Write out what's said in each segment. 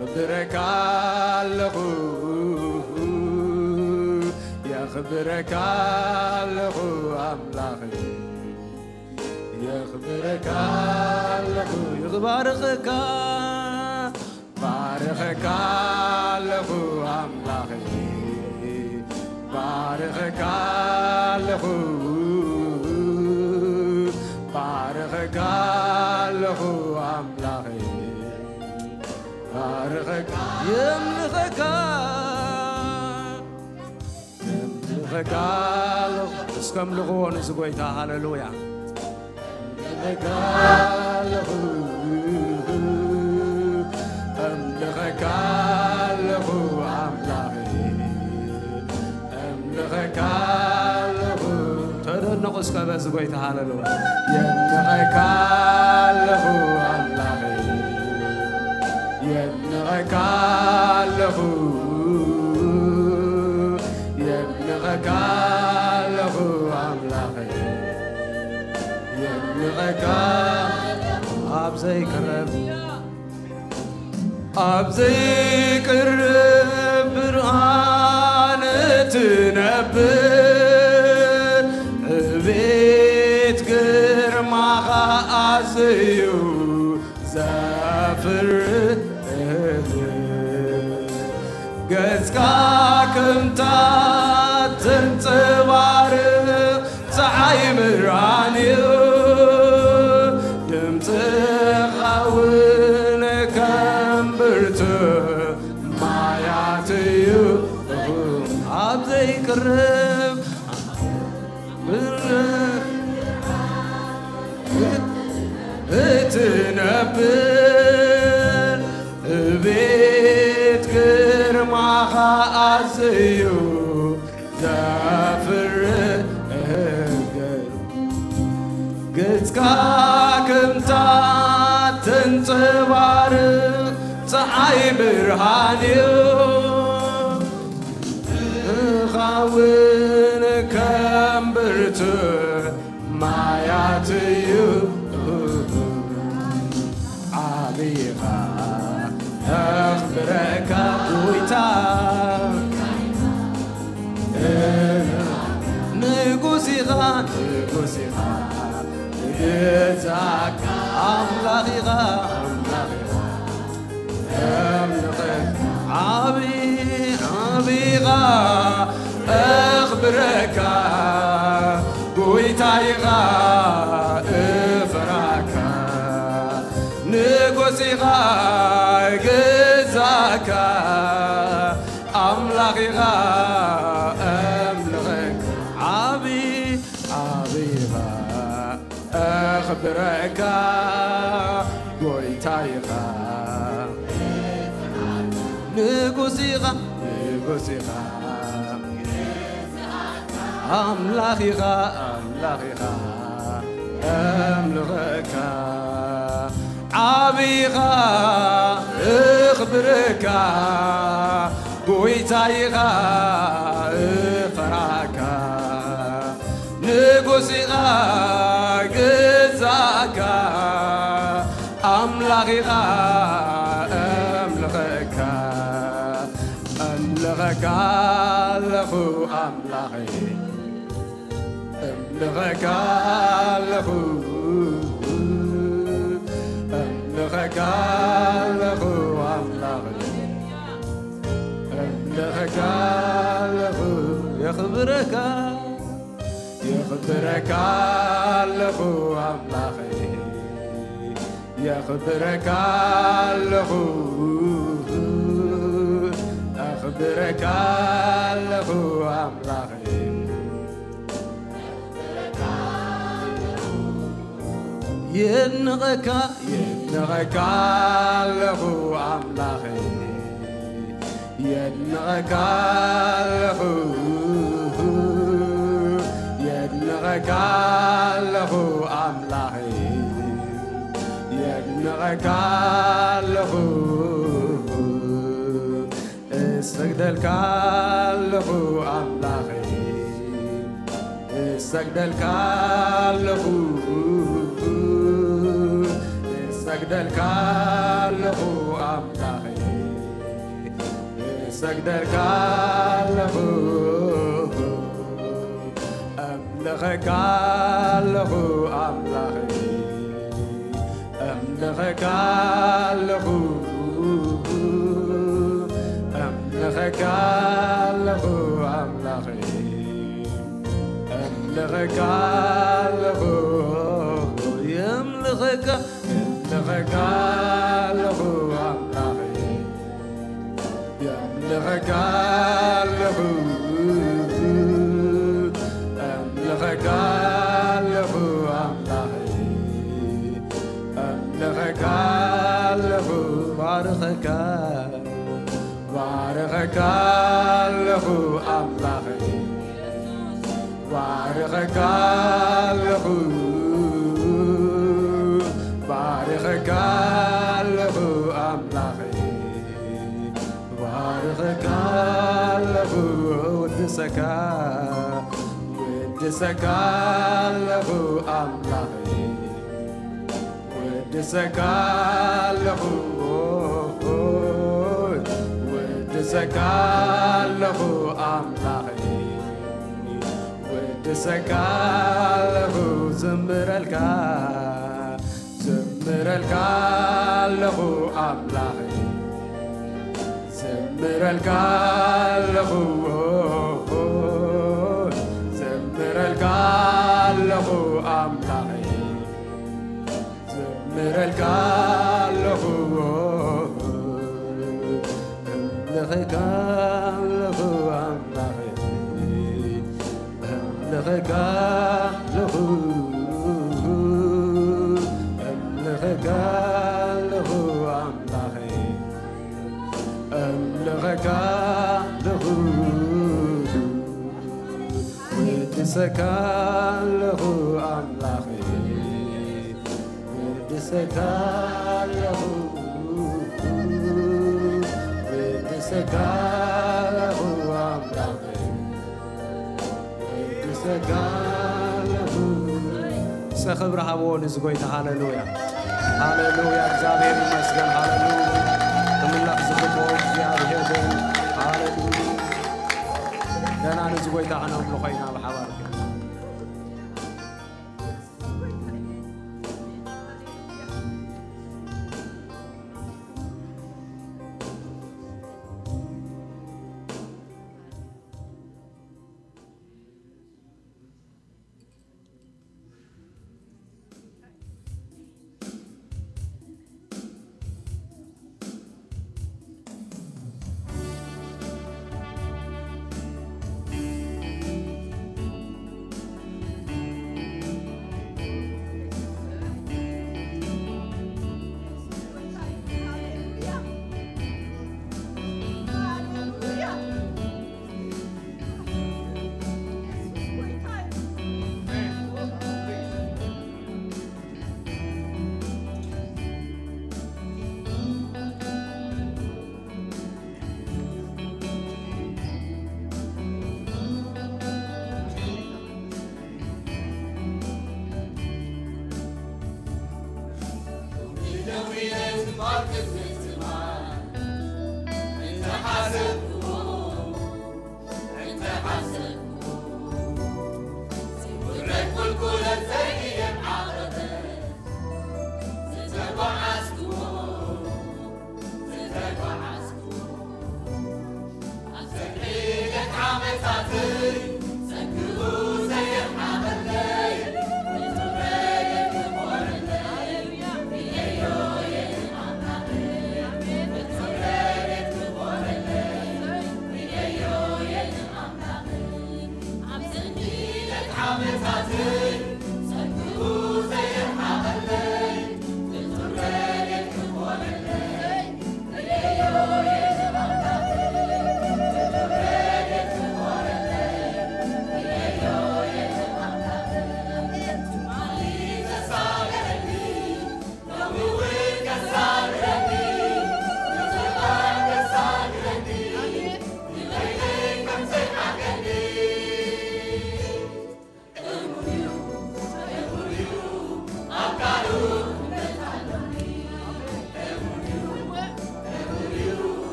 የኽብረካ ኣለኹ፣ የኽብረካ ኣለኹ ኣምላኸይ፣ የኽብረካ ኣለኹ፣ ይባርኸካ፣ ባርኸካ ኣለኹ ኣምላኸይ፣ ባርኸካ ኣለኹ፣ ባርኸካ ኣለኹ ኣምላኸይ፣ ባርኸካ፣ የምልኸካ፣ የምልኸካ ኣለኹ። እስከ ኣምልኽዎ ንዚ ጐይታ። ሃሌሉያ። እምልኸካ ኣለኹ፣ እምልኸካ ኣለኹ ኣምላኸይ፣ እምልኸካ ኣለኹ። ተደነቑ እስከ በዚ ጐይታ። ሃሌሉያ። የምልኸካ ኣለኹ ኣምላኸይ፣ የምልኸካ ኣለኹ፣ የምልኸካ ኣለኹ ኣምላኸይ፣ የምልኸካ ኣብ ዘይቅረብ፣ ኣብ ዘይቅረብ ብርሃን እትነብር፣ ዕቤት ግርማኻ ኣዝዩ ዘፍርህ፣ ገጽካ ከምታ ተንጸባርቕ ጸሓይ ብርሃን እዩ፣ ድምጽኻ እውን ከም ብርቱዕ ማያት እዩ። ኣብ ዘይቅረብ እትነብር፣ ዕቤት ግርማኻ ኣዝዩ ዘፍርህ፣ ገጽካ ከምታ ተንጸባርቕ ጸሓይ ብርሃን እዩ። እኻውን ከም ብርቱዕ ማያት እዩ። ዓቢኻ ኣኽብረካ ጐይታ፣ ንጉስ ኢኻ፣ ንጉስ ኢኻ፣ ግዛካ ኣምላኽ ኢኻ፣ ኣምላኽ ኢኻ። እምልኸካ ዓቢ፣ ዓቢኻ እኽብረካ፣ ጐይታ ኢኻ እፈራካ፣ ንጉስ ኢኻ ግዛካ፣ ኣምላኽ ኢኻ እምልኸካ ዓቢ፣ ዓቢኻ እኽብረካ፣ ጐይታ ኢኻ ንጉስ ኢኻ፣ ንጉስ ኢኻ ኣምላኽ ኢኻ፣ ኣምላኽ ኢኻ እምልኸካ፣ ዓቢኻ እኽብረካ፣ ጐይታ ኢኻ እፈራካ፣ ንጉስ ኢኻ ግዛካ፣ ኣምላኽ ኢኻ እምልኸካ፣ እምልኸካ ኣለኹ ኣምላኸይ፣ እምልኸካ ኣለኹ፣ እምልኸካ ኣለኹ ኣምላኸይ፣ እምልኸካ ኣለኹ፣ የኽብረካ፣ የኽብረካ ኣለኹ ኣምላኸይ፣ የኽብረካ ኣለኹ፣ ኣኽብረካ ኣለኹ ኣምላኸይ። የድንቐካ፣ የድንቐካ ኣለኹ ኣምላኸይ፣ የድንቐካ ኣለኹ፣ የድንቐካ ኣለኹ ኣምላኸይ፣ የድንቐካ ኣለኹ። እሰግደልካ ኣለኹ ኣምላኸይ፣ እሰግደልካ ኣለኹ፣ እሰግደልካ ኣለኹ ኣምላኸይ፣ ሰግደልካ ኣለኹ፣ ኣምልኸካ ኣለኹ ኣምላኸይ፣ ኣምልኸካ ኣለኹ፣ ኣምልኸካ ኣለኹ ኣምላኸይ፣ ኣምልኸካ ኣለኹ፣ የምልኸካ፣ የምልኸካ ኣለኹ ኣምላኸይ። የምልኸካ ኣለኹ፣ ኣምልኸካ ኣለኹ ኣምላኸይ፣ ኣምልኸካ ኣለኹ፣ ባርኸካ፣ ባርኸካ ኣለኹ ኣምላኸይ። ባርኸካ ኣለኹ፣ ባርኸካ ኣለኹ ኣምላኸይ፣ ባርኸካ ኣለኹ፣ ወድሰካ፣ ወድሰካ ኣለኹ ኣምላኸይ። ወድሰካ ኣለኹ፣ ወድሰካ ኣለኹ ኣምላኸይ፣ ወድሰካ ኣለኹ፣ ዘምረልካ፣ ዘምረልካ ኣለኹ ኣምላኸይ። ዘምረልካ ኣለኹ፣ ዘምረልካ ኣለኹ ኣምላኸይ፣ ዘምረልካ ኣለኹ፣ እምልኸካ ኣለኹ ኣምላኸይ። እምልኸካ ኣለኹ፣ እምልኸካ ኣለኹ ኣምላኸይ፣ እምልኸካ ኣለኹ፣ ወድሰካ ኣለኹ ኣምላኸይ። ወድሰካ ኣለኹ፣ ወድሰካ ኣለኹ ኣምላኸይ፣ ወድሰካ ኣለኹ። እስከ ክብሪ ሃብዎ ንዚ ጎይታ። ሃሌሉያ፣ ሃሌሉያ፣ እግዚኣብሔር ይመስገን። ሃሌሉያ፣ ክምለኽ ዝግብኦ እግዚኣብሔር ግን። ሃሌሉያ፣ ገና ንዚ ጎይታ ክነምልኾ ኢና ብሓባር።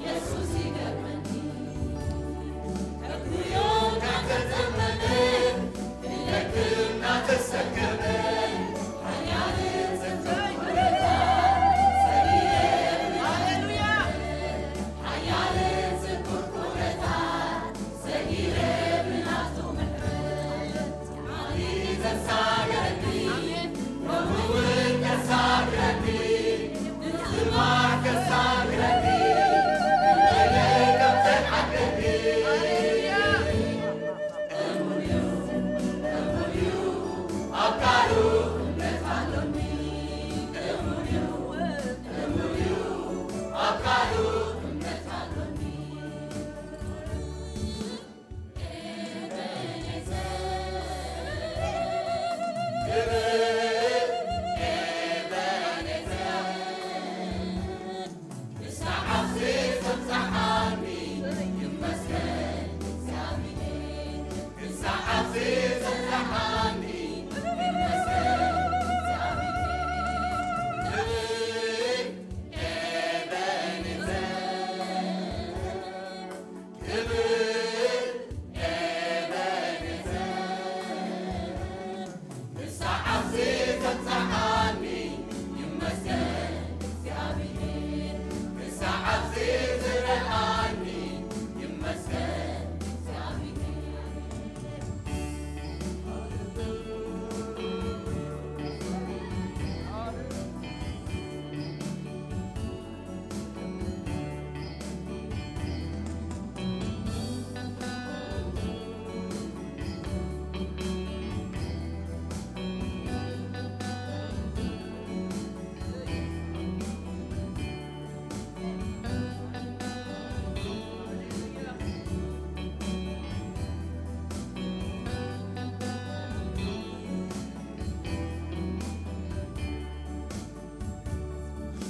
የሱስ ይገርመኒ። ከጉዮ እናተጸመመ፣ ክደክም እናተሰከመ፣ ሓያልን ጽቡቕ ኩነታት ሰጊረ ብናቱ፣ ሃሌሉያ። ሓያልን ጽቡቕ ኩነታት ሰጊረ ብናቱ ምሕረት።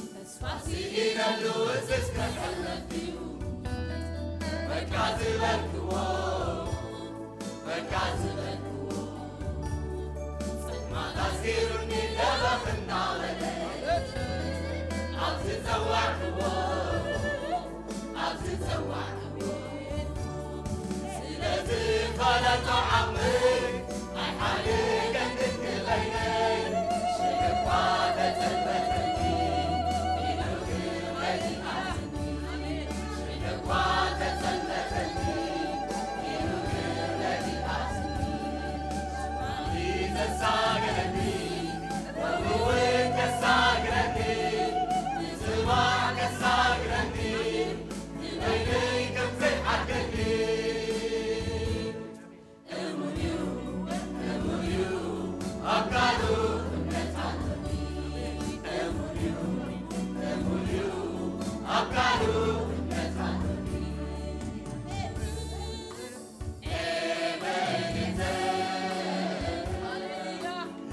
ተስፋ ስኢነሉ እዝስ ከሕለፍ ድዩ? በቃ ዝበልክዎ፣ በቃ ዝበልክዎ። ጸልማት ኣስጊሩኒ ደበኽ እናበለ፣ ኣብ ዝጸዋዕክዎ፣ ኣብ ዝጸዋዕክዎ። ስለዚ ፈለጦ ዓቕሚ ኣይሓደገን ድንግል በይነይ፣ ሽሕኳ ተጸልመተኒ፣ ኢዱ ግን ረዲኣትኒ። ሽሕኳ ተጸልመተኒ፣ ኢዱ ግን ረዲኣትኒ። ትማሊ ዘሳገረኒ፣ ሎሚ እውን ከሳግረኒ፣ ንጽባሕ ከሳግረኒ፣ ንበይነይ ከም ዘይሓድገኒ። እሙን እዩ፣ እሙን እዩ፣ ኣብ ቃሉ እምነት ኣሎኒ። እሙን እዩ፣ እሙን እዩ፣ ኣብ ቃሉ እምነት ኣሎኒ። ኤቤኔዘር፣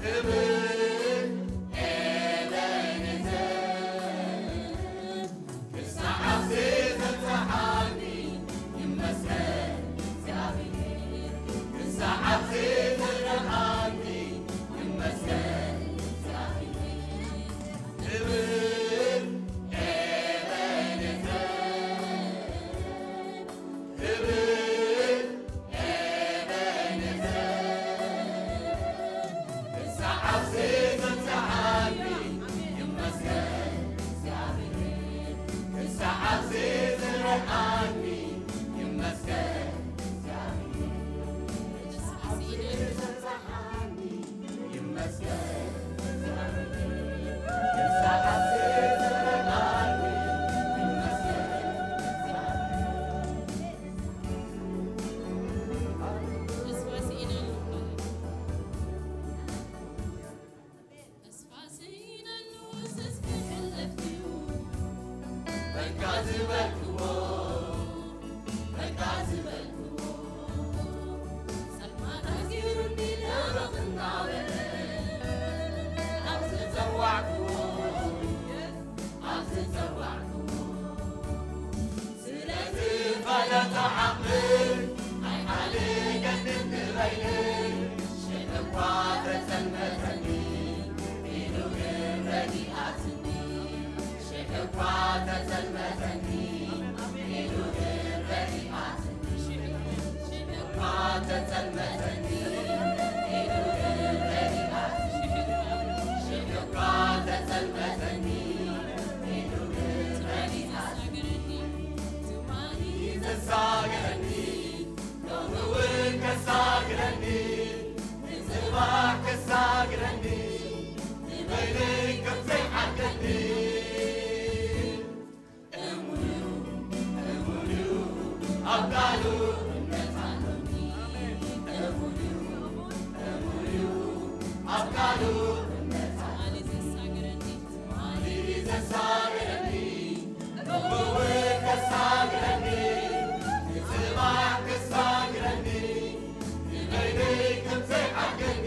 ክብር ኤቤኔዘር። ክሳዕ ኣብዚ ዘብጽሓኒ ይመስገን እግዚኣብሔር። ክሳዕ ኣብዚ ዘብጽሓኒ ይመስገን እግዚኣብሔር። ክብር ኤቤኔዘር። ክብር ኤቤኔዘር፣ ክሳዕ ኣብዚ ዘብጽሓኒ ይመስገን እግዚኣብሔር፣ ክሳዕ ኣብዚ ዘብጽሓኒ ይመስገን እግዚኣብሔር፣ ክሳዕ ኣብዚ ዘብጽሓኒ ይመስገን እግዚኣብሔር፣ ክሳዕ ኣብዚ ዘብጽሓኒ ይመስገን እግዚኣብሔር። ተስፋ ስኢነሉ። ተስፋ ስኢነሉ፣ እዝስ ክሕለፍ ድዩ? በቃ ዝበልክዎ፣ በቃ ዝበልክዎ። ጸልማት ኣስጊሩኒ ደበኽ እናበለ፣ ኣብ ዝጸዋዕክዎ፣ ኣብ ዝጸዋዕክዎ። ስለዚ ፈለጠ ዓቕሊ ኣይሓደገንን ንበይነይ፣ ሽሕ እኳ ተጸልመተኒ፣ ኢዱ ግን ረዲኣትኒ። ሽሕ እኳ ሳግረኒ ንበይነይ ከም ዘይዓርገኒ እሙን እዩ፣ እሙን እዩ፣ ኣብ ቃሉ እምነት ኣሎኒ። እሙን እዩ፣ እሙን እዩ፣ ኣብ ቃሉ እምነት ኣሎኒ። ትማሊ ዘሳግረኒ፣ እወ ከሳግረኒ፣ ንጽባሕ ከሳግረኒ፣ ንበይነይ ከም ዘይዓርገኒ።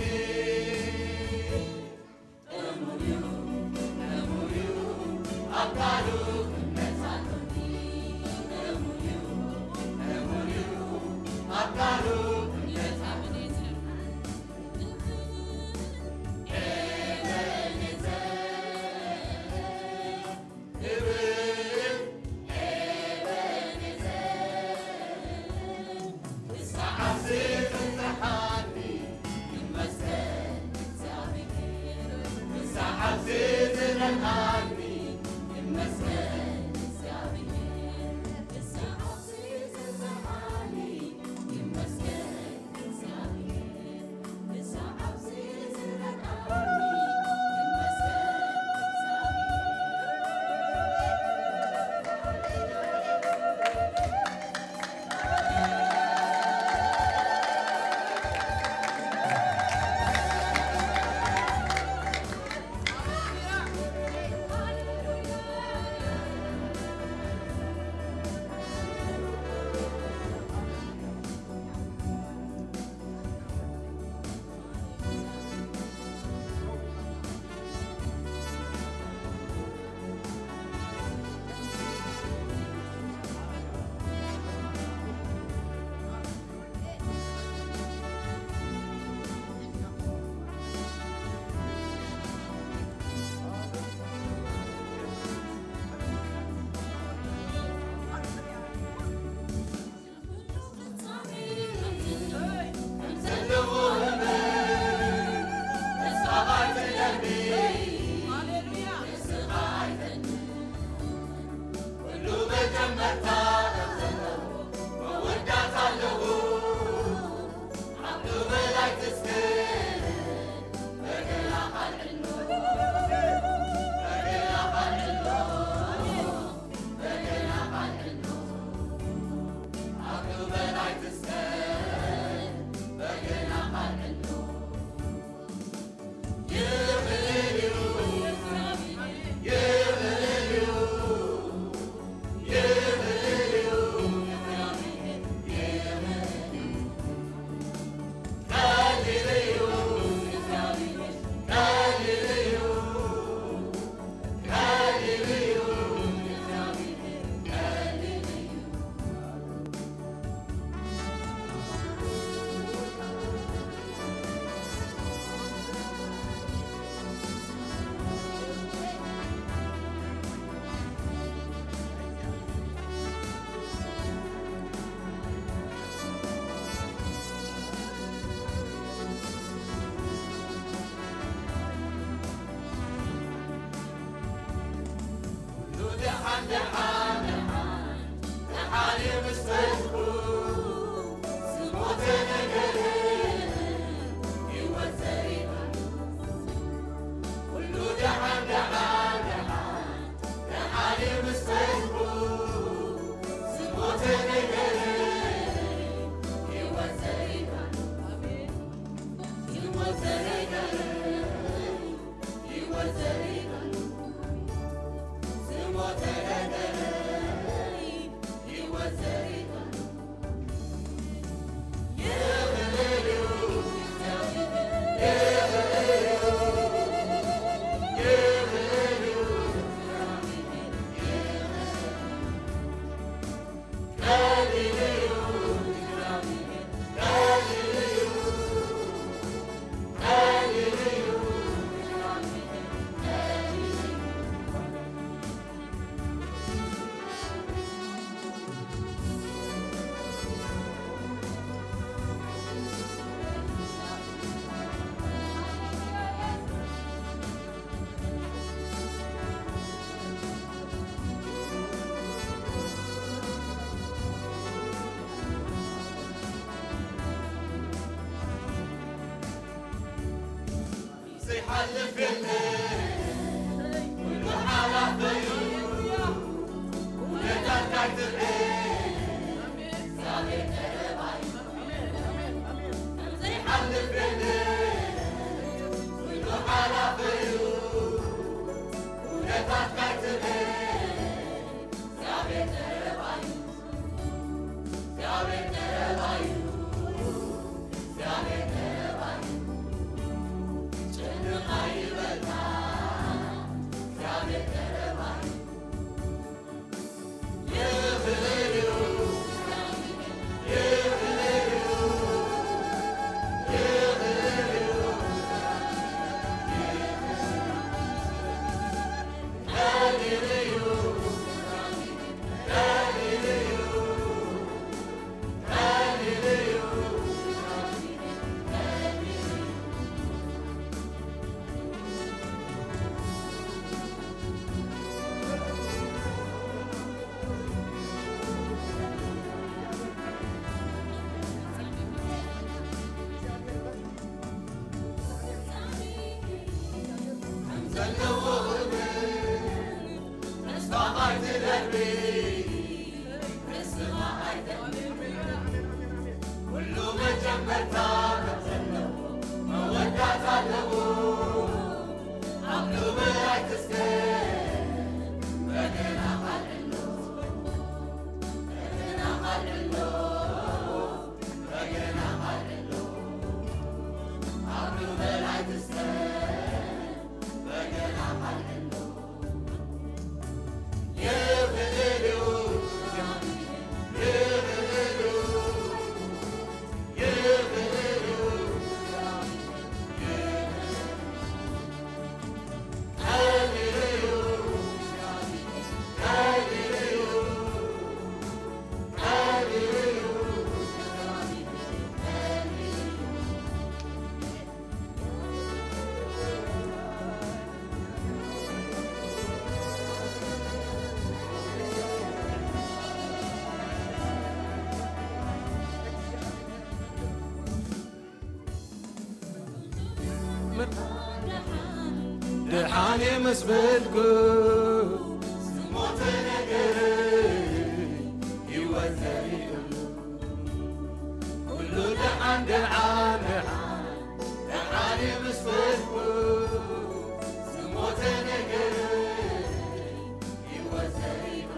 ደሓን ምስ በልኩ ዝሞተ ነገር ህይወት ዘሪኡ ኩሉ ደሓን ደሓን ደሓን ደሓን ምስ በልኩ ዝሞተ ነገር ህይወት ዘሪኡ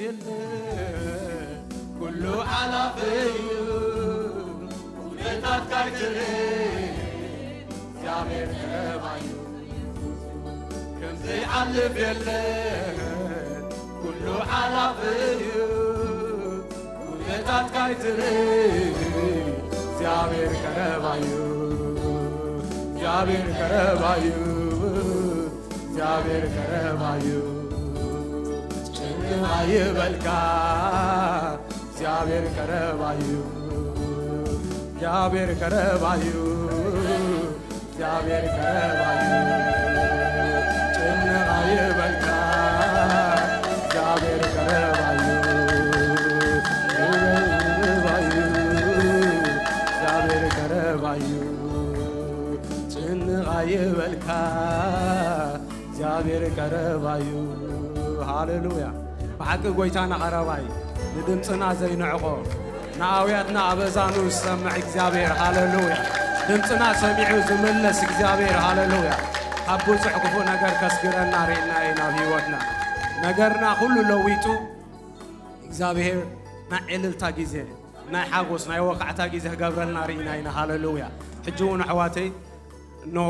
የለ ኩሉ ሓላፊ እዩ፣ ኩነታት ካይትርኢ እግዚኣብሔር ቀረባ እዩ። ከምዘይሓልፍ የለ ኩሉ ሓላፊ እዩ፣ ኩነታት ካይትርኢ እግዚኣብሔር ቀረባ እዩ፣ እግዚኣብሔር ቀረባ እዩ። እግዚኣብሔር ቀረባ እዩ፣ ጭንቅ ኣይበልካ። እግዚኣብሔር ቀረባ እዩ፣ እግዚኣብሔር ቀረባ እዩ፣ እግዚኣብሔር ቀረባ እዩ፣ ጭንቅ ኣይበልካ። እግዚኣብሔር ቀረባ እዩ፣ ቀረባ እዩ፣ እግዚኣብሔር ቀረባ እዩ፣ ጭንቅ ኣይበልካ። እግዚኣብሔር ቀረባ እዩ። ሃሌሉያ። ብሓቂ ጎይታና ቀረባ እዩ። ንድምፅና ዘይንዕቆ፣ ንኣውያትና ኣብ ኣዛኑ ዝሰምዕ እግዚኣብሔር። ሃሌሉያ። ድምፅና ሰሚዑ ዝምለስ እግዚኣብሔር። ሃሌሉያ። ካብ ብዙሕ ክፉእ ነገር ከስግረና ርኢና ኢና ኣብ ህይወትና። ነገርና ኩሉ ለዊጡ እግዚኣብሔር ናይ ዕልልታ ግዜ፣ ናይ ሓጎስ፣ ናይ ወኻዕታ ግዜ ክገብረልና ርኢና ኢና። ሃለሉያ። ሕጂ እውን ኣሕዋተይ፣ እነሆ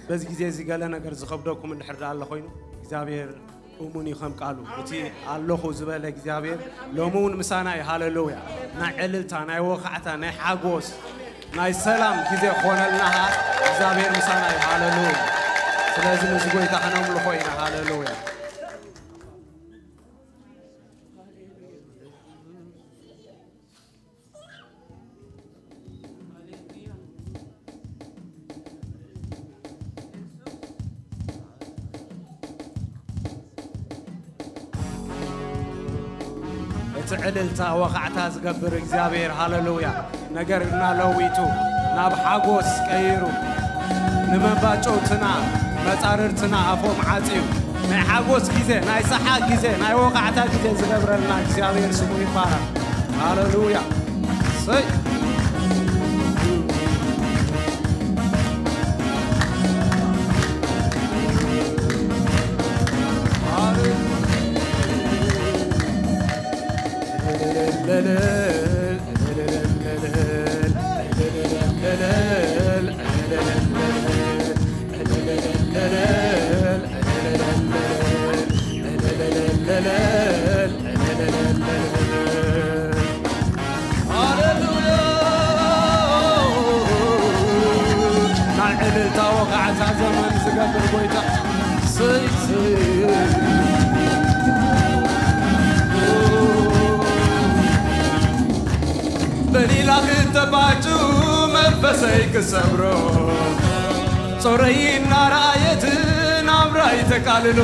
በዚ ግዜ እዚ ገለ ነገር ዝኸብደኩም እንድሕር ደኣ ኣሎ ኮይኑ፣ እግዚኣብሔር እሙን እዩ ከም ቃሉ። እቲ ኣለኹ ዝበለ እግዚኣብሔር ሎሚ እውን ምሳና እዩ። ሃለሉያ። ናይ ዕልልታ፣ ናይ ወኻዕታ፣ ናይ ሓጎስ፣ ናይ ሰላም ግዜ ክኾነልና ኸዓ እግዚኣብሔር ምሳና እዩ። ሃለሉያ። ስለዚ ነዚ ጎይታ ከነምልኾ ኢና። ሃለሉያ። እቲ ዕልልታ ወኻዕታ ዝገብር እግዚኣብሔር፣ ሃለሉያ፣ ነገርና ለዊጡ ናብ ሓጎስ ቀይሩ፣ ንመባጨውትና መጻርርትና ኣፎም ዓጽዩ ናይ ሓጎስ ግዜ፣ ናይ ሰሓቅ ግዜ፣ ናይ ወኻዕታ ግዜ ዝገብረልና እግዚኣብሔር ስሙ ይባረክ። ሃለሉያ። ሰይ ሃሌሉያ። ናይ ዕልልታ ወቃዕታ ዘመን ዝገብር ጎይታ። ስይ፣ ስይ። በሊላ ክተባጩ መንፈሰይ ክሰብሮ፣ ጾረይ እናረኣየት ናብራይ ተቃልሎ።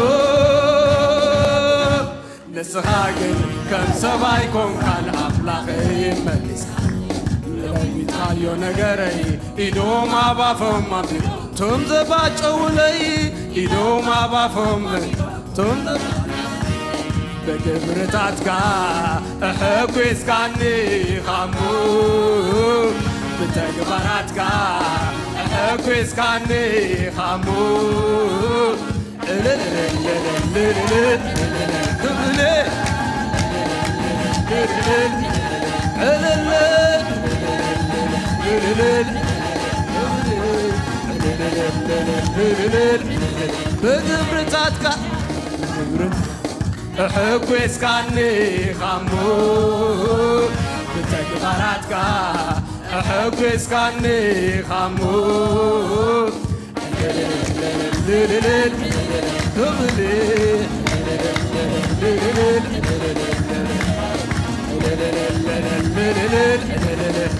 ንስኻ ግን ከም ሰብኣይ ኮንካ ንኣምላኸይ መሊስካ። ለዊጥካዮ ነገረይ ኢዶም ኣባፎም ኣቢሎም ቶም ዘባጨውለይ ኢዶም ኣባፎም ቶም ዘባ- ብግብርታትካ ኣሐጒስካኒ ኻሙ ብተግባራትካ ኣሐጒስካኒ ኻሙ ብግብርታትካ እሕጒስካኒ ኻሙ ብተግባራትካ እሕጒስካኒ ኻሙ ክብሊ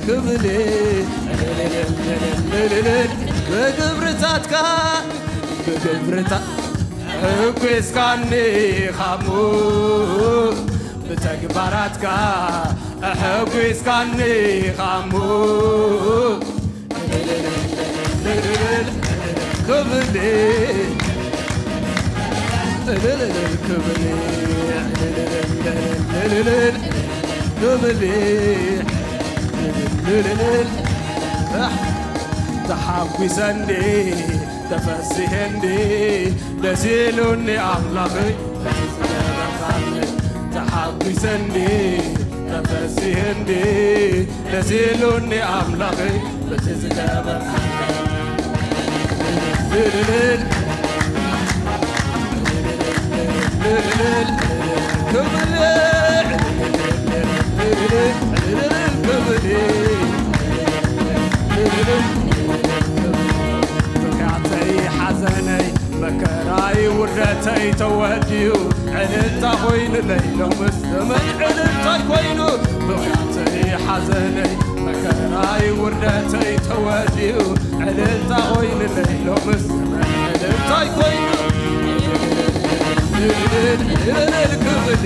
ክብሊ ብግብርታትካ ብግብርታ ሕጒስካኒ ኻሙ ብተግባራትካ ኣሐጒስካኒ ኻሙ ክብሊ ክብሊ ክብሊ ተሓጒሰ እንዲ ተፈሲሐ እንዲ ደስ ኢሉኒ ኣምላኸይ በቲ ዝገበርካለይ ተሓጒሰ እንዲ ተፈሲሐ እንዲ ደስ ኢሉኒ ኣምላኸይ በቲ ዝገበርካለይ ብኽያተይ ሓዘነይ መከራይ ውርደተይ ተወዲኡ ዕልልታ ኮይኑለይ ሎምስ ዘመን ዕልልታይ ኮይኑ ብኽያተይ ሓዘነይ መከራይ ውርደተይ ተወዲኡ ዕልልታ ኮይኑለይ ሎምስ ዘመን ዕልልታይ ኮይኑ እልል ክብሊ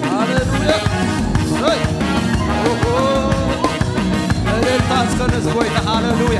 ሃሌሉያ። ሰይ። ኦሆ። እልልታ እስከ ነዚ ጎይታ። ሃሌሉያ።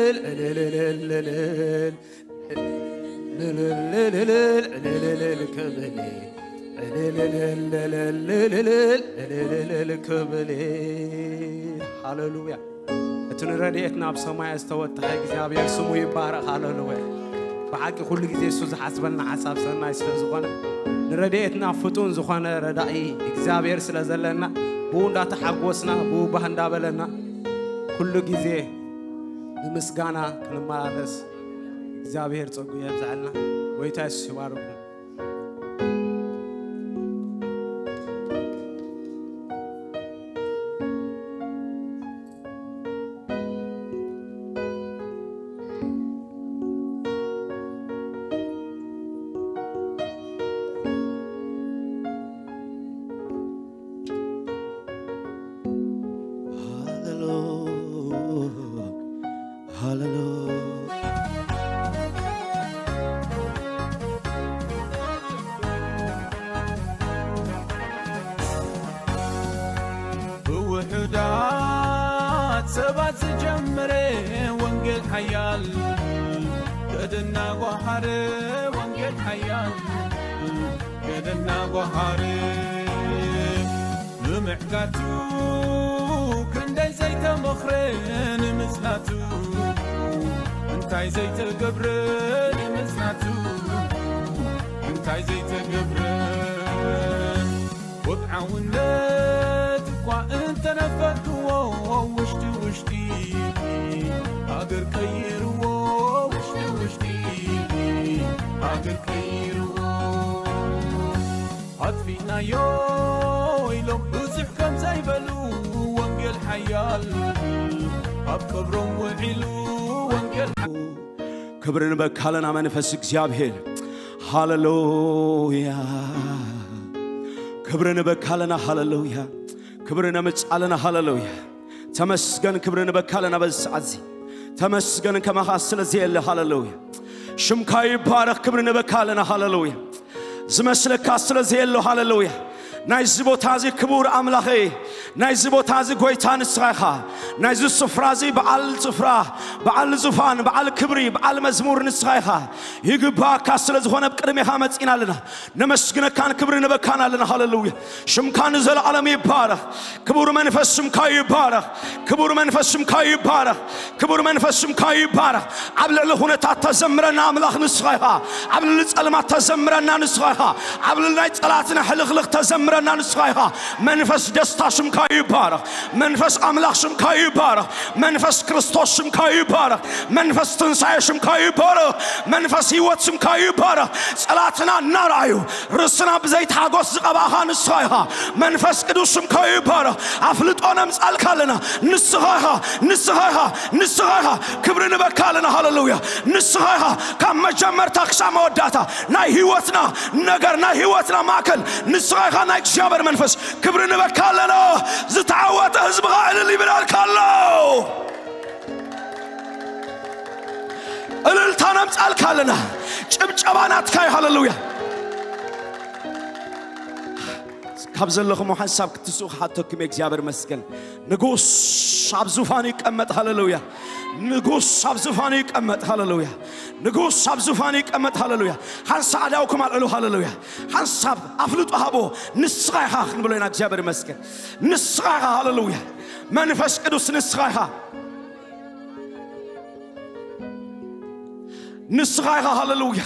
እልል እልል እልል እልል እልል እልል እልል እልል ክብል እልል እልል እልል እልል እልል እልል ክብል። ሃሌሉያ። እቲ ንረድኤትና ኣብ ሰማይ ዝተወጠሐ እግዚኣብሔር ስሙ ይባረኽ። ሃሌሉያ። ብሓቂ ኩሉ ግዜ እሱ ዝሓስበልና ሓሳብ ሰናይ ስለ ዝኾነ፣ ንረድኤትና ፍጡን ዝኾነ ረዳኢ እግዚኣብሔር ስለ ዘለና፣ ብኡ እንዳተሓጎስና፣ ብኡ ባህ እንዳበለና ኩሉ ግዜ ብምስጋና ክንመላለስ እግዚኣብሔር ጸጉ የብዝሓልና። ጎይታ የሱስ ይባርኩም። ሃሌሉያ፣ ሃሌሉያ። ብውሑዳት ሰባት ዝጀመረ ወንጌል ሓያል፣ ገደና ጓሃረ ወንጌል ሓያል፣ ገደና ጓሃረ ንምዕጋቱ ክንደይ ዘይተመኽረ ንምጽናቱ፣ እንታይ ዘይተገብረ ንምጽናቱ፣ እንታይ ዘይተገብረ ወግዓውነት እኳ እንተነበርክዎ፣ ውሽጢ ውሽጢ ሃገር ቀይርዎ፣ ውሽጢ ውሽጢ ሃገር ቀይርዎ። ኣጥፊእናዮ ኢሎም ብዙሕ ከም ዘይበሉ፣ ወንጌል ሓያል ኣብ ቀብሮም ውዒሉ፣ ወንጌል ክብሪ ንበካለና መንፈስ እግዚኣብሔር። ሃሌሉያ። ክብሪ ንበካለና። ሃሌሉያ። ክብሪ ነምጻለና። ሃሌሉያ። ተመስገን። ክብሪ ንበካለና በዚ ሰዓት እዚ። ተመስገን ከማኻ ስለ ዘየለ። ሃሌሉያ። ሽምካ ይባረኽ። ክብሪ ንበካለና። ሃሌሉያ። ዝመስለካ ስለ ዘየሎ። ሃሌሉያ። ናይዚ ቦታ እዚ ክቡር ኣምላኸይ፣ ናይዚ ቦታ እዚ ጎይታ ንስኻ ኢኻ። ናይዚ ስፍራ እዚ በዓል ስፍራ፣ በዓል ዙፋን፣ በዓል ክብሪ፣ በዓል መዝሙር ንስኻ ኢኻ። ይግባእካ ስለ ዝኾነ ኣብ ቅድሜኻ መጺና ኣለና። ነመስግነካን ክብሪ ንበካን ኣለና። ሃሌሉያ። ሽምካ ንዘለዓለም ይባረኽ። ክቡር መንፈስ ሽምካ ይባረኽ። ክቡር መንፈስ ሽምካ ይባረኽ። ክቡር መንፈስ ሽምካ ይባረኽ። ኣብ ልዕሊ ኩነታት ተዘምረና ኣምላኽ ንስኻ ኢኻ። ኣብ ልዕሊ ጸልማት ተዘምረና ንስኻ ኢኻ። ኣብ ልዕሊ ናይ ጸላእትና ሕልኽልኽ ተዘምረና ንስኻ ኢኻ። መንፈስ ደስታ ሽምካ ይባረኽ። መንፈስ ኣምላኽ ሽምካ ይባረኽ። መንፈስ ክርስቶስ ሽምካ ይባረኽ። መንፈስ ትንሳኤ ሽምካ ይባረኽ። መንፈስ ህይወት ሽምካ ይባረኽ። ጸላእትና እናረኣዩ ርስና ብዘይቲ ሓጎስ ዝቐባእኻ ንስኻ ኢኻ። መንፈስ ቅዱስ ሽምካ ይባረኽ። ኣፍልጦ ነምጻልካ ኣለና። ንስኻ ኢኻ፣ ንስኻ ኢኻ፣ ንስኻ ኢኻ። ክብሪ ንበካ ኣለና። ሃሌሉያ። ንስኻ ኢኻ ካብ መጀመርታ ክሳብ መወዳእታ ናይ ህይወትና ነገር፣ ናይ ህይወትና ማእከል ንስኻ ኢኻ። ናይ እግዚኣብሔር መንፈስ ክብሪ ንበካ ኣለና። ዝተዓወተ ህዝብኻ እልል ይብለልካ ኣሎ። እልልታ ነምጻልካ ኣለና። ጭብጨባ ናትካ እዩ። ሃሌሉያ። ካብ ዘለኹም ሓንሳብ ክትስኡ ክሓተኩም እየ። እግዚኣብሔር መስገን። ንጉስ ኣብ ዙፋኑ ይቀመጥ። ሃሌሉያ። ንጉስ ኣብ ዙፋኑ ይቀመጥ። ሃሌሉያ። ንጉስ ኣብ ዙፋኑ ይቀመጥ። ሃሌሉያ። ሓንሳብ ኣእዳውኩም ኣልዕሉ። ሃሌሉያ። ሓንሳብ ኣፍልጦ ሃቦ። ንስኻ ኢኻ ክንብሎ ኢና። እግዚኣብሔር መስገን። ንስኻ ኢኻ። ሃሌሉያ። መንፈስ ቅዱስ ንስኻ ኢኻ። ንስኻ ኢኻ። ሃሌሉያ።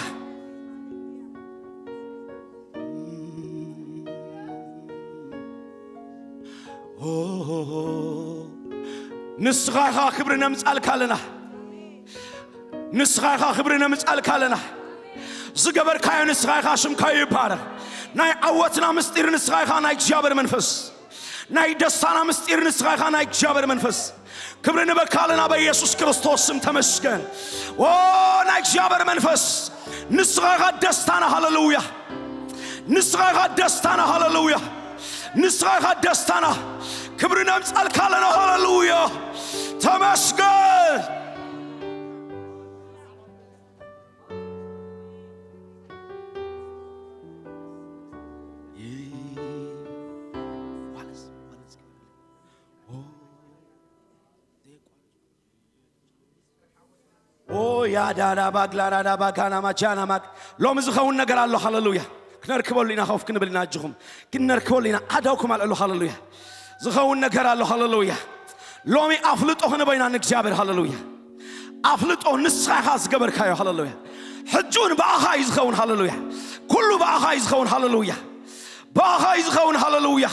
ንስኻ ኢኻ። ክብሪ ነምጻልካ ኣለና። ንስኻ ኢኻ። ክብሪ ነምጻልካ ኣለና። ዝገበርካዮ ንስኻ ኢኻ። ሽምካ ይባረኽ። ናይ ዓወትና ምስጢር ንስኻ ኢኻ። ናይ እግዚኣብሔር መንፈስ ናይ ደስታና ምስጢር ንስኻ ኢኻ። ናይ እግዚኣብሔር መንፈስ ክብሪ ንበካ ኣለና። በኢየሱስ ክርስቶስ ስም ተመስገን። ኦ ናይ እግዚኣብሔር መንፈስ ንስኻ ኢኻ ደስታና። ሃሌሉያ። ንስኻ ኢኻ ደስታና። ሃሌሉያ። ንስኻ ኢኻ ደስታና። ክብሪ ነምጸልካ ኣለና። ሃሌሉያ። ተመስገን። ኦ ያዳዳ ባግላራዳ ባጋና ማጃና ማግ ሎም ዝኸውን ነገር ኣሎ። ሃሌሉያ። ክነርክበሉ ኢና። ከፍ ክንብል ኢና። ኣጅኹም ግን ነርክበሉ ኢና። ዓዳውኩም ኣልዕሉ። ሃሌሉያ። ዝኸውን ነገር ኣሎ። ሃሌሉያ። ሎሚ ኣፍልጦ ክንበይና ንእግዚኣብሔር። ሃሌሉያ። ኣፍልጦ ንስኻ ኢኻ ዝገበርካዮ። ሃሌሉያ። ሕጂ እውን ብኣኻ እዩ ዝኸውን። ሃሌሉያ። ኩሉ ብኣኻ እዩ ዝኸውን። ሃሌሉያ። ብኣኻ እዩ ዝኸውን። ሃሌሉያ።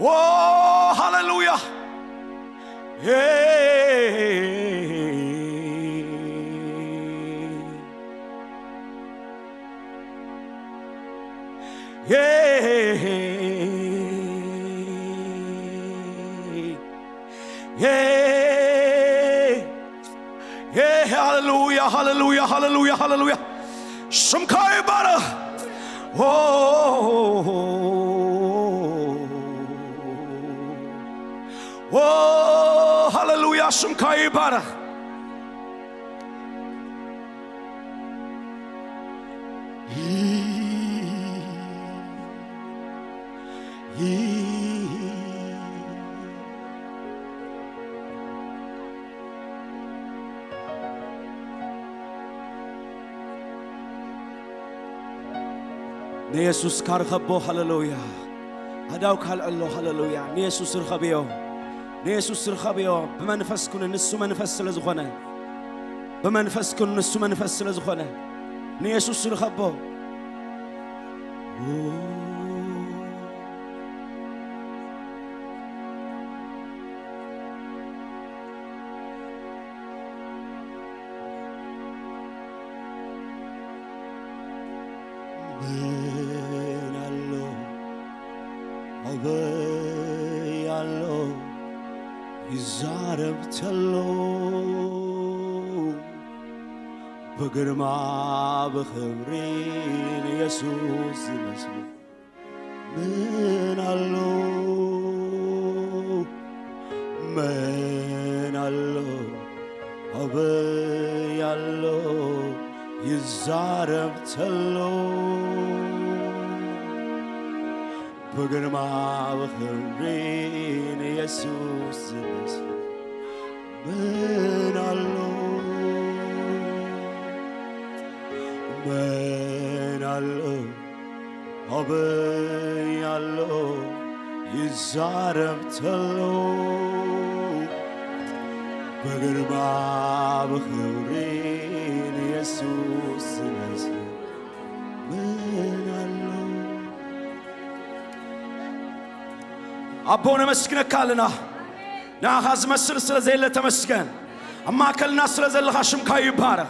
ዎ ሃሌሉያ። ሃሌሉያ፣ ሃሌሉያ፣ ሃሌሉያ፣ ሃሌሉያ። ሽምካ ይባረኽ። ኦ፣ ኦ፣ ሃሌሉያ፣ ሽምካ ይባረኽ። ንየሱስ ካርኸቦ፣ ሃሌሉያ። ኣዳው ካልዕሎ፣ ሃሌሉያ። ንየሱስ ርኸብዮ፣ ንየሱስ ርኸብዮ። ብመንፈስ ኩን፣ ንሱ መንፈስ ስለ ዝኾነ፣ ብመንፈስ ኩን፣ ንሱ መንፈስ ስለ ዝኾነ፣ ንየሱስ ርኸቦ። መን ኣሎ ኣበይ ኣሎ ይዛረብ ተሎ ብግርማ ብኽብሪ ንየሱስ ዝመስሎ መን ኣሎ? መን ኣሎ? ኣበይ ኣሎ? ይዛረብ ተሎ ብግርማ ብኽብሪ ንየሱስ ዝመስል መን ኣሎ? መን ኣሎ? ኣበይ ኣሎ? ይዛረብ ተሎ ብግርማ ብኽብሪ ንየሱስ ዝመስል መን ኣሎ? ኣቦ ነመስግነካ ኣለና። ንዓኻ ዝመስል ስለ ዘየለ ተመስገን። ኣብ ማእከልና ስለ ዘለኻ ሽምካ ይባረኽ።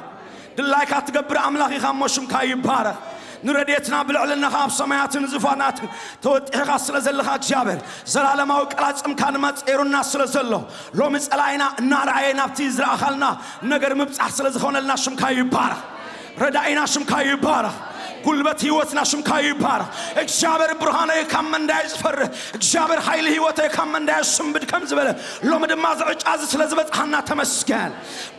ድላይካ ትገብር ኣምላኽ ኢኻ እሞ ሽምካ ይባረኽ። ንረድኤትና ብልዕልናኻ ኣብ ሰማያትን ዙፋናትን ተወጢሕኻ ስለ ዘለኻ እግዚኣብሔር፣ ዘላለማዊ ቀላጽምካ ድማ ጸይሩና ስለ ዘሎ፣ ሎሚ ጸላኢና እናረኣየ ናብቲ ዝረኣኻልና ነገር ምብጻሕ ስለ ዝኾነልና ሽምካ ይባረኽ። ረዳኢና ሽምካ ይባረኽ። ጉልበት ህይወትና ሽምካ ይባረኽ። እግዚኣብሔር ብርሃነይ ካብ መንዳይ ዝፈርህ፣ እግዚኣብሔር ሓይሊ ህይወተይ ካብ መንዳይ ዝስንብድ ከም ዝበለ፣ ሎሚ ድማ እዚ ዕጫ እዚ ስለ ዝበጽሓና ተመስገን።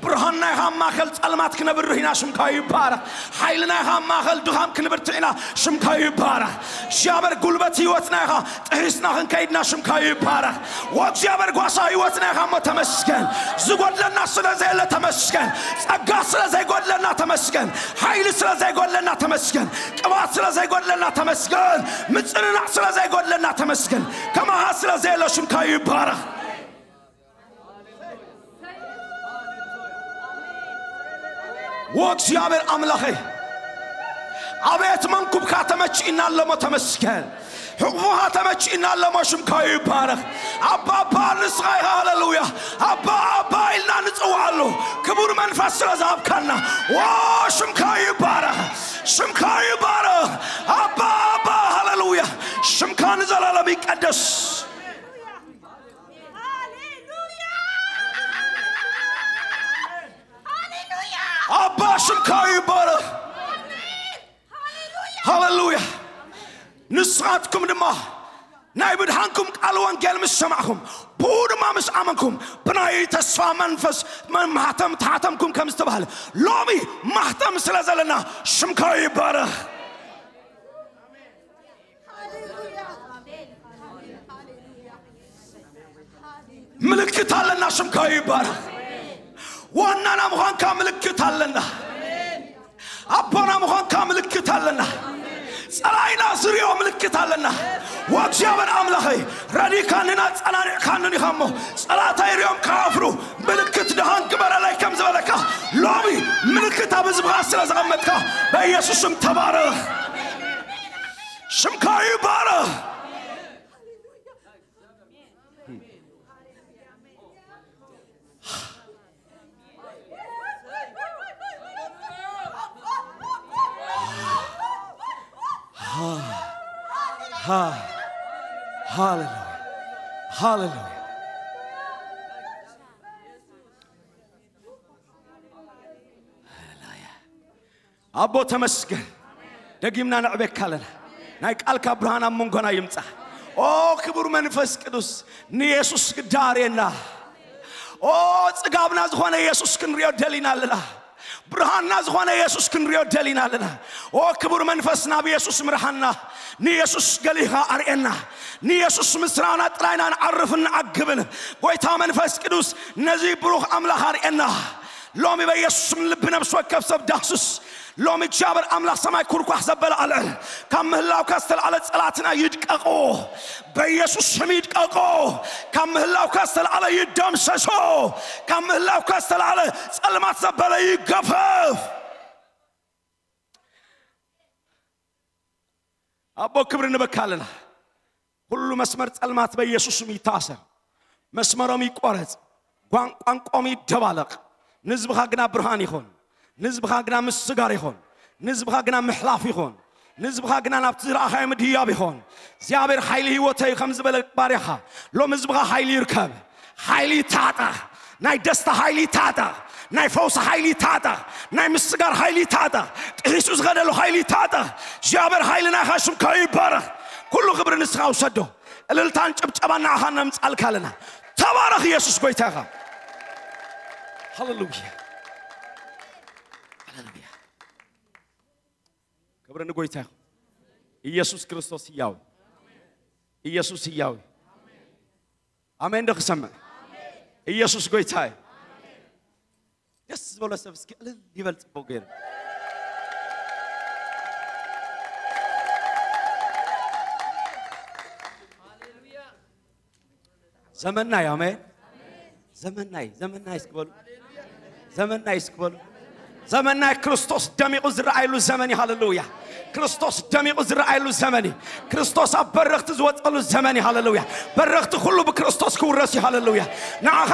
ብርሃን ናይኻ ኣብ ማእከል ጸልማት ክነብርህ ኢና፣ ሽምካ ይባረኽ። ሓይሊ ናይኻ ኣብ ማእከል ድኻም ክንብርትዕ ኢና፣ ሽምካ ይባረኽ። እግዚኣብሔር ጉልበት ህይወትና ኢኻ፣ ጥሒስና ክንከይድና ሽምካ ይባረኽ። ወእግዚኣብሔር ጓሳ ህይወትና ኢኻ እሞ ተመስገን። ዝጎድለና ስለ ዘየለ ተመስገን። ጸጋ ስለ ዘይጎድለና ተመስገን። ሓይሊ ስለ ዘይጎድለና ተመስገን። ቅብኣት ስለ ዘይጎድለና ተመስገን። ምጽንናዕ ስለ ዘይጎድለና ተመስገን። ከማኻ ስለ ዘየለ ሽምካ ይባረኽ። ወእግዚኣብሔር ኣምላኸይ፣ ኣቤት መንኩብካ ተመችእና ኣለሞ ተመስገን። ሕቑፉኻ ተመችእና ኣለሞ ሽምካ ይባረኽ። ኣባ ኣባ ንስኻ ኢኻ፣ ሃሌሉያ። ኣባ ኣባ ኢልና ንጽውዓሉ ክቡር መንፈስ ስለ ዝሃብካና፣ ዎ ሽምካ ይባረኽ፣ ሽምካ ይባረኽ። ኣባ ኣባ ሃሌሉያ፣ ሽምካ ንዘላለም ይቀደስ። ኣባ ሽምካ ይባረኽ። ሃሌሉያ። ንስኻትኩም ድማ ናይ ምድሓንኩም ቃል ወንጌል ምስ ሰማዕኹም፣ ብኡ ድማ ምስ ኣመንኩም፣ ብናይ ተስፋ መንፈስ ማሕተም ተሓተምኩም ከም ዝተባህለ፣ ሎሚ ማሕተም ስለ ዘለና ሽምካ ይባረኽ። ምልክት ኣለና፣ ሽምካ ይባረኽ። ዋናና ምዃንካ ምልክት ኣለና። ኣቦና ምዃንካ ምልክት ኣለና። ጸላኢና ዝሪኦ ምልክት ኣለና። ወእግዚኣብሔር ኣምላኸይ፣ ረዲካንን ኣጸናኒዕካንን ኢኻ እሞ፣ ጸላእተይ ሪኦም ክኣፍሩ ምልክት ደሃን ግበረለይ ከም ዝበለካ፣ ሎሚ ምልክት ኣብ ህዝብኻ ስለ ዘቐመጥካ፣ በኢየሱስ ስም ተባረኽ። ሽምካ ይባረኽ። ሃሌሉያ፣ ሃሌሉያ። ኣቦ ተመስገን። ደጊምና ነዕቤካ ኣለና። ናይ ቃልካ ብርሃን ኣብ መንጎና ይምጻ። ኦ ክቡር መንፈስ ቅዱስ፣ ንየሱስ ግዳ ኣርየና። ኦ ጽጋብና ዝኾነ የሱስ ክንሪኦ ደሊና ኣለና። ብርሃንና ዝኾነ የሱስ ክንሪኦ ደሊና ኣለና። ኦ ክቡር መንፈስ፣ ናብ የሱስ ምርሃና። ንየሱስ ገሊኻ ኣርየና። ንየሱስ ምስራና ጥራይና ንዓርፍን ንዓግብን። ጎይታ መንፈስ ቅዱስ፣ ነዚ ብሩኽ ኣምላኽ ኣርየና። ሎሚ በኢየሱስ ስም ልቢ ነፍሲ ወከፍ ሰብ ዳህስስ። ሎሚ እግዚኣብሔር ኣምላኽ ሰማይ ኩርኳሕ ዘበለ ኣልዕል። ካብ ምህላውካ ዝተልዓለ ጸላእትና ይድቀቑ። በኢየሱስ ስም ይድቀቑ። ካብ ምህላውካ ዝተልዓለ ይደምሰሱ። ካብ ምህላውካ ዝተልዓለ ጸልማት ዘበለ ይገፈፍ። ኣቦ ክብሪ ንበካ ኣለና። ኩሉ መስመር ጸልማት በኢየሱስ ስም ይታሰር። መስመሮም ይቆረጽ። ቋን-፣ ቋንቋኦም ይደባለቕ። ንህዝብኻ ግና ብርሃን ይኹን። ንህዝብኻ ግና ምስጋር ይኹን። ንህዝብኻ ግና ምሕላፍ ይኹን። ንህዝብኻ ግና ናብቲ ዝረኣኻዮ ምድያብ ይኹን። እግዚኣብሔር ሓይሊ ህይወተይ ከም ዝበለ ባርያኻ፣ ሎም ህዝብኻ ሓይሊ ይርከብ። ሓይሊ ይታጠቕ። ናይ ደስታ ሓይሊ ይታጠቕ። ናይ ፈውሲ ሓይሊ ይታጠቕ። ናይ ምስጋር ሓይሊ ይታጠቕ። ጥሒሱ ዝኸደሉ ሓይሊ ይታጠቕ። እግዚኣብሔር ሓይሊ ናይኻ ሽምካ ይባረኽ። ኩሉ ክብሪ ንስኻ ውሰዶ። እልልታን ጭብጨባን ንዓኻ ነምጻልካ ኣለና። ተባረኽ ኢየሱስ ጎይታ ኢኻ። ሃሌሉያ። ሃሌሉያ። ክብሪ ንጎይታ ይኹን። ኢየሱስ ክርስቶስ ህያው። ኢየሱስ ህያው። ኣሜን ዶ ክሰምዕ? ኢየሱስ ጎይታ እዩ። ደስ ዝበሎ ሰብ እስኪ እልል ይበል ጽቡቕ ገይሩ። ዘመናይ፣ ኣሜን። ዘመናይ፣ ዘመናይ እስኪ በሉ። ዘመናይ እስኪ በሉ። ዘመናይ ክርስቶስ ደሚቑ ዝረኣየሉ ዘመን እዩ። ሃሌሉያ። ክርስቶስ ደሚቑ ዝረኣየሉ ዘመን እዩ። ክርስቶስ ኣብ በረኽቲ ዝወጸሉ ዘመን እዩ። ሃሌሉያ። በረኽቲ ኩሉ ብክርስቶስ ክውረስ እዩ። ሃሌሉያ። ንዓኻ፣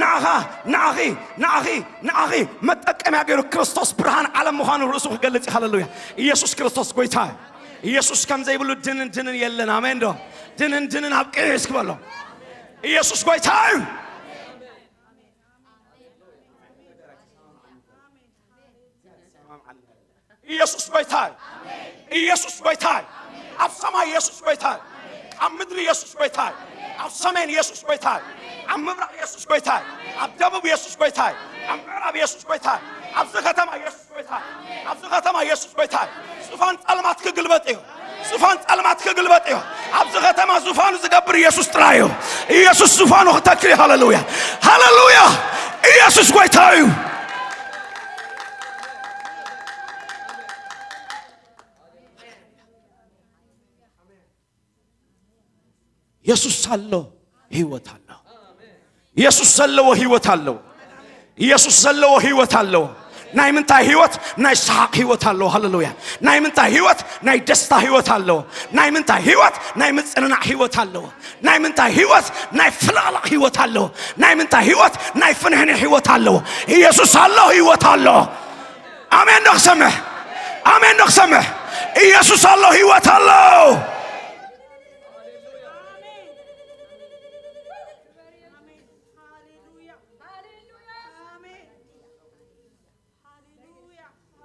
ንዓኻ፣ ንዓኺ፣ ንዓኺ፣ ንዓኺ መጠቀምያ ገይሩ ክርስቶስ ብርሃን ዓለም ምዃኑ ርእሱ ክገልጽ እዩ። ሃሌሉያ። ኢየሱስ ክርስቶስ ጎይታ እዩ። ኢየሱስ ከም ዘይብሉ ድንን ድንን የለን። ኣሜን ዶ? ድንን ድንን ኣብቂዑ እስኪ በሎ። ኢየሱስ ጎይታ እዩ። ኢየሱስ ጎይታ እዩ። ኢየሱስ ጎይታ እዩ። ኣብ ሰማይ ኢየሱስ ጎይታ እዩ። ኣብ ምድሪ ኢየሱስ ጎይታ እዩ። ኣብ ሰሜን ኢየሱስ ጎይታ እዩ። ኣብ ምብራቕ ኢየሱስ ጎይታ እዩ። ኣብ ደቡብ ኢየሱስ ጎይታ እዩ። ኣብ ምዕራብ ኢየሱስ ጎይታ እዩ። ኣብዚ ከተማ ኢየሱስ ጎይታ እዩ። ኣብዚ ከተማ ኢየሱስ ጎይታ እዩ። ዙፋን ጸልማት ክግልበጥ እዩ። ዙፋን ጸልማት ክግልበጥ እዩ። ኣብዚ ከተማ ዙፋኑ ዝገብር ኢየሱስ ጥራይ እዩ። ኢየሱስ ዙፋኑ ክተክል እዩ። ሃሌሉያ፣ ሃሌሉያ። ኢየሱስ ጎይታ እዩ። ኢየሱስ ኣሎ፣ ህይወት ኣሎ። ኢየሱስ ዘለዎ ህይወት ኣለዎ። ኢየሱስ ዘለዎ ህይወት ኣለዎ። ናይ ምንታይ ህይወት? ናይ ሰሓቕ ህይወት ኣለዎ። ሃሌሉያ። ናይ ምንታይ ህይወት? ናይ ደስታ ህይወት ኣለዎ። ናይ ምንታይ ህይወት? ናይ ምጽንናዕ ህይወት ኣለዎ። ናይ ምንታይ ህይወት? ናይ ፍልቕላቕ ህይወት ኣለዎ። ናይ ምንታይ ህይወት? ናይ ፍንሕኒ ህይወት ኣለዎ። ኢየሱስ ኣሎ፣ ህይወት ኣሎ። ኣሜን ዶ ክሰምዕ? ኣሜን ዶ ክሰምዕ? ኢየሱስ ኣሎ፣ ህይወት ኣሎ።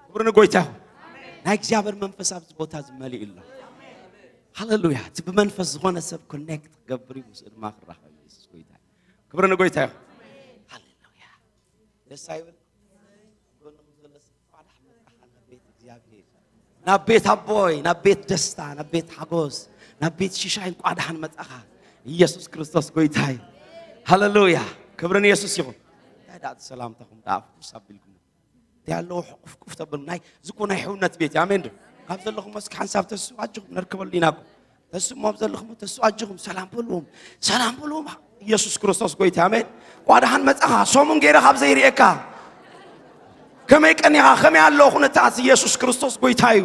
ክብሪ ንጎይታ ይኹን። ናይ እግዚኣብሔር መንፈስ ኣብዚ ቦታ እዚ መሊኡ ኣሎ። ሃሌሉያ። እቲ ብመንፈስ ዝኾነ ሰብ ኮኔክት ክገብር እዩ፣ ምስኡ ድማ ክራኸብ እዩ። የሱስ ጎይታ እዩ። ክብሪ ንጎይታ ይኹን። ሃሌሉያ። ደስ ኣይብል? ጎንኹም ዘሎ ሰብ፣ "እንኳዕ ደሓን መጣኻ ናብ ቤት እግዚኣብሔር፣ ናብ ቤት ኣቦይ፣ ናብ ቤት ደስታ፣ ናብ ቤት ሓጎስ፣ ናብ ቤት ሽሻይ እንኳዕ ደሓን መጣኻ። ኢየሱስ ክርስቶስ ጎይታ እዩ። ሃሌሉያ። ክብሪ ንየሱስ ይኹን." እንታይ ደኣ እቲ ሰላምታኹም ደኣ ፍኩስ ኣቢልኩም? እንታይ ኣለዎ ሕቁፍቁፍ ተብሉ? ናይ፣ እዚ እኮ ናይ ሕውነት ቤት እዩ። ኣሜን ዶ? ካብ ዘለኹም እስኪ ሓንሳብ ተስኡ ኣጆኹም ነርከበሉ ኢና እኮ። ተስኡ ኣብ ዘለኹም ተስኡ ኣጆኹም ሰላም በልዎም። ሰላም በልዎም። ኢየሱስ ክርስቶስ ጎይታ። ኣሜን። እንኳዕ ደሓን መጻኻ። ሰሙን ገይረ ካብ ዘይርእየካ። ከመይ ቀኒኻ? ከመይ ኣሎ ኩነታት? ኢየሱስ ክርስቶስ ጎይታ እዩ።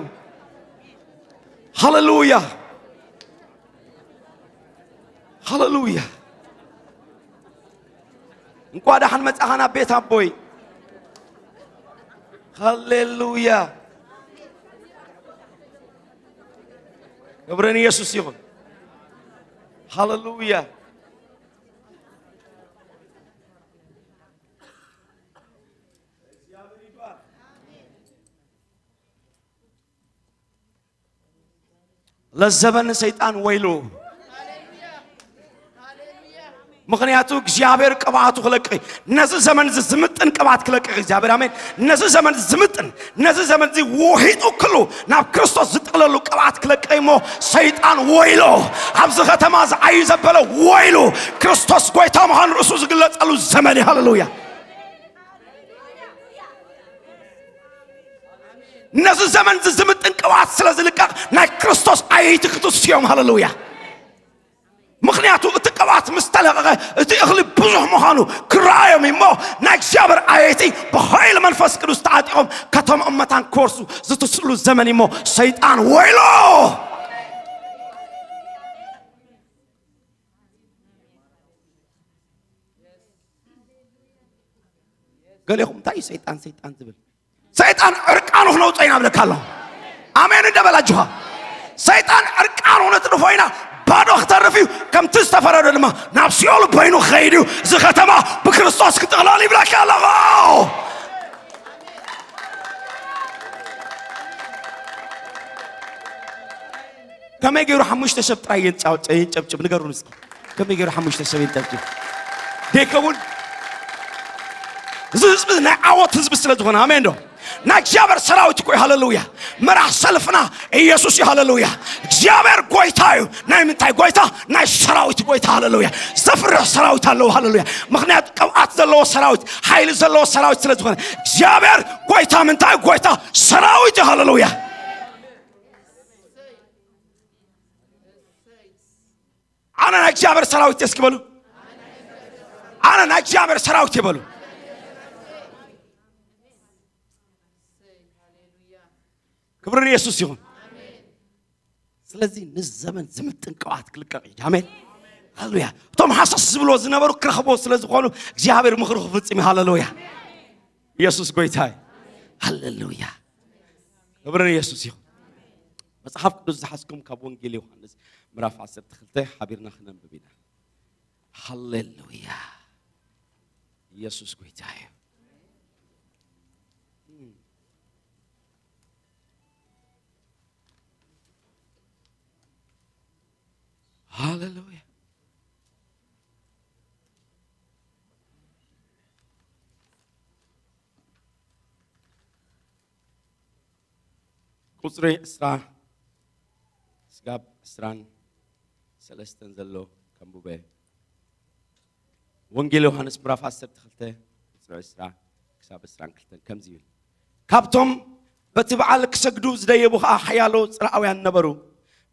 ሃሌሉያ። ሃሌሉያ። እንኳዕ ደሓን መጻኻ ናብ ቤት ኣቦይ። ሃሌሉያ። ክብሪ ንየሱስ ይኹን። ሃሌሉያ። ለዘበን ሰይጣን ወይሉ። ምኽንያቱ እግዚኣብሔር ቅብኣቱ ክለቅቕ፣ ነዚ ዘመን እዚ ዝምጥን ቅብኣት ክለቅቕ እግዚኣብሔር፣ ኣሜን። ነዚ ዘመን እዚ ዝምጥን፣ ነዚ ዘመን እዚ ወሒጡ ክሉ ናብ ክርስቶስ ዝጥቕለሉ ቅብኣት ክለቅቕ እሞ፣ ሰይጣን ወይሎ። ኣብዚ ከተማ ዝዓዩ ዘበለ ወይሉ። ክርስቶስ ጎይታ ምዃኑ ርእሱ ዝግለጸሉ ዘመን እዩ። ሃሌሉያ። ነዚ ዘመን እዚ ዝምጥን ቅብኣት ስለ ዝልቀቕ፣ ናይ ክርስቶስ ኣየይቲ ክትስዮም። ሃሌሉያ። ምኽንያቱ እቲ ቅብኣት ምስ ተለቐቐ፣ እቲ እኽሊ ብዙሕ ምዃኑ ክረኣዮም እሞ፣ ናይ እግዚኣብሔር ኣየይቲ ብሃይሊ መንፈስ ቅዱስ ተዓጢቖም ከተምኦም መታን ክወርሱ ዝትስእሉ ዘመን እሞ፣ ሰይጣን ወይሎ። ገሌኹም እንታይ እዩ ሰይጣን፣ ሰይጣን ዝብል? ሰይጣን ዕርቃኑ ክነውጾ ኢና ብለካ ኣለኹ። ኣሜን እንደ በል ኣጆኻ። ሰይጣን ዕርቃኑ ነጥርፎ ኢና፣ ባዶ ክተርፍ እዩ። ከምቲ ዝተፈረዶ ድማ ናብ ሲኦል በይኑ ክኸይድ እዩ። እዚ ከተማ ብክርስቶስ ክጥቕለል ይብለካ ኣለኹ። ከመይ ገይሩ ሓሙሽተ ሰብ ጥራይ የንጫው-፣ የንጨብጭብ? ንገሩን እስኪ። ከመይ ገይሩ ሓሙሽተ ሰብ የንጨብጭብ? ደይከውን? እዚ ህዝቢ ናይ ዓወት ህዝቢ ስለ ዝኾነ፣ ኣሜን ዶ? ናይ እግዚኣብሔር ሰራዊት እኮ እዩ፣ ሃሌሉያ። መራሕ ሰልፍና ኢየሱስ እዩ፣ ሃሌሉያ። እግዚኣብሔር ጎይታ እዩ። ናይ ምንታይ ጎይታ? ናይ ሰራዊት ጎይታ፣ ሃሌሉያ። ዘፍርሕ ሰራዊት ኣለዎ፣ ሃሌሉያ። ምኽንያቱ ቅብኣት ዘለዎ ሰራዊት፣ ሓይሊ ዘለዎ ሰራዊት ስለ ዝኾነ፣ እግዚኣብሔር ጎይታ ምንታይ? ጎይታ ሰራዊት እዩ፣ ሃሌሉያ። ኣነ ናይ እግዚኣብሔር ሰራዊት እየ እስኪ በሉ። ኣነ ናይ እግዚኣብሔር ሰራዊት እየ በሉ። ክብሪ ንየሱስ ይኹን። ስለዚ ንዘመን ዝምጥን ቅብኣት ክልቀቕ እዩ። ኣሜን። ሃሌሉያ። እቶም ሃሰስ ዝብሎ ዝነበሩ ክረኽቦ ስለ ዝኾኑ እግዚኣብሔር ምኽሩ ክፍጽም እዩ። ሃሌሉያ። ኢየሱስ ጎይታ እዩ። ሃሌሉያ። ክብሪ ንየሱስ ይኹን። መጽሓፍ ቅዱስ ዝሓዝኩም ካብ ወንጌል ዮሃንስ ምዕራፍ ዓሰርተ ክልተ ሓቢርና ክነንብብ ኢና። ሃሌሉያ። ኢየሱስ ጎይታ እዩ። ሃሌሉያ። ቁጽሪ ዕስራ ስጋብ ዕስራን ሰለስተን ዘሎ ከንብበ። ወንጌል ዮሃንስ ምዕራፍ ዓሰርተ ክልተ ቁጽሪ ዕስራ ክሳብ ዕስራን ክልተን ከምዚ ይብል። ካብቶም በቲ በዓል ክሰግዱ ዝደየቡ ኸኣ ሓያሎ ጽርኣውያን ነበሩ።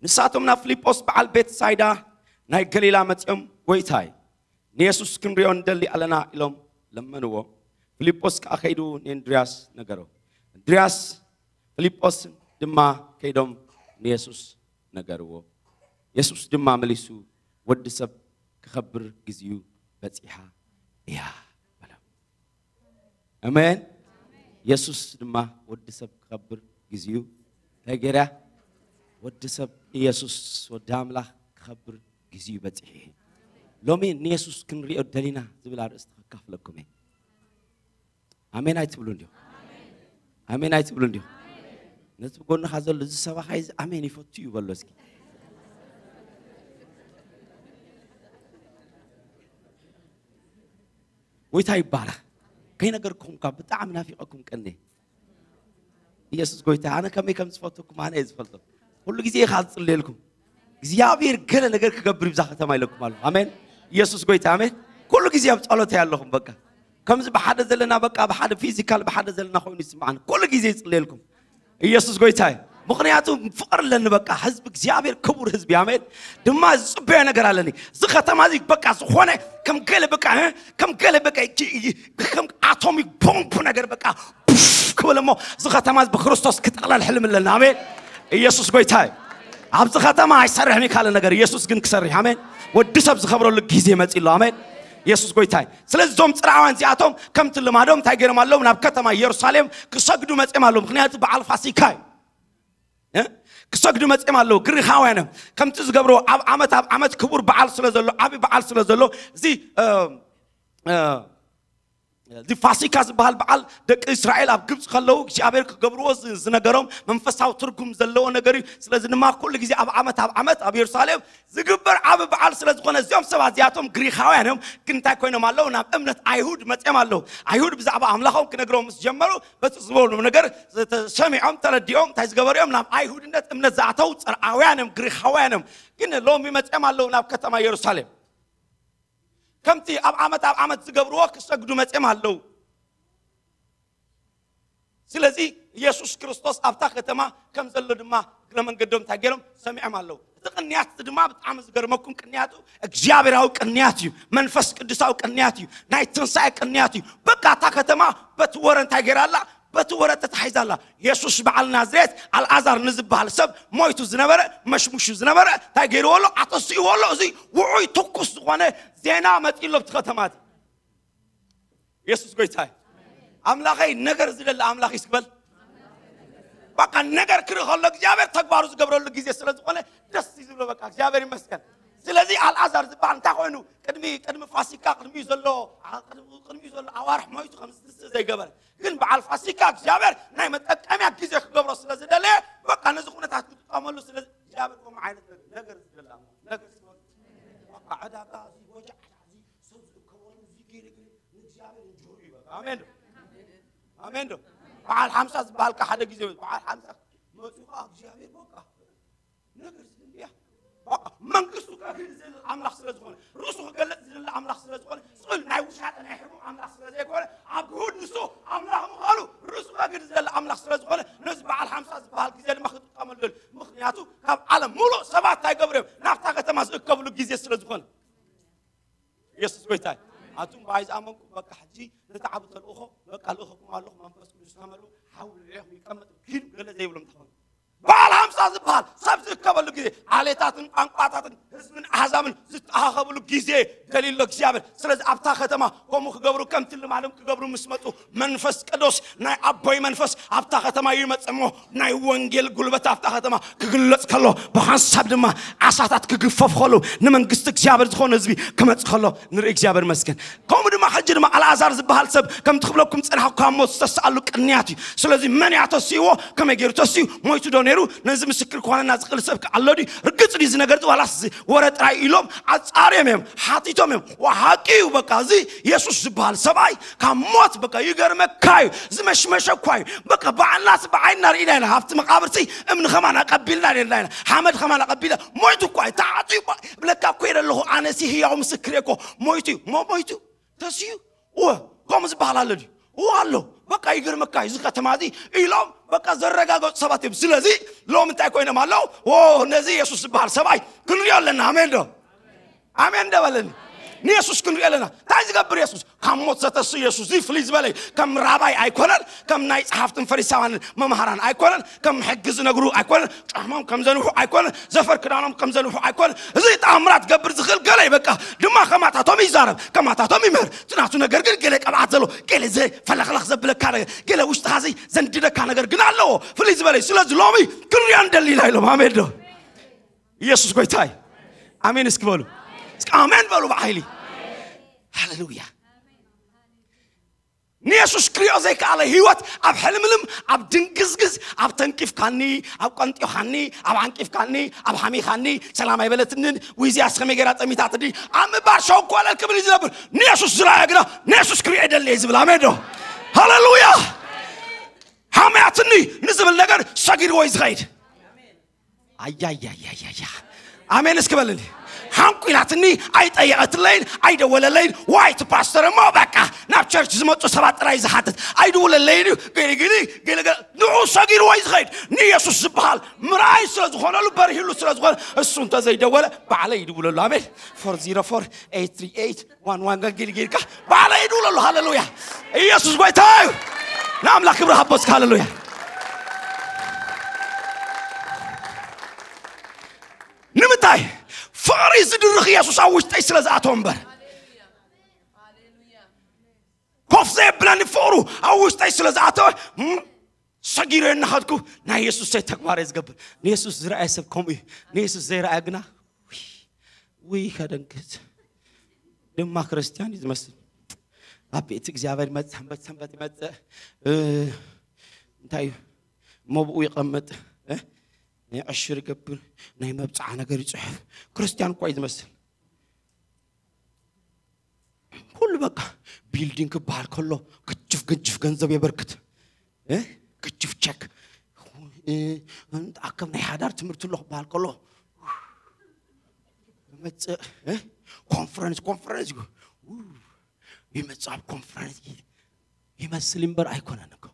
ንሳቶም ናብ ፊልጶስ በዓል ቤትሳይዳ ናይ ገሊላ መጺኦም፣ "ጐይታይ፣ ንየሱስ ክንሪኦ ንደሊ ኣለና" ኢሎም ለመንዎ። ፊልጶስ ከኣ ከይዱ ንእንድርያስ ነገሮ። እንድርያስ ፊልጶስ ድማ ከይዶም ንየሱስ ነገርዎ። የሱስ ድማ መሊሱ፣ "ወዲ ሰብ ክኸብር ግዜኡ በጺሓ እያ" በሎም። ኣሜን። የሱስ ድማ ወዲ ሰብ ክኸብር ግዜኡ እንታይ ገይራ? ወዲ ሰብ፣ ኢየሱስ ወዲ ኣምላኽ ክኸብር ግዜኡ በጺሑ እዩ። ሎሚ ንየሱስ ክንሪኦ ደሊና ዝብል ኣርእስቲ ከካፍለኩም እየ። ኣሜን ኣይትብሉ እንዲኹም? ኣሜን ኣይትብሉ እንዲኹም? ነቲ ጎንኻ ዘሎ፣ "እዚ ሰባኻይ እዚ ኣሜን ይፈቱ እዩ" በሎ እስኪ። ጎይታ ይባረኽ። ከይነገርኩኹም እኳ ብጣዕሚ ናፊቐኩም ቀኒ። ኢየሱስ ጎይታ፣ ኣነ ከመይ ከም ዝፈትኩም ኣነ እየ ዝፈልጦ። ኩሉ ግዜ ኢኻ ዝጽልየልኩም። እግዚኣብሔር ገለ ነገር ክገብር ይብዛ ከተማ ኢለኩም ኣለኹ። ኣሜን። ኢየሱስ ጎይታ፣ ኣሜን። ኩሉ ግዜ ኣብ ጸሎት እየ ኣለኹም። በቃ ከምዚ ብሓደ ዘለና፣ በቃ ብሓደ ፊዚካል ብሓደ ዘለና ኮይኑ ይስማዓኒ። ኩሉ ግዜ ይጽልየልኩም። ኢየሱስ ጎይታ እዩ። ምኽንያቱ ፍቕሪ ኣለኒ። በቃ ህዝቢ እግዚኣብሔር ክቡር ህዝቢ፣ ኣሜን። ድማ ዝጽበዮ ነገር ኣለኒ። እዚ ከተማ እዚ በቃ ዝኾነ ከም ገለ በቃ እ፣ ከም ገለ በቃ እ፣ እ፣ ከም ኣቶሚክ ቦምብ ነገር በቃ ፑፍ ክብል እሞ እዚ ከተማ እዚ ብክርስቶስ ክጥቕለል ሕልም ኣለኒ። ኣሜን። ኢየሱስ ጎይታ እዩ። ኣብዚ ከተማ ኣይሰርሕን እዩ ካለ ነገር ኢየሱስ ግን ክሰርሕ፣ ኣሜን። ወዲ ሰብ ዝኸብረሉ ግዜ መጺ ኣሎ። ኣሜን። ኢየሱስ ጎይታ እዩ። ስለዚ እዞም ጽርዓውያን እዚኣቶም ከምቲ ልማዶም እንታይ ገይሮም ኣለዉ? ናብ ከተማ ኢየሩሳሌም ክሰግዱ መጺኦም ኣለዉ። ምኽንያቱ በዓል ፋሲካ እዩ። እ? ክሰግዱ መጺኦም ኣለዉ። ግሪኻውያን እዮም። ከምቲ ዝገብርዎ ኣብ ዓመት ኣብ ዓመት ክቡር በዓል ስለ ዘሎ፣ ዓቢ በዓል ስለ ዘሎ፣ እዚ እ፣ እ፣ እዚ ፋሲካ ዝበሃል በዓል ደቂ እስራኤል ኣብ ግብፂ ከለዉ እግዚኣብሔር ክገብርዎ ዝ- ዝነገሮም መንፈሳዊ ትርጉም ዘለዎ ነገር እዩ። ስለዚ ድማ ኩሉ ግዜ ኣብ ዓመት ኣብ ዓመት ኣብ ኢየሩሳሌም ዝግበር ዓቢ በዓል ስለ ዝኾነ እዚኦም ሰባት እዚኣቶም ግሪኻውያን እዮም። ግን እንታይ ኮይኖም ኣለዉ? ናብ እምነት ኣይሁድ መፅኦም ኣለዉ። ኣይሁድ ብዛዕባ ኣምላኾም ክነግሮም ምስ ጀመሩ በቲ ዝበሉ ነገር ተሰሚዖም ተረዲኦም እንታይ ዝገበሩ እዮም? ናብ ኣይሁድነት እምነት ዝኣተዉ ጽርዓውያን እዮም፣ ግሪኻውያን እዮም። ግን ሎሚ መፅኦም ኣለዉ ናብ ከተማ ኢየሩሳሌም። ከምቲ ኣብ ዓመት ኣብ ዓመት ዝገብርዎ ክሰግዱ መፅኦም ኣለዉ። ስለዚ ኢየሱስ ክርስቶስ ኣብታ ከተማ ከም ዘሎ ድማ እግረ መንገዶም እንታይ ገይሮም ሰሚዖም ኣለዉ። እቲ ቅንያት ድማ ብጣዕሚ ዝገርመኩም ቅንያቱ እግዚኣብሔራዊ ቅንያት እዩ። መንፈስ ቅዱሳዊ ቅንያት እዩ። ናይ ትንሳኤ ቅንያት እዩ። በቃ እታ ከተማ በቲ ወረ እንታይ ገይራ ኣላ? በቲ ወረ ተታሒዛ ኣላ። የሱስ በዓል ናዝሬት ኣልኣዛር ንዝበሃል ሰብ ሞይቱ ዝነበረ መሽሙሹ ዝነበረ እንታይ ገይርዎ ኣሎ? ኣተሲእዎ ኣሎ። እዚ ውዑይ ትኩስ ዝኾነ ዜና መፂኡ ኣሎ ኣብቲ ከተማ እቲ። የሱስ ጎይታ እዩ። ኣምላኸይ ነገር ዝደሊ ኣምላኽ ይስክበል። በቃ ነገር ክርኢ ከሎ እግዚኣብሔር ተግባሩ ዝገብረሉ ግዜ ስለ ዝኾነ ደስ እዩ ዝብሎ። በቃ እግዚኣብሔር ይመስገን። ስለዚ ኣልኣዛር ዝበሃል እንታይ ኮይኑ ቅድሚ ቅድሚ ፋሲካ ቅድሚ ዘሎ ቅድሚ ዘሎ ኣዋርሕ ሞይቱ ከም ዝትስእ ዘይገበረ ግን በዓል ፋሲካ እግዚኣብሔር ናይ መጠቀምያ ግዜ ክገብሮ ስለ ዝደለየ በቃ ነዚ ኩነታት ክጥቀመሉ ስለ እግዚኣብሔር ከምኡ ዓይነት ነገር ነገር ዝደሊ ኣምላኽ ነገር ስለ በቃ ዕዳጋ እዚ ወጃዕ እዚ ሰብ ዝእከበሉ እዚ ገይረ ገይረ ንእግዚኣብሔር እንጆሪ እዩ በቃ። ኣሜን ዶ? ኣሜን ዶ? በዓል ሓምሳ ዝበሃል ከዓ ሓደ ግዜ በዓል ሓምሳ መፁ ከዓ እግዚኣብሔር በቃ ነገር ዝደሊ እያ። በቃ መንግስቱ ከግህድ ዝደሊ ኣምላኽ ስለ ዝኾነ ርእሱ ክገለፅ ዝደሊ ኣምላኽ ስለ ዝኾነ ስእል ናይ ውሻጠ ናይ ሕቡእ ኣምላኽ ስለ ዘይኮነ ኣብ ግሁድ ንሱ ኣምላኽ ምዃኑ ርእሱ ከግህድ ዝደሊ ኣምላኽ ስለ ዝኾነ ነዚ በዓል ሓምሳ ዝበሃል ግዜ ድማ ክጥቀመሉ ደሊ። ምኽንያቱ ካብ ዓለም ሙሉእ ሰባት እንታይ ገብሩ እዮም ናብታ ከተማ ዝእከብሉ ግዜ ስለ ዝኾነ። ኢየሱስ ጎይታ እዩ። ኣቱም ብኣይ ዝኣመንኩም በቃ ሕጂ ነቲ ዓቢ ተልእኾ በቃ ልእኸኩም ኣለኹ መንፈስ ቅዱስ ተመሉ ሓዊ ልዕኹም ይቀመጥ ኪዱ ገለ ዘይብሎም ተኾኑ በዓል ሃምሳ ዝበሃል ሰብ ዝእከበሉ ግዜ ዓሌታትን ቋንቋታትን ህዝብን ኣህዛብን ዝተኣኻኸብሉ ግዜ ደልዩ ኣሎ እግዚኣብሔር። ስለዚ ኣብታ ከተማ ከምኡ ክገብሩ ከምቲ ልማዶም ክገብሩ ምስ መፁ መንፈስ ቅዱስ ናይ ኣቦይ መንፈስ ኣብታ ከተማ ይመፅእ እሞ ናይ ወንጌል ጉልበት ኣብታ ከተማ ክግለፅ ከሎ ብሓንሳብ ድማ ዓሳታት ክግፈፍ ከሎ ንመንግስቲ እግዚኣብሔር ዝኾነ ህዝቢ ክመፅ ከሎ ንርኢ እግዚኣብሔር መስገን። ከምኡ ድማ ሕጂ ድማ ኣልኣዛር ዝበሃል ሰብ ከምቲ ክብለኩም ፅናሕ ካብ ሞት ዝተሰኣሉ ቅንያት እዩ። ስለዚ መን እያ ተስእዎ? ከመይ ገይሩ ተስዩ? ሞይቱ ዶ ነይሩ? ነዚ ምስክር ክኾነና ዝኽእል ሰብ ከ ኣሎ ድዩ? ርግፅ ድዩ እዚ ነገር እዚ? ዋላስ እዚ ወረ ጥራይ ኢሎም ኣፃርዮም እዮም ሓቲቶም እዮም። ሓቂ እዩ በቃ እዚ የሱስ ዝበሃል ሰብኣይ ካብ ሞት በቃ ይገርመካ እዩ። ዝመሽመሸ እኳ እዩ በቃ ባዕልናስ ብዓይንና ርኢና ኢና። ኣብቲ መቃብርቲ እምኒ ከማን ኣቀቢልና ኔርና ኢና። ሓመድ ከማን ኣቀቢልና ሞይቱ እኳ እዩ ተዓፅዩ እኳ ብለካ እኮ ኢለ ኣለኹ። ኣነሲ ህያው ምስክር እየ እኮ ሞይቱ እዩ ሞ ሞይቱ ተስዩ እወ ከምኡ ዝበሃል ኣሎ ድዩ? እወ ኣሎ። በቃ ይገርመካ እዩ እዚ ከተማ እዚ ኢሎም በቃ ዘረጋገፁ ሰባት እዮም። ስለዚ ሎም እንታይ ኮይኖም ኣለዉ? ዎ ነዚ የሱስ ዝበሃል ሰብኣይ ክንሪኦ ኣለና። ኣሜን ዶ? ኣሜን እንደ በለኒ ንየሱስ ክንሪኦ ኣለና። እንታይ ዝገብር የሱስ? ካብ ሞት ዘተሱ የሱስ እዚ ፍልይ ዝበለ እዩ። ከም ራባይ ኣይኮነን፣ ከም ናይ ጸሓፍትን ፈሪሳውያንን መምሃራን ኣይኮነን፣ ከም ሕጊ ዝነግሩ ኣይኮነን፣ ጭሕሞም ከም ዘንውሑ ኣይኮነን፣ ዘፈር ክዳኖም ከም ዘንውሑ ኣይኮነን። እዚ ተኣምራት ገብር ዝኽእል ገለ እዩ። በቃ ድማ ከማታቶም ይዛረብ፣ ከማታቶም ይምህር። እቲ ናቱ ነገር ግን ገለ ቅብኣት ዘለዎ፣ ገለ ዘፈለኽለኽ ዘብለካ ነገር፣ ገለ ውሽጥኻ ዘይ ዘንድደካ ነገር ግን ኣለዎ። ፍልይ ዝበለ እዩ። ስለዚ ሎሚ ክንሪኦ እንደሊና ኢሎም። ኣሜን ዶ? ኢየሱስ ጎይታ እዩ። ኣሜን እስኪ በሉ። እስኪ ኣሜን በሉ ብሓይሊ። ሃሌሉያ። ንየሱስ ክሪኦ ዘይከኣለ ህይወት ኣብ ሕልምልም፣ ኣብ ድንግዝግዝ፣ ኣብ ተንቂፍካኒ፣ ኣብ ቀንጢኻኒ፣ ኣብ ዓንቂፍካኒ፣ ኣብ ሓሚኻኒ፣ ሰላም ኣይበለትንን፣ ውይ እዚኣስ ከመይ ገይራ ጠሚታትኒ ኣብ ምባል ሸው ኮለል ክብል እዩ ዝነብር። ንየሱስ ዝረኣየ ግና ንየሱስ ክሪኦ ይደሊ እየ ዝብል። ኣሜን ዶ? ሃሌሉያ። ሓምያትኒ ንዝብል ነገር ሰጊርዎ እዩ ዝኸይድ። ኣያያያያያ። ኣሜን እስኪ በልኒ። ሓንቁ ኢላትኒ፣ ኣይጠየቐትለይን፣ ኣይደወለለይን። ዋይ እቲ ፓስተር እሞ በቃ ናብ ቸርች ዝመፁ ሰባት ጥራይ ዝሓትት፣ ኣይደወለለይን እዩ። ገለ ገለ ገለ ገለ ንዑ ሰጊርዎ እዩ ዝኸይድ። ንየሱስ ዝበሃል ምርኣይ ስለ ዝኾነሉ፣ በርሂሉ ስለ ዝኾነ፣ እሱ እንተዘይደወለ ባዕለይ ይድውለሉ። ኣሜን። ፎር ዚሮ ፎር ኤይት ትሪ ኤይት ዋን ዋን ገንጊል ጌርካ ባዕለይ ይድውለሉ። ሃሌሉያ። ኢየሱስ ጎይታ እዩ። ንኣምላኽ ክብሪ ሃቦ እስኪ። ሃሌሉያ። ንምንታይ? ፍቕሪ ዝድርኽ ኢየሱስ ኣብ ውሽጠይ ስለ ዝኣተወ እምበር። ኮፍ ዘየብለኒ ፍቕሩ ኣብ ውሽጠይ ስለ ዝኣተወ፣ እም፣ ሰጊረ እናኸድኩ ናይ የሱሰይ ተግባር እየ ዝገብር። ንየሱስ ዝረኣየ ሰብ ከምኡ እዩ። ንየሱስ ዘይረኣየ ግና፣ ውይ፣ ውይ፣ ከደንግጽ። ድማ ክርስቲያን እዩ ዝመስል። ኣብ ቤት እግዚኣብሔር ይመጽእ፣ ሰንበት ሰንበት ይመጽእ። እ፣ እንታይ እዩ? መብኡ ይቐምጥ። እ? ናይ ዕሽር ይገብር፣ ናይ መብጽዓ ነገር ይጽሕፍ። ክርስቲያን እኳ እዩ ዝመስል። ኩሉ በቃ ቢልዲንግ ክበሃል ከሎ፣ ግጅፍ ግጅፍ ገንዘብ የበርክት። እ? ግጅፍ ቸክ። እ፣ ኣከብ ናይ ሓዳር ትምህርቲ ኣሎ ክበሃል ከሎ፣ ይመጽእ፣ እ? ኮንፈረንስ፣ ኮንፈረንስ ይመጽእ። ኣብ ኮንፈረንስ ይመስል እምበር ኣይኮነን እኮ።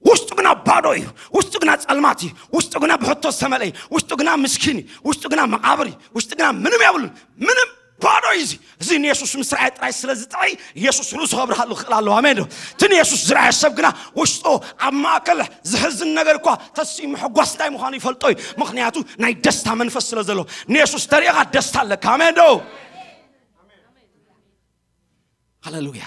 ውስጡ ግና ባዶ እዩ። ውስጡ ግና ጸልማት እዩ። ውስጡ ግና ብሕቶ ዝተመልአ እዩ። ውስጡ ግና ምስኪን እዩ። ውስጡ ግና መቓብር እዩ። ውስጡ ግና ምንም የብሉን። ምንም ባዶ እዩ። እዚ፣ እዚ ንየሱስ ምስ ረኣየ ጥራይ ስለ ዝጥዕይ፣ የሱስ ርእሱ ከብርሃሉ ክኽእል ኣለዎ። ኣሜን ዶ? እቲ ንየሱስ ዝረኣየ ሰብ ግና ውሽጡ ኣብ ማእከል ዝሕዝን ነገር እኳ ተሲኡ ምሕጓስ እንታይ ምዃኑ ይፈልጦ እዩ። ምኽንያቱ ናይ ደስታ መንፈስ ስለ ዘሎ። ንየሱስ ተሪእኻ ደስታ ኣለካ። ኣሜን ዶ? ሃሌሉያ።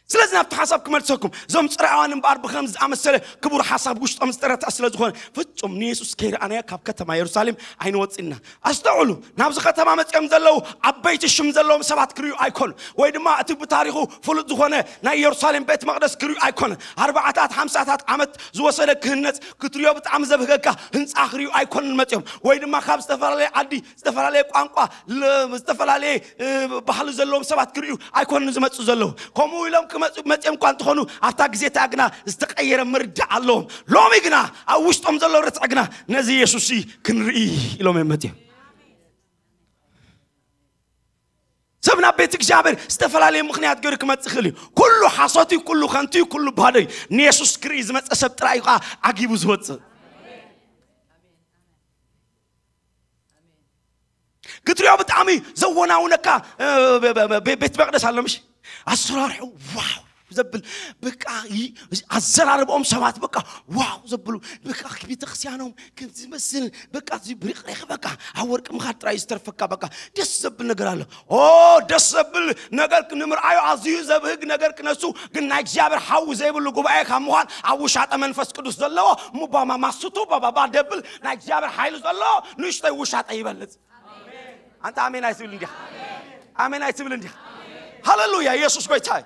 ስለዚ ናብቲ ሓሳብ ክመልሰኩም፣ እዞም ጽርኣውያን እምበኣር ብኸም ዝኣመሰለ ክቡር ሓሳብ ውሽጦም ዝተረትዐ ስለ ዝኾነ፣ ፍጹም ንየሱስ ከይረኣናዮ ካብ ከተማ የሩሳሌም ኣይንወጽእና። ኣስተውዕሉ፣ ናብዚ ከተማ መጺኦም ዘለዉ ዓበይቲ ሽም ዘለዎም ሰባት ክርእዩ ኣይኮኑ፣ ወይ ድማ እቲ ብታሪኹ ፍሉጥ ዝኾነ ናይ የሩሳሌም ቤት መቕደስ ክርእዩ ኣይኮነ። ኣርባዓታት ሓምሳታት ዓመት ዝወሰደ ክህነጽ ክትርእዮ ብጣዕሚ ዘብህገካ ህንጻ ክርእዩ ኣይኮኑን መጺኦም፣ ወይ ድማ ካብ ዝተፈላለየ ዓዲ ዝተፈላለየ ቋንቋ ለ-፣ ዝተፈላለየ፣ እ፣ ባህሊ ዘለዎም ሰባት ክርእዩ ኣይኮኑን ዝመጹ ዘለዉ። ከምኡ ኢሎም ክመጹ መጺኦም እኳ እንተኾኑ፣ ኣብታ ግዜ እቲኣ ግና ዝተቐየረ ምርዳእ ኣለዎም። ሎሚ ግና ኣብ ውሽጦም ዘሎ ርትዒ ግና ነዚ የሱስ ክንርኢ ኢሎም እዮም መጺኦም። ሰብ ናብ ቤት እግዚኣብሔር ዝተፈላለየ ምኽንያት ገይሩ ክመጽእ ይኽእል እዩ። ኩሉ ሓሶት እዩ፣ ኩሉ ከንቱ እዩ፣ ኩሉ ባዶ እዩ። ንየሱስ ክርኢ ዝመጸ ሰብ ጥራይ እዩ ከዓ ዓጊቡ ዝወጽእ። ክትሪኦ ብጣዕሚ ዘወናውነካ፣ እ፣ በ-፣ በ-፣ በ-፣ ቤት መቅደስ ኣሎ ምሽ? ኣሰራርሑ ዋው ዘብል፣ በቃ ይ-፣ ኣዘራርብኦም ሰባት በቃ ዋው ዘብሉ፣ በቃ ቤተክርስቲያኖም ከም ዝመስል በቃ እዚ ብሪቕሪቕ በቃ ኣብ ወርቂ ምኻድ ጥራይ ዝተርፈካ በቃ ደስ ዘብል ነገር ኣሎ። ኦ ደስ ዘብል ነገር ክ-፣ ንምርኣዩ ኣዝዩ ዘብህግ ነገር ክነሱ ግን ናይ እግዚኣብሔር ሓዊ ዘይብሉ ጉባኤ ካብ ምዃን ኣብ ውሻጠ መንፈስ ቅዱስ ዘለዎ ሙባማ ማስቱ ባባባ ደብል ናይ እግዚኣብሔር ሓይሊ ዘለዎ ንእሽተይ ውሻጠ ይበልጽ። ኣንተ ኣሜን ኣይትብል እንዲኻ? ኣሜን ኣይትብል እንዲኻ? ሃሌሉያ፣ ኢየሱስ ጎይታ እዩ።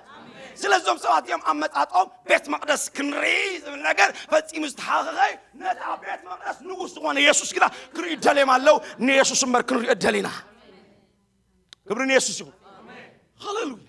ስለዞም ሰባት እዮም ኣመጻጽኦም ቤት መቕደስ ክንርኢ ዝብል ነገር ፈጺሙ ዝተሓኸኸ እዩ። ነታ ቤት መቕደስ ንጉስ ዝኾነ ኢየሱስ ግና ክርእዩ ደልዮም ኣለዉ። ንኢየሱስ እምበር ክንርእዮ ደሊና። ክብሪ ንኢየሱስ ይኹን። ሃሌሉያ።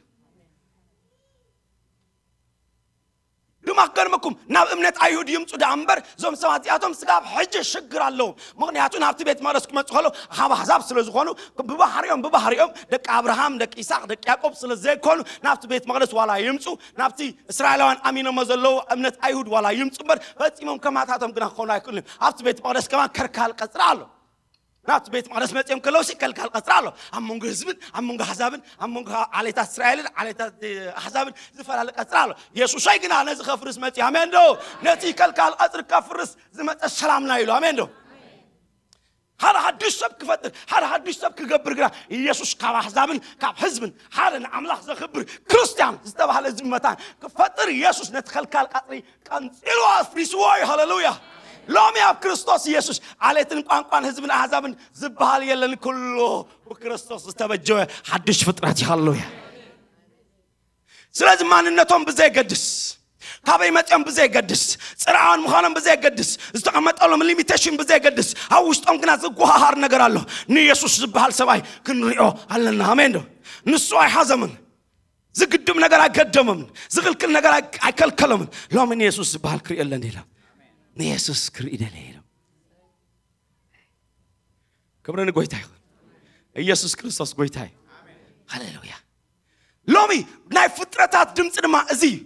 ድማ ክገርመኩም ናብ እምነት ኣይሁድ ይምፁ ደኣ እምበር እዞም ሰባት እዚኣቶም ስጋብ ሕጂ ሽግር ኣለዎም። ምኽንያቱ ናብቲ ቤት መቕደስ ክመፁ ከለዉ ካብ ኣሕዛብ ስለ ዝኾኑ ብባህሪኦም ብባህሪኦም ደቂ ኣብርሃም ደቂ ይስሐቅ ደቂ ያዕቆብ ስለ ዘይኮኑ ናብቲ ቤት መቕደስ ዋላ ይምፁ ናብቲ እስራኤላውያን ኣሚኖሞ ዘለዉ እምነት ኣይሁድ ዋላ ይምፁ እምበር ፈፂሞም ከማታቶም ግና ክኾኑ ኣይክእሉን እዮም። ኣብቲ ቤት መቕደስ ከማን ከልካል ቀፅሪ ኣሎ። ናብቲ ቤት መቕደስ መፂኦም ከለውሲ ከልካል ቀፅሪ ኣሎ። ኣብ መንጎ ህዝብን ኣብ መንጎ ኣሕዛብን ኣብ መንጎ ዓሌታት እስራኤልን ዓሌታት ኣሕዛብን ዝፈላለ ቀፅሪ ኣሎ። የሱሰይ ግና ነዚ ከፍርስ መፂ ኣሜን ዶ? ነቲ ከልካል ቀፅሪ ከፍርስ ዝመፀ ሰላምና ኢሉ ኣሜን ዶ? ሓደ ሓዱሽ ሰብ ክፈጥር ሓደ ሓዱሽ ሰብ ክገብር ግና ኢየሱስ ካብ ኣሕዛብን ካብ ህዝብን ሓደ ንኣምላኽ ዘኽብር ክርስትያን ዝተባህለ ህዝቢ መታን ክፈጥር ኢየሱስ ነቲ ከልካል ቀፅሪ ቀንፂሉ ኣፍሪስዎ እዩ። ሃሌሉያ። ሎሚ ኣብ ክርስቶስ ኢየሱስ ዓሌትን ቋንቋን ህዝብን ኣሕዛብን ዝበሃል የለን። ኩሉ ብክርስቶስ ዝተበጀወ ሓድሽ ፍጥረት እዩ። ሃሌሉያ። ስለዚ ማንነቶም ብዘየገድስ፣ ካበይ መፅኦም ብዘየገድስ፣ ፅርዓን ምዃኖም ብዘየገድስ፣ ዝተቐመጠሎም ሊሚቴሽን ብዘየገድስ፣ ኣብ ውሽጦም ግና ዝጓሃሃር ነገር ኣሎ። ንየሱስ ዝበሃል ሰብኣይ ክንሪኦ ኣለና። ኣሜን ዶ? ንሱ ኣይሓዘምን። ዝግድም ነገር ኣይገደሞምን። ዝኽልክል ነገር ኣይ- ኣይከልከሎምን። ሎሚ ንየሱስ ዝበሃል ክሪኦ ኣለኒ ኢሎም። ንየሱስ ክርኢ ደለ ኢሎም። ክብሪ ንጎይታ ይኹን። ኢየሱስ ክርስቶስ ጎይታ እዩ። ሃሌሉያ። ሎሚ ናይ ፍጥረታት ድምፂ ድማ እዚ እዩ።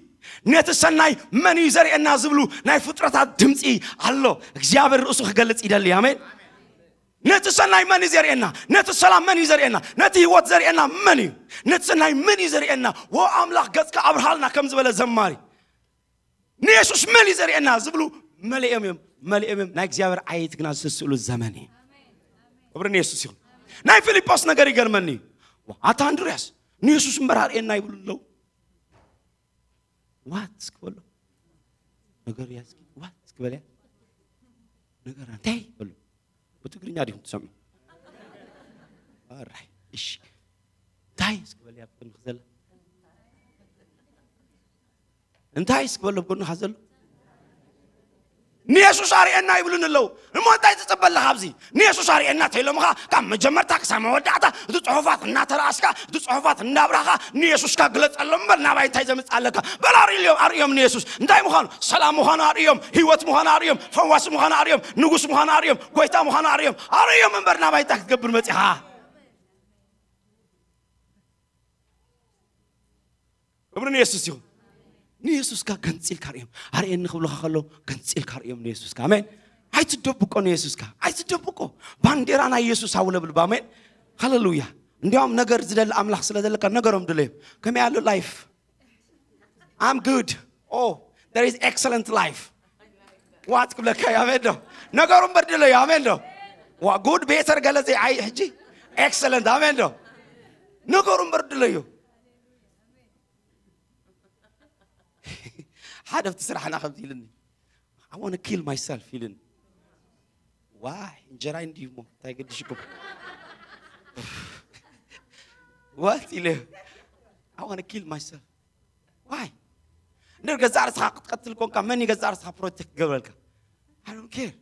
ነቲ ሰናይ መን እዩ ዘርእየና ዝብሉ ናይ ፍጥረታት ድምፂ ኣሎ። እግዚኣብሔር ርእሱ ክገልጽ ይደሊ። ኣሜን። ነቲ ሰናይ መን እዩ ዘርእየና? ነቲ ሰላም መን እዩ ዘርእየና? ነቲ ህይወት ዘርእየና መን እዩ? ነቲ ሰናይ መን እዩ ዘርእየና? ወ ኣምላኽ ገጽካ ኣብርሃልና ከም ዝበለ ዘማሪ ንየሱስ መን እዩ ዘርእየና ዝብሉ መሊኦም እዮም። መሊኦም እዮም። ናይ እግዚኣብሔር ኣየት ግና ዝስእሉ ዘመን እዩ። ክብሪ ንየሱስ ይኹን። ናይ ፊልጶስ ነገር ይገርመኒ እዩ። ኣታ እንድርያስ ንየሱስ እምበር ኣርእየና ይብሉ ኣለዉ። ዋት እስኪ በሎ። ነገር እያ እስኪ ዋት እስኪ በልያ። ነገር እንታይ በሎ። ብትግርኛ ዲኹም ትሰምዑ? ኣራይ እሺ። እንታይ እስኪ በልያ ብቅድሚ ዘላ እንታይ እስኪ በሎ ብጎንኻ ዘሎ። ንየሱስ ኣርእየና ይብሉን ኣለዉ። እሞ እንታይ ትጽበ ኣለኻ ኣብዚ? ንየሱስ ኣርእየና ተይሎምኻ ካብ መጀመርታ ክሳብ መወዳእታ እቲ ጽሑፋት እናተረኣስካ እቲ ጽሑፋት እንዳብራኻ ንየሱስካ ግለጸሎም እምበር ናባይ እንታይ ዘምጽእ ኣለካ? በል ኣርእዮም፣ ኣርእዮም ንየሱስ እንታይ ምዃኑ፣ ሰላም ምዃኑ ኣርእዮም፣ ህይወት ምዃኑ ኣርእዮም፣ ፈዋሲ ምዃኑ ኣርእዮም፣ ንጉስ ምዃኑ ኣርእዮም፣ ጎይታ ምዃኑ ኣርእዮም፣ ኣርእዮም እምበር ናባይ እንታይ ክትገብር መጺኻ? ክብሪ ንየሱስ ይኹን። ንየሱስካ ገንፂልካ ርእዮም። ኣርእየኒ ክብሉኻ ከለዉ ገንፂልካ ርእዮም ንየሱስካ። ኣሜን። ኣይትደብቆ ንየሱስካ። ኣይትደብቆ። ባንዴራ ናይ የሱስ ኣውለብልብ። ኣሜን። ሃሌሉያ። እንዲያውም ነገር ዝደሊ ኣምላኽ ስለ ዘለካ ነገሮም ድለዮም። ከመይ ኣሎ ላይፍ? I'm good. Oh, there is excellent life. ዋት ክብለካ እዩ። ኣሜን ዶ? ነገሩ እምበር ድለዮ። ኣሜን ዶ? ዋ ጉድ ቤተር ገለ ዘይ ኣይ ሕጂ ኤክሰለንት። ኣሜን ዶ? ነገሩ እምበር ድለዮ። ሓደ ኣብቲ ስራሕና ከምዚ ኢልኒ፣ I want to kill myself ኢልኒ። ዋይ እንጀራይ እንዲዩ እሞ እንታይ ገድሽኩም? ዋት ኢለ፣ I want to kill myself። ዋይ እንደ ገዛ ርስኻ ክትቀትል ኮንካ መን ገዛ ርስኻ ፕሮቴክት ገብረልካ? I don't care።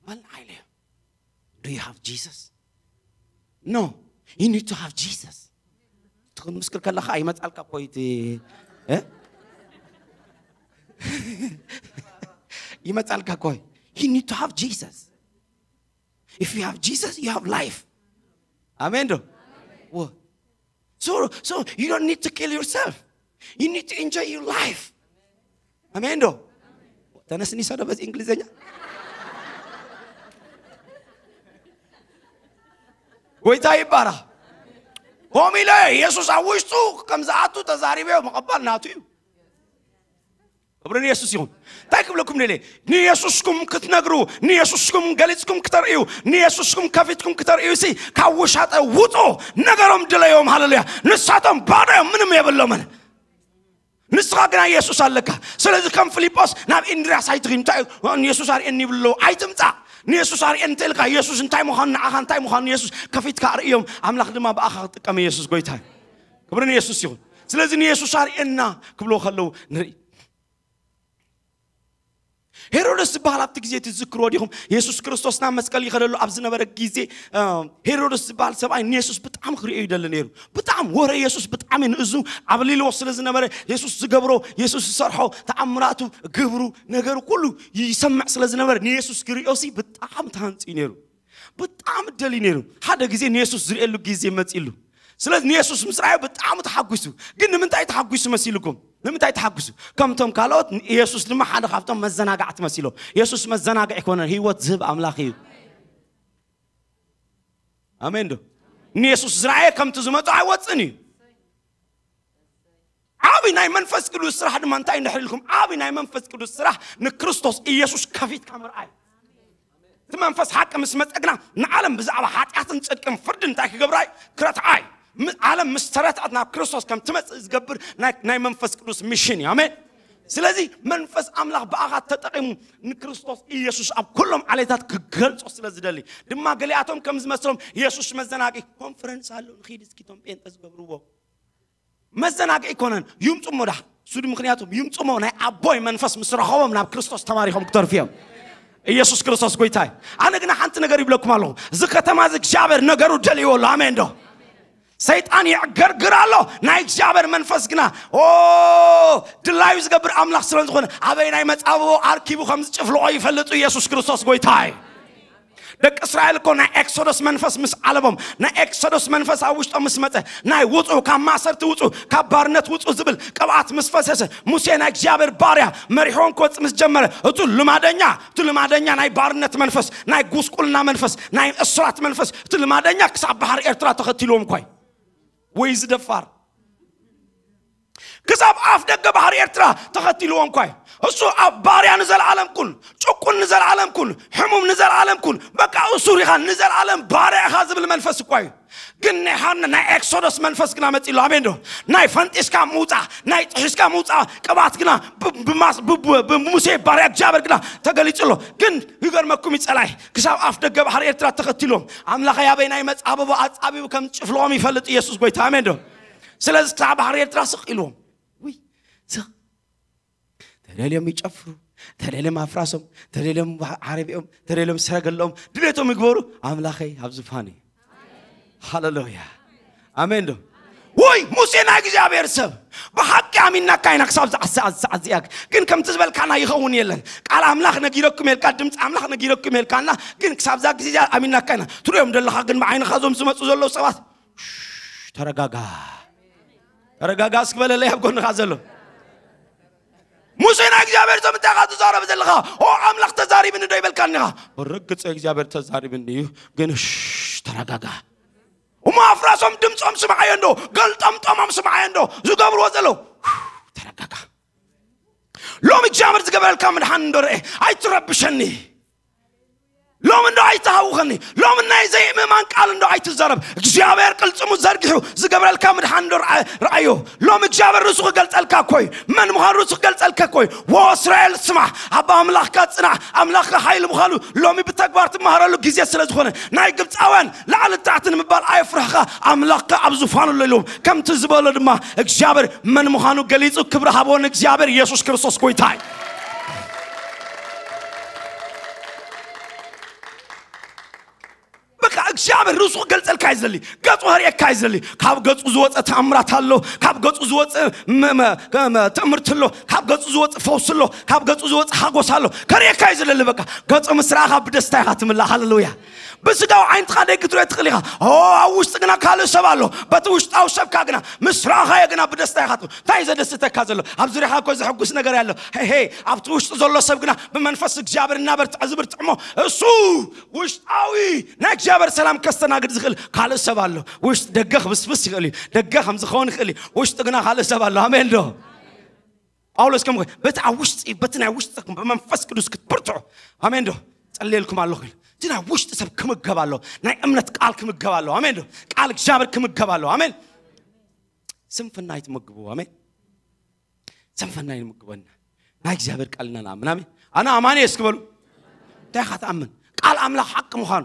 በል ኢለ። Do you have Jesus? No. You need to have Jesus። ትኹን ምስክር ከለኻ ይመጻልካ እኮ እዩ እቲ፣ እ? ይመጻልካ እኮ እዩ። You need to have Jesus. If you have Jesus, you have life. ኣሜን ዶ? ወ- So, so you don't need to kill yourself. You need to enjoy your life. ኣሜን ዶ? ተነስኒ ሰዶ በዚ እንግሊዝኛ ጎይታ ይባራ። ሆም ኢለ ኢየሱስ ኣብ ውሽጡ ከም ዝኣቱ ተዛሪበዮ ምቕባል ናቱ እዩ። ክብሪ ንየሱስ ይኹን። እንታይ ክብለኩም ደለ? ንየሱስኩም ክትነግሩ፣ ንየሱስኩም ገሊጽኩም ክተርእዩ፣ ንየሱስኩም ከፊትኩም ክተርእዩ ሲ ካብ ውሻጠ ውጡ። ነገሮም ድለዮም። ሃሌሉያ። ንሳቶም ባዶ እዮም፣ ምንም የብሎምን። ንስኻ ግና የሱስ ኣለካ። ስለዚ ከም ፊልጶስ ናብ እንድርያስ ኣይትኺድ። እንታይ ንየሱስ ኣርእየኒ ይብሉ ኣለዉ። ኣይትምጻእ። ንየሱስ ኣርእየኒ እንተ ኢልካ የሱስ እንታይ ምዃኑ፣ ንዓኻ እንታይ ምዃኑ የሱስ ከፊትካ ኣርእዮም። ኣምላኽ ድማ ብኣኻ ክጥቀም። የሱስ ጎይታ እዩ። ክብሪ ንየሱስ ይኹን። ስለዚ ንየሱስ ኣርእየና ክብልዎ ከለዉ ንርኢ። ሄሮድስ ዝበሃል ኣብቲ ግዜ ትዝክርዎ ዲኹም? የሱስ ክርስቶስ ናብ መስቀል ይኸደሉ ኣብ ዝነበረ ግዜ፣ እ፣ ሄሮድስ ዝበሃል ሰብኣይ ንየሱስ ብጣዕሚ ክርእዮ ይደሊ ነይሩ። ብጣዕሚ ወረ የሱስ ብጣዕሚ ንእዝኑ ዓብሊልዎ ስለ ዝነበረ፣ የሱስ ዝገብሮ፣ የሱስ ዝሰርሖ ተኣምራቱ፣ ግብሩ፣ ነገሩ ኩሉ ይሰምዕ ስለ ዝነበረ ንየሱስ ክርእዮሲ ብጣዕሚ ተሃንጺ ነይሩ። ብጣዕሚ ደልዩ ነይሩ። ሓደ ግዜ ንየሱስ ዝርእየሉ ግዜ መጺሉ። ስለዚ ንየሱስ ምስ ረኣዮ ብጣዕሚ ተሓጒሱ። ግን ንምንታይ ተሓጒሱ መሲልኩም? ንምንታይ ተሓጒሱ? ከምቶም ካልኦት የሱስ ድማ ሓደ ካብቶም መዘናጋዕቲ መሲሎ። የሱስ መዘናግዒ ኣይኮነን፣ ህይወት ዝህብ ኣምላኽ እዩ። ኣሜን ዶ? ንየሱስ ዝረኣየ ከምቲ ዝመጾ ኣይወጽን እዩ። ዓቢ ናይ መንፈስ ቅዱስ ስራሕ ድማ እንታይ እንድሕር ኢልኩም? ዓቢ ናይ መንፈስ ቅዱስ ስራሕ ንክርስቶስ ኢየሱስ ከፊትካ ምርኣይ። እቲ መንፈስ ሓቂ ምስ መጸግና ንዓለም ብዛዕባ ሓጢኣትን ጽድቅን ፍርድን እንታይ ክገብራይ? ክረትዓይ። ም-፣ ዓለም ምስ ተረትዐት ናብ ክርስቶስ ከም ትመጽእ ዝገብር ናይ፣ ናይ መንፈስ ቅዱስ ሚሽን እዩ። ኣሜን። ስለዚ መንፈስ ኣምላኽ ብኣኻ ተጠቒሙ ንክርስቶስ ኢየሱስ ኣብ ኩሎም ዓሌታት ክገልጾ ስለ ዝደሊ ድማ ገሊኣቶም ከም ዝመስሎም የሱስ መዘናጊ ኮንፈረንስ ኣሎ ንኺድ እስኪ እቶም ጴንጠ ዝገብርዎ መዘናግዒ ኣይኮነን። ይምፁ እሞ ዳ እሱ ድ-፣ ምኽንያቱም ይምፁ እሞ ናይ ኣቦይ መንፈስ ምስ ረኸቦም ናብ ክርስቶስ ተማሪኾም ክተርፉ እዮም። ኢየሱስ ክርስቶስ ጎይታ እዩ። ኣነ ግና ሓንቲ ነገር ይብለኩም ኣለኹ፣ እዚ ከተማ እዚ እግዚኣብሔር ነገሩ ደልይዎ ኣሎ። ኣሜን ዶ? ሰይጣን ይዕገርግር ኣሎ፣ ናይ እግዚኣብሔር መንፈስ ግና ኦ ድላዩ ዝገብር ኣምላኽ ስለ ዝኾነ ኣበይ ናይ መጻብቦ ኣርኪቡ ከም ዝጭፍልቖ ይፈልጡ። ኢየሱስ ክርስቶስ ጎይታ እዩ። ደቂ እስራኤል እኮ ናይ ኤክሶዶስ መንፈስ ምስ ዓለቦም፣ ናይ ኤክሶዶስ መንፈስ ኣብ ውሽጦም ምስ መጸ፣ ናይ ውጹ፣ ካብ ማእሰርቲ ውጹ፣ ካብ ባርነት ውጹ ዝብል ቅብኣት ምስ ፈሰሰ፣ ሙሴ ናይ እግዚኣብሔር ባርያ መሪሕዎም ክወጽእ ምስ ጀመረ፣ እቱ ልማደኛ፣ እቱ ልማደኛ ናይ ባርነት መንፈስ፣ ናይ ጉስቁልና መንፈስ፣ ናይ እስራት መንፈስ፣ እቱ ልማደኛ ክሳብ ባሕሪ ኤርትራ ተኸቲልዎም እኳይ። ወይ ዝደፋር ክሳብ ኣፍ ደገ ባሕሪ ኤርትራ ተኸቲልዎም እኳይ። እሱ ኣብ ባርያ ንዘለዓለም ኩን፣ ጭቁን ንዘለዓለም ኩን፣ ሕሙም ንዘለዓለም ኩን፣ በቃ እሱር ኢኻ ንዘለዓለም ባርያ ኢኻ ዝብል መንፈስ እኳ እዩ። ግን ናይ ሓነ ናይ ኤክሶዶስ መንፈስ ግና መጺሉ። ኣሜን ዶ? ናይ ፈንጢስካ ምውጻእ፣ ናይ ጥሒስካ ምውጻእ ቅብኣት ግና ብ-፣ ብማስ-፣ ብ-፣ ብ-፣ ብሙሴ ባርያ እግዚኣብሔር ግና ተገሊጹ ኣሎ። ግን ይገርመኩም እዩ ጸላይ ክሳብ ኣፍ ደገ ባሕሪ ኤርትራ ተኸቲሎም ኣምላኸ ያበይ ናይ መጻብቦ ኣጻቢቡ ከም ጭፍልቖም ይፈልጥ ኢየሱስ ጎይታ። ኣሜን ዶ? ስለዚ ክሳብ ባሕሪ ኤርትራ ስቕ ኢልዎም። ውይ፣ ስቕ። ተደልዮም ይጨፍሩ፣ ተደልዮም ኣፍራሶም፣ ተደልዮም ዓረቢኦም፣ ተደልዮም ሰረገለኦም ድሌቶም ይግበሩ። ኣምላኸይ ኣብ ዝፋን እዩ። ሃሌሉያ። ኣሜን ዶ? ወይ ሙሴ ናይ እግዚኣብሔር ሰብ ብሓቂ ኣሚናካ ኢና ክሳብ ዝዓሰ ኣዝዓዝያክ ግን ከምቲ ዝበልካና ይኸውን የለን። ቃል ኣምላኽ ነጊረኩም የልካ፣ ድምፂ ኣምላኽ ነጊረኩም የልካና ግን ክሳብዛ ግዜ እዚኣ ኣሚናካ ኢና። ትሪኦም ደለኻ ግን ብዓይንኻ እዞም ዝመፁ ዘለዉ ሰባት ሽሽ፣ ተረጋጋ። ተረጋጋ እስኪ በለለይ ኣብ ጎንኻ ዘሎ። ሙሴ ናይ እግዚኣብሔር ሰብ እንታይ ኢኻ ትዛረብ ዘለኻ? ኦ ኣምላኽ ተዛሪብኒ ዶ ይበልካኒ ኢኻ? ብርግፅ እግዚኣብሔር ተዛሪብኒ እዩ ግን ሽሽ፣ ተረጋጋ። እሞ ኣፍራሶም ድምፆም ስምዓዮ እንዶ፣ ገልጠምጠሞም ስምዓዮ እንዶ፣ ዝገብርዎ ዘለዉ። ተረጋጋ። ሎም እግዚኣብሔር ዝገበረልካ ምድሓን እንዶ ርኤ፣ ኣይትረብሸኒ። ሎም እንዶ ኣይትሃውኸኒ። ሎም ናይ ዘይምእማን ቃል እንዶ ኣይትዛረብ። እግዚኣብሔር ቅልጽሙ ዘርጊሑ ዝገበረልካ ምድሓን እንዶ ርኣ-፣ ርኣዮ። ሎም እግዚኣብሔር ርእሱ ክገልጸልካ እኮ እዩ። መን ምዃኑ ርእሱ ክገልጸልካ እኮ እዩ። ወ እስራኤል ስማዕ፣ ኣብ ኣምላኽካ ጽናዕ። ኣምላኽካ ሓይሊ ምዃኑ ሎሚ ብተግባር ትመሃረሉ ግዜ ስለ ዝኾነ፣ ናይ ግብፃውያን ላዕሊ ታሕቲ ንምባል ኣይፍርሕኻ፣ ኣምላኽካ ኣብ ዙፋኑ ኣሎ ኢልዎም። ከምቲ ዝበሎ ድማ እግዚኣብሔር መን ምዃኑ ገሊጹ ክብሪ ሃቦ ንእግዚኣብሔር። ኢየሱስ ክርስቶስ ጎይታ እዩ። በቃ እግዚኣብሔር ርእሱ ክገልጸልካ እዩ ዝደሊ፣ ገጹ ከርእየካ እዩ ዝደሊ። ካብ ገጹ ዝወፀ ተኣምራት ኣሎ፣ ካብ ገጹ ዝወፀ መ-፣ መ-፣ መ-፣ ትእምርቲ ኣሎ፣ ካብ ገጹ ዝወፀ ፈውሲ ኣሎ፣ ካብ ገጹ ዝወፀ ሓጎስ ኣሎ። ከርእየካ እዩ ዝደሊ። በቃ ገጹ ምስ ረኣኻ ብደስታ ኢኻ ትምላእ። ሃሌሉያ። ብስጋዊ ዓይንትኻ ደይ ክትሪኦ ትኽእል ኢኻ። ኦ፣ ኣብ ውሽጢ ግና ካልእ ሰብ ኣሎ። በቲ ውሽጣዊ ሰብካ ግና ምስ ረኣኻዮ ግና ብደስታ ኢኻ ትብል። እንታይ እዩ ዘደስተካ ዘሎ? ኣብ ዙርያኻ እኮ ዘሐጉስ ነገር ኣሎ። ሄይ፣ ሄይ፣ ኣብቲ ውሽጢ ዘሎ ሰብ ግና ብመንፈስ እግዚኣብሔር እናበርትዐ ዝብርትዕ እሞ እሱ ውሽጣዊ ናይ እግዚኣብሔር ሰላም ከስተናግድ ዝኽእል ካልእ ሰብ ኣሎ። ውሽጢ ደገ ክብስብስ ይኽእል እዩ። ደገ ከም ዝኸውን ይኽእል እዩ። ውሽጢ ግና ካልእ ሰብ ኣሎ። ኣሜን ዶ? ጳውሎስ ከም በቲ ኣብ ውሽጢ፣ በቲ ናይ ውሽጥኩም ብመንፈስ ቅዱስ ክትብርትዑ፣ ኣሜን ዶ? ጸልየልኩም ኣለኹ ኢሉ። እቲ ናይ ውሽጢ ሰብ ክምገብ ኣሎ። ናይ እምነት ቃል ክምገብ ኣሎ። ኣሜን ዶ? ቃል እግዚኣብሔር ክምገብ ኣሎ። ኣሜን። ስንፍና ኣይትመግቡ። ኣሜን። ስንፍና ኣይንመግበና። ናይ እግዚኣብሔር ቃል ኢና ንኣምን። ኣሜን። ኣነ ኣማኒ እየ እስኪ በሉ። እንታይ ኢኻ ትኣምን? ቃል ኣምላኽ ሓቂ ምዃኑ።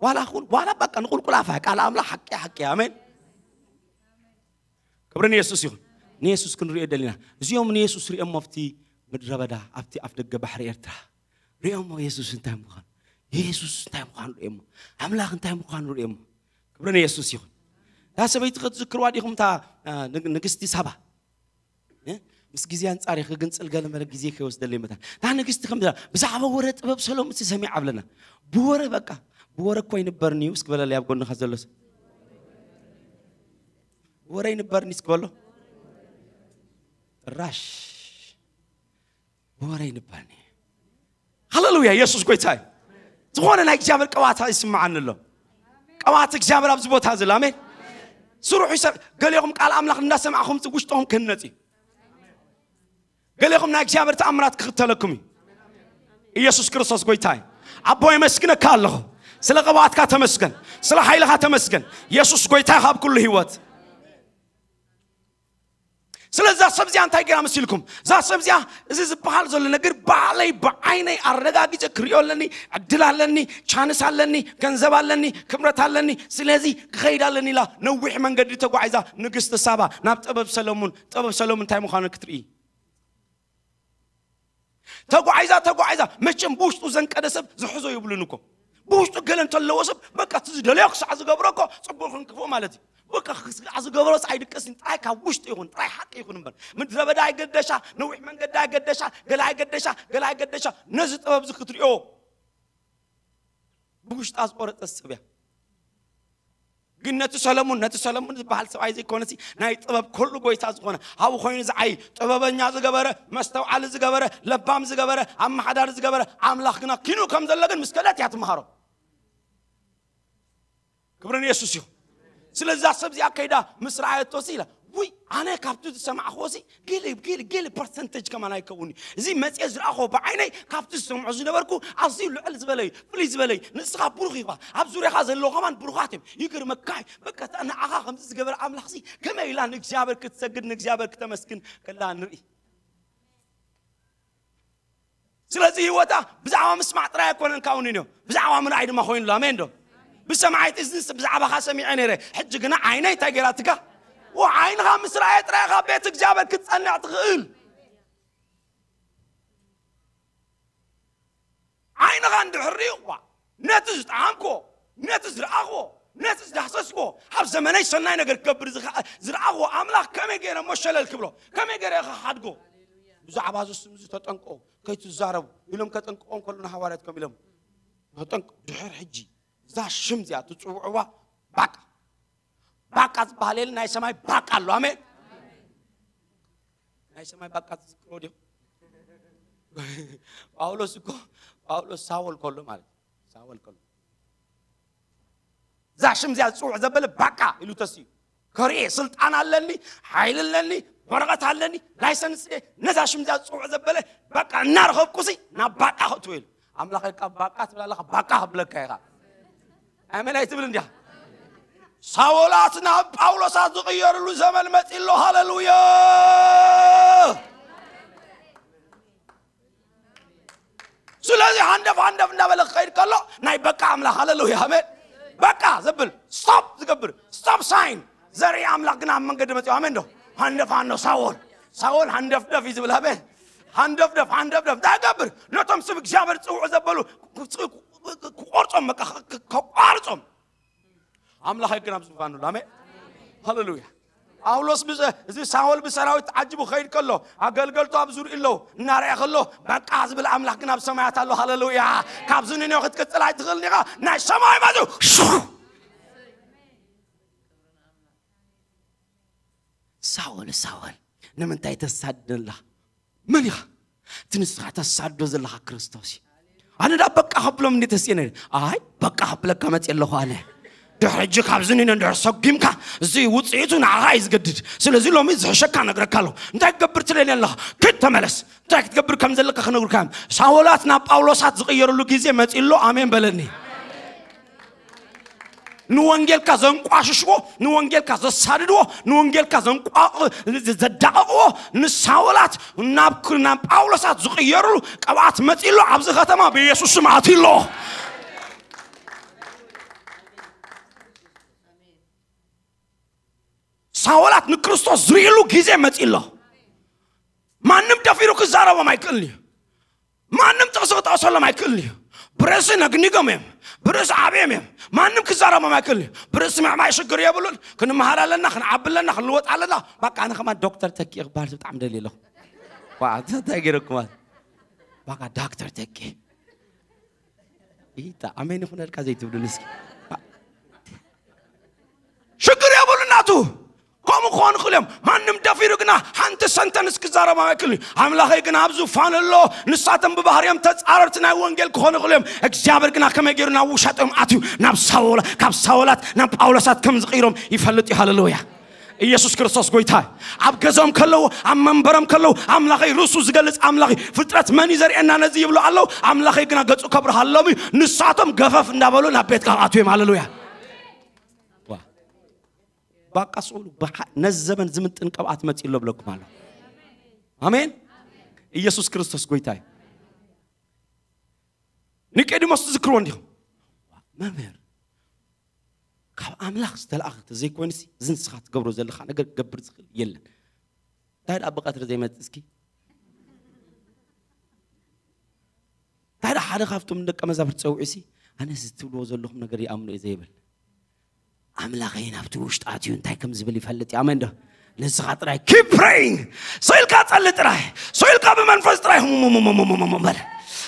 ዋላ ኹን-፣ ዋላ በቃ ንቁልቁል ኣፋ ቃል ኣምላኽ ሓቂ፣ ሓቂ። ኣሜን። ክብሪ ንየሱስ ይኹን። ንየሱስ ክንሪኦ ደሊና። እዚኦም ንየሱስ ሪኦም ኣብቲ ምድረ በዳ፣ ኣብቲ ኣፍ ደገ ባሕሪ ኤርትራ ሪኦሞ የሱስ እንታይ ምዃኑ፣ የሱስ እንታይ ምዃኑ ሪኦሞ፣ ኣምላኽ እንታይ ምዃኑ ሪኦሞ። ክብሪ ንየሱስ ይኹን። እታ ሰበይቲ ክትዝክርዋ ዲኹም? እታ፣ አ፣ ንግ-፣ ንግስቲ ሳባ። እ? ምስ ግዜ ኣንጻር እየ ክግንጽል ገለ መለ ግዜ ከይወስደለይ መታን። እታ ንግስቲ ከም ዝላ-፣ ብዛዕባ ወረ ጥበብ ሰሎሙን ሰሚዓ ኣለና። ብወረ በቃ፣ ብወረ እኮ ይንበርኒ እዩ። እስኪ በለለይ ኣብ ጎንኻ ዘሎ ሰብ። ብወረ ይንበርኒ እስኪ በሎ። ጥራሽ። ብወረ ይንበርኒ። ሃሌሉያ፣ ኢየሱስ ጎይታ እዩ። ዝኾነ ናይ እግዚኣብሔር ቅብኣት ይስምዓኒ ኣሎ። ቅብኣት እግዚኣብሔር ኣብዚ ቦታ ዘሎ። ኣሜን። ስሩሑ ይሰር-፣ ገሊኹም ቃል ኣምላኽ እንዳሰማዕኹም ውሽጥኹም ክህነጽ እዩ። ገሊኹም ናይ እግዚኣብሔር ተኣምራት ክኽተለኩም እዩ። ኢየሱስ ክርስቶስ ጎይታ እዩ። ኣቦ የመስግነካ ኣለኹ። ስለ ቅብኣትካ ተመስገን። ስለ ሓይልኻ ተመስገን። ኢየሱስ ጎይታ እዩ ካብ ኩሉ ህይወት። ስለዚ እዛ ሰብ እዚኣ እንታይ ገይራ መሲልኩም? እዛ ሰብ እዚኣ፣ እዚ ዝበሃል ዘሎ ነገር ባዕለይ ብዓይነይ ኣረጋጊፀ ክሪኦ ኣለኒ፣ ዕድል ኣለኒ፣ ቻንስ ኣለኒ፣ ገንዘብ ኣለኒ፣ ክብረት ኣለኒ፣ ስለዚ ክኸይድ ኣለኒ ኢላ ነዊሕ መንገዲ ተጓዒዛ ንግስቲ ሳባ ናብ ጥበብ ሰለሙን፣ ጥበብ ሰለሙን እንታይ ምዃኑ ክትርኢ። ተጓዒዛ ተጓዒዛ፣ መቸም ብውሽጡ ዘንቀደ ሰብ ዝሕዞ ይብሉን እኮ። ብውሽጡ ገለ እንተለዎ ሰብ በቃ እቲ ዝደለዮ ክሳዕ ዝገብሮ እኮ ፅቡቕ ክንክፉእ ማለት እዩ። በቃ ክሳዕ ዝገብሮ ኣይድቀስን፣ ጥራይ ካብ ውሽጡ ይኹን፣ ጥራይ ሓቂ ይኹን እምበር፣ ምድረ በዳ ኣይገደሻ፣ ነዊሕ መንገዲ ኣይገደሻ፣ ገለ ኣይገደሻ፣ ገለ ኣይገደሻ። ነዚ ጥበብ እዚ ክትሪኦ ብውሽጣ ዝቆረጠ ሰብ እያ። ግን ነቲ ሰለሙን፣ ነቲ ሰለሙን ዝበሃል ሰብኣይ ዘይኮነሲ፣ ናይ ጥበብ ኩሉ ጎይታ ዝኾነ፣ ኣብኡ ኮይኑ ዝዓይ፣ ጥበበኛ ዝገበረ፣ መስተውዓሊ ዝገበረ፣ ለባም ዝገበረ፣ ኣመሓዳሪ ዝገበረ ኣምላኽ ግና ኪኑ ከም ዘሎ ግን ምስ ከደት እያ ትመሃሮ። ክብሪ ንየሱስ ይኹን። ስለዚ እዛ ሰብ እዚኣ ከይዳ ምስ ረኣየቶ ሲ ኢላ፣ ውይ፣ ኣነ ካብቲ ዝሰማዕኽዎ ሲ ገለ ገለ ገለ ፐርሰንተጅ ከማን ኣይከውን እዩ። እዚ መፅየ ዝረኣኽዎ ብዓይነይ ካብቲ ዝሰምዖ ዝነበርኩ ኣዝዩ ልዕል ዝበለ እዩ፣ ፍልይ ዝበለ እዩ። ንስኻ ብሩኽ ኢኻ፣ ኣብ ዙርያኻ ዘለዉ ከማን ብሩኻት እዮም። ይገርመካ እዩ። በቃ እታ ንዓኻ ከምዚ ዝገበረ ኣምላኽ ሲ ከመይ ኢላ ንእግዚኣብሔር ክትሰግድ፣ ንእግዚኣብሔር ክተመስግን ከላ ንርኢ። ስለዚ ህይወታ ብዛዕባ ምስማዕ ጥራይ ኣይኮነን ካውኒን እዩ፣ ብዛዕባ ምርኣይ ድማ ኮይኑ ኣሎ። ኣሜን ዶ? ብሰማዒት እዝንስ ብዛዕባኻ ሰሚዐ ነይረ፣ ሕጂ ግና ዓይነይ እንታይ ገይራትካ? ወ ዓይንኻ ምስ ረኣየ ጥራይ ካብ ቤት እግዚኣብሔር ክትጸንዕ ትኽእል። ዓይንኻ እንድሕር ርእዩ፣ ዋ፣ ነቲ ዝጠዓምክዎ፣ ነቲ ዝረኣኽዎ፣ ነቲ ዝዳህሰስክዎ፣ ኣብ ዘመነይ ሰናይ ነገር ክገብር ዝኸ-፣ ዝረኣኽዎ ኣምላኽ ከመይ ገይረ እሞ ሸለል ክብሎ? ከመይ ገይረ ክሓድጎ? ብዛዕባ እዚ ስም እዚ ተጠንቀቑ፣ ከይትዛረቡ ኢሎም ከጠንቅቖም ከለዉ ንሃዋርያት ከም ኢሎም፣ ተጠንቀቑ። ድሕር ሕጂ እዛ ሽም እዚኣ ትጽውዕዋ፣ ባቃ፣ ባቃ ዝበሃል የለን፣ ናይ ሰማይ ባቃ ኣሎ። ኣሜን። ናይ ሰማይ ባቃ ትዝክሮ ዲኹም? ጳውሎስ እኮ፣ ጳውሎስ ሳውል ከሎ ማለት እዩ። ሳውል ከሎ እዛ ሽም እዚኣ ዝጽውዕ ዘበለ ባቃ ኢሉ ተስዩ። ከርኢ ስልጣን ኣለኒ፣ ሓይሊ ኣለኒ፣ ወረቐት ኣለኒ፣ ላይሰንስ እየ፣ ነዛ ሽም እዚኣ ዝጽውዕ ዘበለ ባቃ እናረኸብኩሲ ናብ ባቃ ክእትዎ ኢሉ። ኣምላኸይ ካብ ባቃ ትብል ኣለኻ፣ ባቃ ክብለካ ኢኻ። ኣሜን ኣይትብል እንዲያ? ሳውላት ናብ ጳውሎሳት ዝቕየርሉ ዘመን መጺ ኣሎ። ሃሌሉያ! ስለዚ ሃንደፍ ሃንደፍ እንዳበለ ክኸይድ ከሎ ናይ በቃ ኣምላኽ፣ ሃሌሉያ፣ ኣሜን። በቃ ዘብል፣ ስቶፕ ዝገብር፣ ስቶፕ ሳይን ዘርኢ ኣምላኽ ግን ኣብ መንገዲ መጺኡ። ኣሜን ዶ? ሃንደፍ ሃንደፍ፣ ሳውል፣ ሳውል ሃንደፍደፍ እዩ ዝብል። ኣሜን። ሃንደፍደፍ፣ ሃንደፍደፍ እንታይ ይገብር? ነቶም ስም እግዚኣብሔር ዝጽውዑ ዘበሉ ክቆርጾም፣ በቃ ከቋርጾም። ኣምላኽ ግን ኣብ ዝፋኑ ኣሎ። ኣሜን። ሃሌሉያ። ጳውሎስ ብዘ-፣ እዚ ሳውል ብሰራዊት ተዓጅቡ ክኸይድ ከሎ፣ ኣገልገልቱ ኣብ ዙርኡ ኣለዉ። እናርኣየ ከሎ፣ በቃ ዝብል ኣምላኽ ግን ኣብ ሰማያት ኣሎ። ሃሌሉያ። ካብዚ ንኔው ክትቅጽል ኣይትኽእልን ኢኻ። ናይ ሰማይ መዙ። ሳውል፣ ሳውል፣ ንምንታይ ተሳድድ ኣለኻ? መን ኢኻ? እቲ ንስኻ ተሳድዶ ዘለኻ ክርስቶስ እዩ። ኣነ ዳ በቃ ከብሎም እንዴ ተስእየ ነይረ? ኣይ፣ በቃ ከብለካ መጽእ ኣለኹ ኣነ። ድሕሪ ሕጂ ካብዚ ንነ እንድሕር ሰጒምካ፣ እዚ ውጽኢቱ ንዓኻ እዩ ዝገድድ። ስለዚ ሎሚ ዝሕሸካ ነግረካ ኣለኹ። እንታይ ክትገብር ትደሊ ኣለኻ? ክድ ተመለስ። እንታይ ክትገብር ከም ዘለካ ክነግሩካ እዮም። ሳውላት ናብ ጳውሎሳት ዝቕየርሉ ግዜ መጺእ ኣሎ። ኣሜን በለኒ። ንወንጌልካ ዘንቋሽሽዎ፣ ንወንጌልካ ዘሳድድዎ፣ ንወንጌልካ ዘንቋ-፣ ዘዳቐቕዎ፣ ንሳውላት ናብ፣ ናብ ጳውሎሳት ዝቕየርሉ ቅብኣት መጺእ ኣሎ። ኣብዚ ከተማ ብኢየሱስ ስም ኣትዩ ኣሎ። ሳውላት ንክርስቶስ ዝርእሉ ግዜ መጺእ ኣሎ። ማንም ደፊሩ ክዛረቦም ኣይክእልን እዩ። ማንም ጥቕሲ ክጠቕሰሎም ኣይክእልን እዩ። ብርእሲ ነግኒጎም እዮም። ብርእሲ ዓብዮም እዮም። ማንም ክዛረቦም ኣይክእልን እዩ። ብርእሲ ምዕባይ ሽግር የብሉን። ክንመሃር ኣለና፣ ክንዓቢ ኣለና፣ ክንልወጥ ኣለና። በቃ ኣነ ከማን ዶክተር ተኪ ክበሃል ብጣዕሚ ደልየ ኣለኹ። ዋ፣ እንታይ ገይረኩም? በቃ ዶክተር ተኪ። ኢታ ኣሜን ይኹነልካ ዘይትብሉን እስኪ። ሽግር የብሉ እናቱ። ከምኡ ክኾኑ ይኽእሉ እዮም። ማንም ደፊሩ ግና ሓንቲ ሰንተንስ ክዛረብ ኣይክእልን እዩ። ኣምላኸይ ግና ኣብ ዙፋን ኣሎ። ንሳቶም ብባህርዮም ተጻረርቲ ናይ ወንጌል ክኾኑ ይኽእሉ እዮም። እግዚኣብሔር ግና ከመይ ገይሩ ናብ ውሻጦም ኣትዩ፣ ናብ ሳውላ-፣ ካብ ሳውላት ናብ ጳውሎሳት ከም ዝቕይሮም ይፈልጥ እዩ። ሃሌሉያ። ኢየሱስ ክርስቶስ ጎይታ እዩ። ኣብ ገዝኦም ከለዉ፣ ኣብ መንበሮም ከለዉ፣ ኣምላኸይ ርእሱ ዝገልጽ ኣምላኽ እዩ። ፍጥረት መን እዩ ዘርእየና ነዚ ይብሉ ኣለዉ። ኣምላኸይ ግና ገጹ ከብርሃሎም እዩ። ንሳቶም ገፈፍ እንዳበሉ ናብ ቤትካ ክኣትዉ እዮም። ሃሌሉያ። ዋ። ባቃ ስኡሉ ነዚ ዘበን ዝምጥን ቅብኣት መፂ ኣሎ ብለኩም ኣሎ። ኣሜን። ኢየሱስ ክርስቶስ ጎይታ እዩ። ኒቆዲሞስ ትዝክርዎ እንዲኹም? መምህር፣ ካብ ኣምላኽ ዝተላእኸ ተዘይኮይኑሲ እዚ ንስኻ ትገብሮ ዘለኻ ነገር ክገብር ዝኽእል የለን። እንታይ ደኣ ብቐትሪ ዘይመጽእ እስኪ? እንታይ ደኣ ሓደ ካብቶም ደቀ መዛሙርቲ ጸዊዑሲ ኣነስ እዚ ትብልዎ ዘለኹም ነገር ይኣምኖ እየ ዘይብል? ኣምላኸይ ናብቲ ውሽጢ ኣትዩ እንታይ ከም ዝብል ይፈልጥ እዩ። ኣሜን ዶ? ንስኻ ጥራይ keep praying። ሰው ኢልካ ጸሊ ጥራይ። ሰው ኢልካ ብመንፈስ ጥራይ ሁሙሙሙሙሙሙሙሙ በል።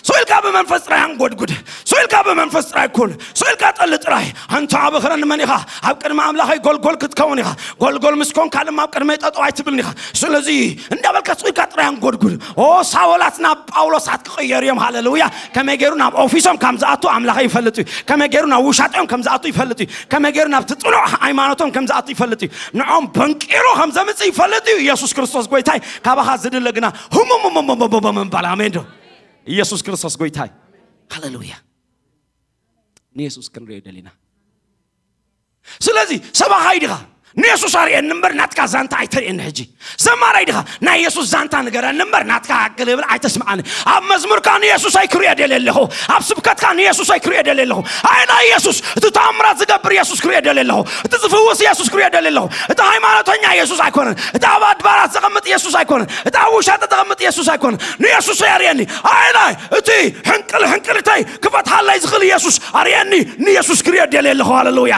ሰው ኢልካ ብመንፈስ ጥራይ ኣንጎድጉድ። ሰው ኢልካ ብመንፈስ ጥራይ ኩን። ሰው ኢልካ ጸሊ ጥራይ። ኣንታ ብኽረን መን ኢኻ? ኣብ ቅድሚ ኣምላኸይ ጎልጎል ክትከውን ኢኻ። ጎልጎል ምስ ኮንካ ድማ ኣብ ቅድመይ ጠጠው ኣይትብልን ኢኻ። ስለዚ እንዳበልካ ሰው ኢልካ ጥራይ ኣንጎድጉድ። ኦ ሳወላት ናብ ጳውሎሳት ክቕየሩ እዮም። ሃሌሉያ። ከመይ ገይሩ ናብ ኦፊሶም ከም ዝኣቱ ኣምላኸይ ይፈልጥ እዩ። ከመይ ገይሩ ናብ ውሻጢኦም ከም ዝኣቱ ይፈልጥ እዩ። ከመይ ገይሩ ናብቲ ጽኑዕ ሃይማኖቶም ከም ዝኣቱ ይፈልጥ እዩ። ንዖም በንቂሩ ከም ዘምጽእ ይፈልጥ እዩ። ኢየሱስ ክርስቶስ ጎይታይ። ካባኻ ዝድለ ግና ህሙም ምባል። ኣሜን ዶ? ኢየሱስ ክርስቶስ ጎይታይ። ሃሌሉያ። ንየሱስ ክንሪኦ ደሊና። ስለዚ ሰባኻይ ዲኻ? ንየሱስ ኣርእየኒ እምበር ናትካ ዛንታ ኣይተርእየኒ። ሕጂ ዘማራይ ዲኻ? ናይ የሱስ ዛንታ ንገረኒ እምበር ናትካ ኣገለብል ኣይተስምዓኒ። ኣብ መዝሙርካ ንየሱስ ኣይክርእዮ ደልየ ኣለኹ። ኣብ ስብከትካ ንየሱስ ኣይክርእዮ ደልየ ኣለኹ። ኣይ ናይ የሱስ፣ እቲ ተኣምራት ዝገብር የሱስ ክርእዮ ደልየ ኣለኹ። እቲ ዝፍውስ የሱስ ክርእዮ ደልየ ኣለኹ። እቲ ሃይማኖተኛ የሱስ ኣይኮነን። እቲ ኣብ ኣድባራት ዘቐምጥ የሱስ ኣይኮነን። እቲ ኣብ ውሻጠ ዘቐምጥ የሱስ ኣይኮነን። ንየሱስ ኣርእየኒ። ኣይ ናይ እቲ ሕንቅል ሕንቅልተይ ክፈትሓለይ ዝኽእል የሱስ ኣርእየኒ። ንየሱስ ክርእዮ ደልየ ኣለኹ። ሃሌሉያ።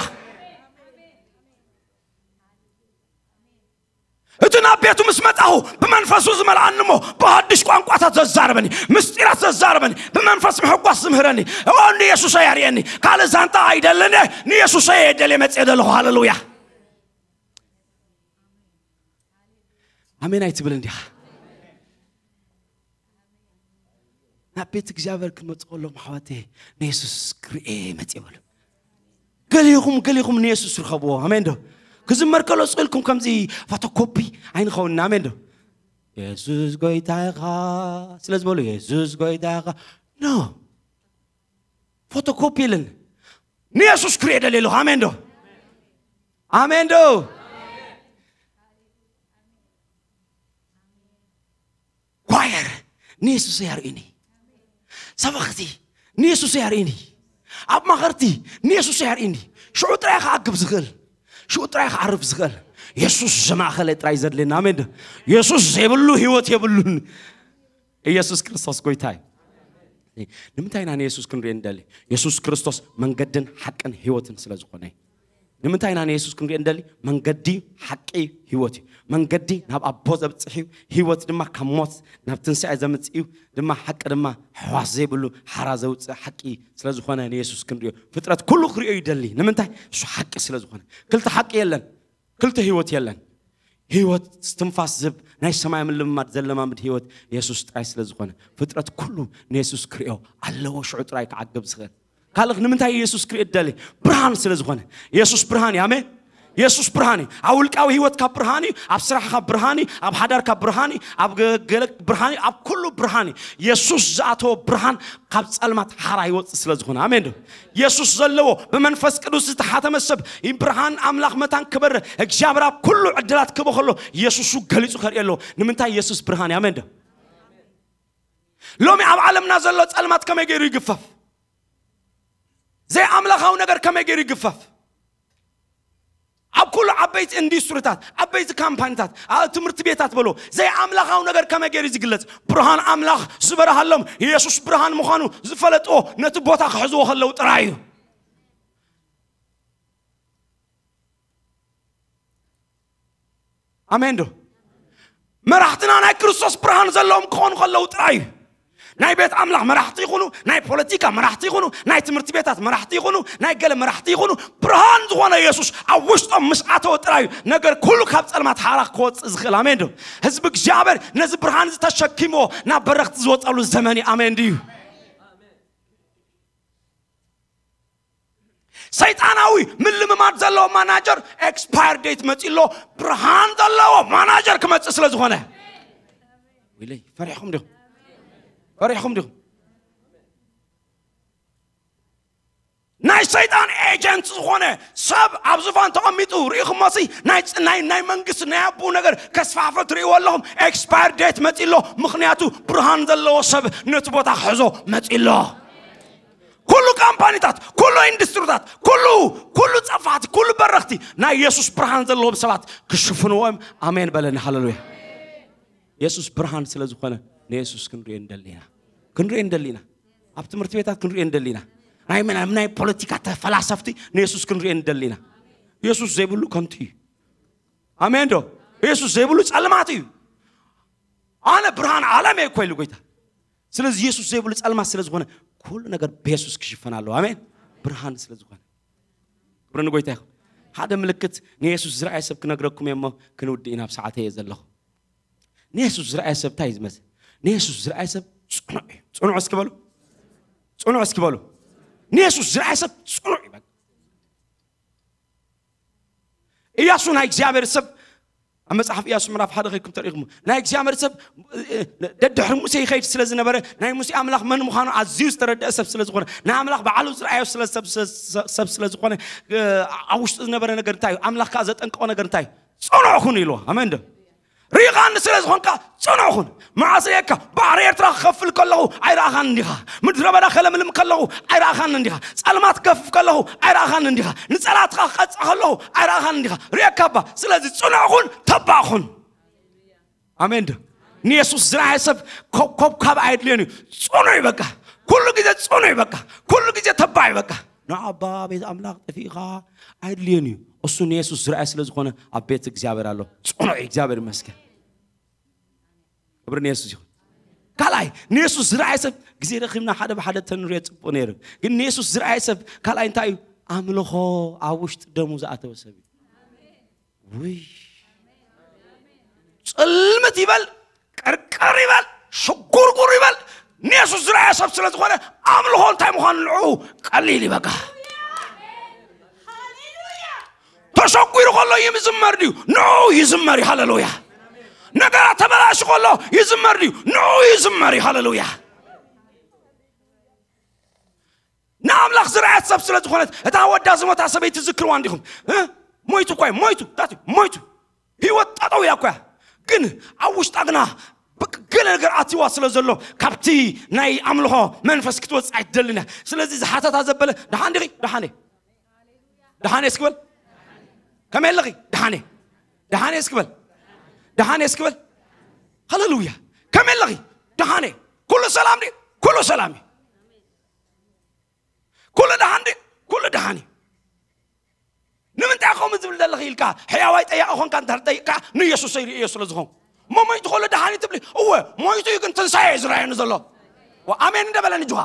እቲ ናብ ቤቱ ምስ መጻኹ ብመንፈሱ ዝመልኣኒ እሞ ብሃድሽ ቋንቋታት ዘዛርበኒ፣ ምስጢራት ዘዛርበኒ፣ ብመንፈስ ምሕጓስ ዝምህረኒ እዋን ንየሱሰይ ኣርእየኒ። ካልእ ዛንታ ኣይደልን እየ። ንየሱሰይ እየ ደልየ መጽየ ዘለኹ። ሃሌሉያ። ኣሜን ኣይትብል እንዲኻ? ናብ ቤት እግዚኣብሔር ክመፁ ከሎም ኣሕዋተይ ንየሱስ ክርኤ መፅእ በሉ። ገሊኹም ገሊኹም ንየሱስ ርከብዎ። ኣሜን ዶ? ክዝመር ከሎ ስእልኩም ከምዚ ፎቶኮፒ ኣይንኸውን። ኣሜን ዶ? የሱስ ጎይታ ኢኻ ስለ ዝበሉ የሱስ ጎይታ ኢኻ። ኖ፣ ፎቶኮፒ ኢልን ንየሱስ ክርኤ ደልየ ኣለኹ። ኣሜን ዶ? ኣሜን ዶ? ኳየር ንየሱስ ያርእኒ። ሰበኽቲ ንየሱስ ያርእኒ። ኣብ ማኸርቲ ንየሱስ ያርእኒ። ሽዑ ጥራይ ክኣግብ ዝኽእል፣ ሽዑ ጥራይ ክዓርፍ ዝኽእል የሱስ ዝማእኸለ ጥራይ ዘድልየና። ኣሜን ዶ? የሱስ ዘይብሉ ህይወት የብሉን። ኢየሱስ ክርስቶስ ጎይታ እዩ። ንምንታይ ኢና ንየሱስ ክንሪኦ እንደሊ? የሱስ ክርስቶስ መንገድን ሓቅን ህይወትን ስለ ዝኾነ እዩ። ንምንታይ ኢና ንየሱስ ክንሪኦ እንደሊ? መንገዲ፣ ሓቂ፣ ህይወት እዩ። መንገዲ ናብ ኣቦ ዘብጽሕ እዩ። ህይወት ድማ ካብ ሞት ናብ ትንሳኤ ዘምጽእ እዩ። ድማ ሓቂ ድማ ሕዋስ ዘይብሉ ሓራ ዘውጽእ ሓቂ ስለ ዝኾነ ንየሱስ ክንሪኦ፣ ፍጥረት ኩሉ ክሪኦ ይደሊ። ንምንታይ? እሱ ሓቂ ስለ ዝኾነ። ክልተ ሓቂ የለን። ክልተ ህይወት የለን። ህይወት ትንፋስ ዝህብ ናይ ሰማይ ምልምማድ ዘለማምድ ህይወት የሱስ ጥራይ ስለ ዝኾነ ፍጥረት ኩሉ ንየሱስ ክርእዮ ኣለዎ። ሽዑ ጥራይ ክዓግብ ዝኽእል ካልእ ንምንታይ የሱስ ክርኢ ደሊ? ብርሃን ስለ ዝኾነ። የሱስ ብርሃን እዩ። ኣሜን። የሱስ ብርሃን እዩ። ኣብ ውልቃዊ ህይወትካ ብርሃን እዩ። ኣብ ስራሕካ ብርሃን እዩ። ኣብ ሓዳርካ ብርሃን እዩ። ኣብ ገ- ገለ ብርሃን እዩ። ኣብ ኩሉ ብርሃን እዩ። የሱስ ዝኣተወ ብርሃን ካብ ጸልማት ሓራ ይወጽእ ስለ ዝኾነ። ኣሜን ዶ? የሱስ ዘለዎ ብመንፈስ ቅዱስ ዝተሓተመ ሰብ ብርሃን ኣምላኽ መታን ክበርህ እግዚኣብሔር ኣብ ኩሉ ዕድላት ክህቦ ከሎ የሱሱ ገሊጹ ከርእዮ ኣለዎ። ንምንታይ? የሱስ ብርሃን እዩ። ኣሜን ዶ? ሎሚ ኣብ ዓለምና ዘሎ ጸልማት ከመይ ገይሩ ይግፈፍ? ዘይኣምላኻዊ ነገር ከመይ ገይሩ ይግፈፍ? ኣብ ኩሉ ዓበይቲ ኢንዱስትሪታት፣ ዓበይቲ ካምፓኒታት፣ ኣብ ትምህርቲ ቤታት በሎ ዘይኣምላኻዊ ነገር ከመይ ገይሩ ዝግለጽ? ብርሃን ኣምላኽ ዝበርሃሎም የሱስ ብርሃን ምዃኑ ዝፈለጥዎ ነቲ ቦታ ክሕዝዎ ከለዉ ጥራይ እዩ። ኣሜን ዶ? መራሕትና ናይ ክርስቶስ ብርሃን ዘለዎም ክኾኑ ከለዉ ጥራይ እዩ። ናይ ቤት ኣምላኽ መራሕቲ ይኹኑ፣ ናይ ፖለቲካ መራሕቲ ይኹኑ፣ ናይ ትምህርቲ ቤታት መራሕቲ ይኹኑ፣ ናይ ገለ መራሕቲ ይኹኑ፣ ብርሃን ዝኾነ የሱስ ኣብ ውሽጦም ምስ ኣተወ ጥራይ እዩ ነገር ኩሉ ካብ ጸልማት ሓራ ክወጽእ ዝኽእል። ኣሜን ዶ? ህዝቢ እግዚኣብሔር ነዚ ብርሃን እዚ ተሸኪምዎ ናብ በረኽቲ ዝወጸሉ ዘመን እዩ። ኣሜን ድዩ? ሰይጣናዊ ምልምማድ ዘለዎ ማናጀር ኤክስፓየር ዴት መፂ ኣሎ። ብርሃን ዘለዎ ማናጀር ክመፅእ ስለ ዝኾነ ወይለይ፣ ፈሪሕኩም ዲኹም? ፈሪሕኩም ዲኹም? ናይ ሰይጣን ኤጀንት ዝኾነ ሰብ ኣብ ዙፋን ተቐሚጡ ርኢኹሞሲ ናይ ናይ ናይ መንግስቲ ናይ ኣቡ ነገር ከስፋሕፈ ትርእይዎ ኣለኹም። ኤክስፓየር ዴት መጺ ኣሎ። ምኽንያቱ ብርሃን ዘለዎ ሰብ ነቲ ቦታ ክሕዞ መጺ ኣሎ። ኩሉ ካምፓኒታት፣ ኩሉ ኢንዱስትሪታት፣ ኩሉ ኩሉ ጸፋሕቲ፣ ኩሉ በረኽቲ ናይ የሱስ ብርሃን ዘለዎም ሰባት ክሽፍንዎ እዮም። ኣሜን በለኒ። ሃሌሉያ። የሱስ ብርሃን ስለ ዝኾነ ንየሱስ ክንሪኦ እንደሊና፣ ክንሪኦ እንደሊና፣ ኣብ ትምህርቲ ቤታት ክንሪኦ እንደሊና፣ ናይ ናይ ፖለቲካ ተፈላሰፍቲ ንየሱስ ክንሪኦ እንደሊና። የሱስ ዘይብሉ ከንቱ እዩ። ኣሜን ዶ? የሱስ ዘይብሉ ጸልማት እዩ። ኣነ ብርሃን ዓለም እየ እኮ ኢሉ ጎይታ። ስለዚ የሱስ ዘይብሉ ጸልማት ስለ ዝኾነ ኩሉ ነገር ብየሱስ ክሽፈን ኣለዎ። ኣሜን። ብርሃን ስለ ዝኾነ ክብሪ ንጎይታ ይኹን። ሓደ ምልክት ንየሱስ ዝረኣየ ሰብ ክነግረኩም እየ እሞ ክንውድእ ኢና፣ ኣብ ሰዓተይ እየ ዘለኹ። ንየሱስ ዝረኣየ ሰብ እንታይ እዩ ዝመስል? ንየሱስ ዝረኣየ ሰብ ጽኑዕ እዩ። ጽኑዕ እስኪ በሉ። ጽኑዕ እስኪ በሉ። ንየሱስ ዝረኣየ ሰብ ጽኑዕ እዩ። በቃ ኢያሱ ናይ እግዚኣብሔር ሰብ ኣብ መጽሓፍ ኢያሱ ምዕራፍ ሓደ ከይኩም ተሪእኹም ናይ እግዚኣብሔር ሰብ ደድሕሪ ሙሴ ይኸይድ ስለ ዝነበረ ናይ ሙሴ ኣምላኽ መን ምዃኑ ኣዝዩ ዝተረድአ ሰብ ስለ ዝኾነ ናይ ኣምላኽ ባዕሉ ዝረኣዮ ስለ ሰብ ሰብ ስለ ዝኾነ ኣብ ውሽጡ ዝነበረ ነገር እንታይ እዩ? ኣምላኽ ከኣ ዘጠንቀቆ ነገር እንታይ እዩ? ጽኑዕ ኩን ኢልዎ። ኣሜን ዶ? ርኢኻኒ ስለ ዝኾንካ ጽኑዕ ኩን። መዓስ ርእየካ? ባሕሪ ኤርትራ ክኸፍል ከለኹ ኣይረኣኻን እንዲኻ? ምድረ በዳ ከለምልም ከለኹ ኣይረኣኻን እንዲኻ? ጸልማት ክገፍፍ ከለኹ ኣይረኣኻን እንዲኻ? ንጸላትኻ ክቐጽዕ ከለኹ ኣይረኣኻን እንዲኻ? ርእየካ እባ። ስለዚ ጽኑዕ ኩን፣ ተባዕ ኩን። ኣሜን ዶ? ንየሱስ ዝረኣየ ሰብ ኮብኮብ ካብ ኣየድልዮን እዩ። ጽኑዕ እዩ በቃ። ኩሉ ግዜ ጽኑዕ እዩ በቃ። ኩሉ ግዜ ተባዕ እዩ በቃ። ንዓባ ቤት ኣምላኽ ጠፊእኻ ኣይድልዮን እዩ። እሱ ንየሱስ ዝረኣየ ስለ ዝኾነ ኣብ ቤት እግዚኣብሔር ኣሎ። ጽኑዕ እዩ። እግዚኣብሔር ይመስገን። ክብሪ ንየሱስ ይኹን። ካልኣይ ንየሱስ ዝረኣየ ሰብ ግዜ ረኺብና ሓደ ብሓደ ተንሪኦ ጽቡቕ ነይሩ። ግን ንየሱስ ዝረኣየ ሰብ ካልኣይ እንታይ እዩ? ኣምልኾ ኣብ ውሽጢ ደሙ ዝኣተወ ሰብ እዩ። ውይ ጽልምት ይበል፣ ቅርቅር ይበል፣ ሽጉርጉር ይበል፣ ንየሱስ ዝረኣየ ሰብ ስለ ዝኾነ ኣምልኾ እንታይ ምዃኑ ንዕኡ ቀሊል ይበቃ። ተሸጒሩ ከሎ ይዝመር ድዩ? ንዕኡ ይዝመር እዩ። ሃሌሉያ። ነገራት ተበላሹ ከሎ ይዝመር ድዩ? ንዕኡ ይዝመር እዩ። ሃሌሉያ። ንኣምላኽ ዝረኣየት ሰብ ስለ ዝኾነት እታ ወዳ ዝሞታ ሰበይቲ ትዝክርዋ እንዲኹም? እ? ሞይቱ እኳ እዩ፣ ሞይቱ፣ ዳት እዩ፣ ሞይቱ። ህይወት ጠጠው ኢላ እኳ እያ። ግን ኣብ ውሽጣ ግና በቃ ገለ ነገር ኣትይዋ ስለ ዘሎ ካብቲ ናይ ኣምልኾ መንፈስ ክትወጽእ ኣይትደልን እያ። ስለዚ ዝሓተታ ዘበለ፣ "ደሓን ዲኺ?" "ደሓን እየ." "ደሓን እየ" እስኪ በል። "ከመይ ኣለኺ?" "ደሓን እየ." "ደሓን እየ" እስኪ በል። "ደሓን እየ" እስኪ በል። ሃሌሉያ። "ከመይ ኣለኺ?" "ደሓን እየ." "ኩሉ ሰላም ድዩ?" "ኩሉ ሰላም እዩ." "ኩሉ ደሓን ድዩ?" "ኩሉ ደሓን እዩ." ንምንታይ ከምኡ ዝብል ዘለኺ ኢልካ ሕያዋይ ጠያቂ ኾንካ እንተ ጠይቅካ ንየሱስ ኣይርእዮ ስለ ዝኾንኩ። እሞ ሞይቱ ከሎ ደሓን እዩ ትብሊ? እወ ሞይቱ እዩ፣ ግን ትንሳኤ እዩ ዝረኣየኒ ዘሎ። ዋ፣ ኣሜን እንደ በለኒ ጁሃ።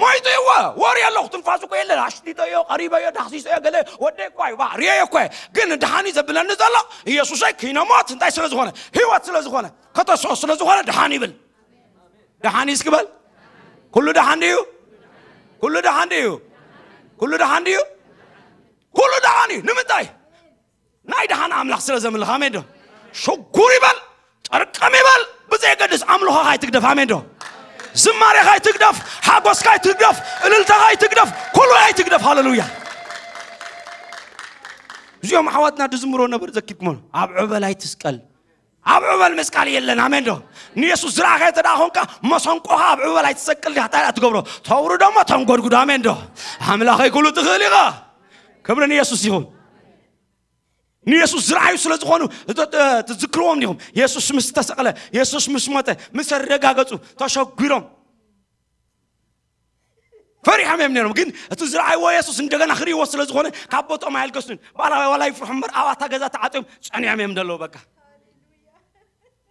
ሞይቱ እዩ፣ እወ ወሪ ኣለኹ፣ ትንፋሱ እኮ የለን። ኣሽቲቶ እዮ፣ ቀሪበ እዮ፣ ዳህሲሶ እዮ፣ ገለ ወደ እኮ እዩ፣ ባ ርየ እኮ እየ። ግን ደሓን እዩ ዘብለኒ ዘሎ ኢየሱሰይ ኪነሞት እንታይ ስለ ዝኾነ? ህይወት ስለ ዝኾነ፣ ከተስኦ ስለ ዝኾነ ደሓን ይብል። ደሓን እዩ እስኪ በል። ኩሉ ደሓን ድዩ? ኩሉ ደሓን ድዩ? ኩሉ ደሓን ድዩ? ኩሉ ደሓን እዩ። ንምንታይ? ናይ ደሓን ኣምላኽ ስለ ዘምልኽ። ኣሜን ዶ? ሽጉር ይበል፣ ጠርቀም ይበል፣ ብዘየገድስ ኣምልኾኻ ኣይትግደፍ። ኣሜን ዶ? ዝማሬኻ ኣይትግደፍ፣ ሓጎስካ ኣይትግደፍ፣ እልልታኻ ኣይትግደፍ፣ ኩሉ ኣይትግደፍ። ሃሌሉያ። እዚኦም ኣሕዋትና ድዝምሮ ነበር ዘኪርኩሞ። ኣብ ዕበል ኣይትስቀል፣ ኣብ ዕበል መስቃል የለን። ኣሜን ዶ? ንየሱስ ዝረኣኸ እንተ ደኣ ኾንካ መሰንቆኻ ኣብ ዕበል ኣይትሰቅል ዲኻ? እንታይ ደኣ ትገብሮ? ተውርዶ እሞ ተንጎድጉዶ። ኣሜን ዶ? ኣምላኸይ ኩሉ ትኽእል ኢኻ። ክብሪ ንየሱስ ይኹን። ንየሱስ ዝረኣዩ ስለ ዝኾኑ እተ-፣ እተ-፣ ትዝክርዎም ዲኹም? የሱስ ምስ ተሰቕለ፣ የሱስ ምስ ሞተ፣ ምስ ኣረጋገጹ ተሸጒሮም ፈሪሖም እዮም ነይሮም። ግን እቲ ዝረኣይዎ የሱስ እንደገና ክርእይዎ ስለ ዝኾነ ካብ ቦትኦም ኣየልገሱን። ባላ ዋላ ይፍርሑ እምበር ኣብ ኣታ ገዛ ተዓጽዮም ጸኒዖም እዮም ዘለዉ በቃ።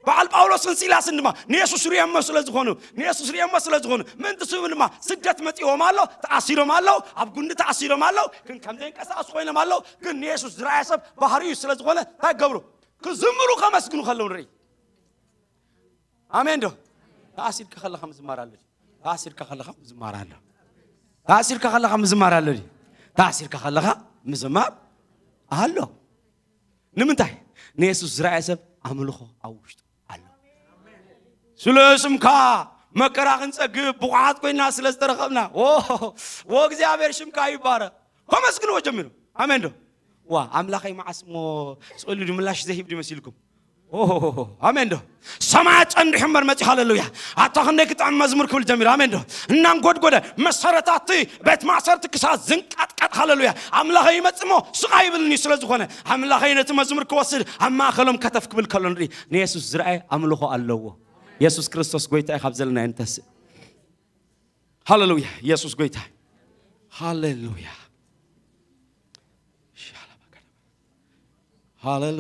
በዓል ጳውሎስን ሲላስን ድማ ንየሱስ ርእዮሞ ስለ ዝኾኑ፣ ንየሱስ ርእዮሞ ስለ ዝኾኑ፣ ምእንቲ ስሙ ድማ ስደት መጺዎም ኣሎ፣ ተኣሲሮም ኣለዉ፣ ኣብ ጉንዲ ተኣሲሮም ኣለዉ። ግን ከም ዘይንቀሳቐሱ ኮይኖም ኣለዉ። ግን ንየሱስ ዝረኣየ ሰብ ባህሪኡ ስለ ዝኾነ እንታይ ገብሩ? ክዝምሩ ከመስግኑ ከለዉ ንርኢ። ኣሜን ዶ? ተኣሲርካ ከለኻ ምዝማር ኣሎ ድዩ? ተኣሲርካ ከለኻ ምዝማር ኣሎ። ተኣሲርካ ከለኻ ምዝማር ኣሎ ድዩ? ተኣሲርካ ከለኻ ምዝማር ኣሎ። ንምንታይ? ንየሱስ ዝረኣየ ሰብ ኣምልኾ ኣብ ውሽጡ ኣሎ። ስለ ስምካ መከራ ክንጸግብ ብቑዓት ኮይና ስለ ዝተረኸብና፣ ዎ፣ ዎ እግዚኣብሔር ሽምካ ይባረኽ። ከመስግንዎ ጀሚሩ። ኣሜን ዶ? ዋ ኣምላኸይ መዓስ እሞ ስእሉ ድምላሽ ዘሂብ ድመሲልኩም? ኦሆሆሆ፣ ኣሜን ዶ? ሰማያት ጸንዲሑ እምበር መጺኡ። ሃሌሉያ። ኣታ ክንደይ ክጥዕም መዝሙር ክብል ጀሚሩ። ኣሜን ዶ? እናንጎድጎደ መሰረታቲ ቤት ማእሰርቲ ክሳብ ዝንቃጥቀጥ። ሃሌሉያ። ኣምላኸይ ይመጽእ እሞ ስቕ ኣይብልኒ ስለ ዝኾነ ኣምላኸይ ነቲ መዝሙር ክወስድ ኣብ ማእከሎም ከተፍ ክብል ከሎ ንርኢ። ንየሱስ ዝረኣየ ኣምልኾ ኣለዎ። የሱስ ክርስቶስ ጎይታ እዩ። ካብ ዘለና እንተስእ። ሃሌሉያ። የሱስ ጎይታ እዩ። ሃሌሉያ። ሃሌሉ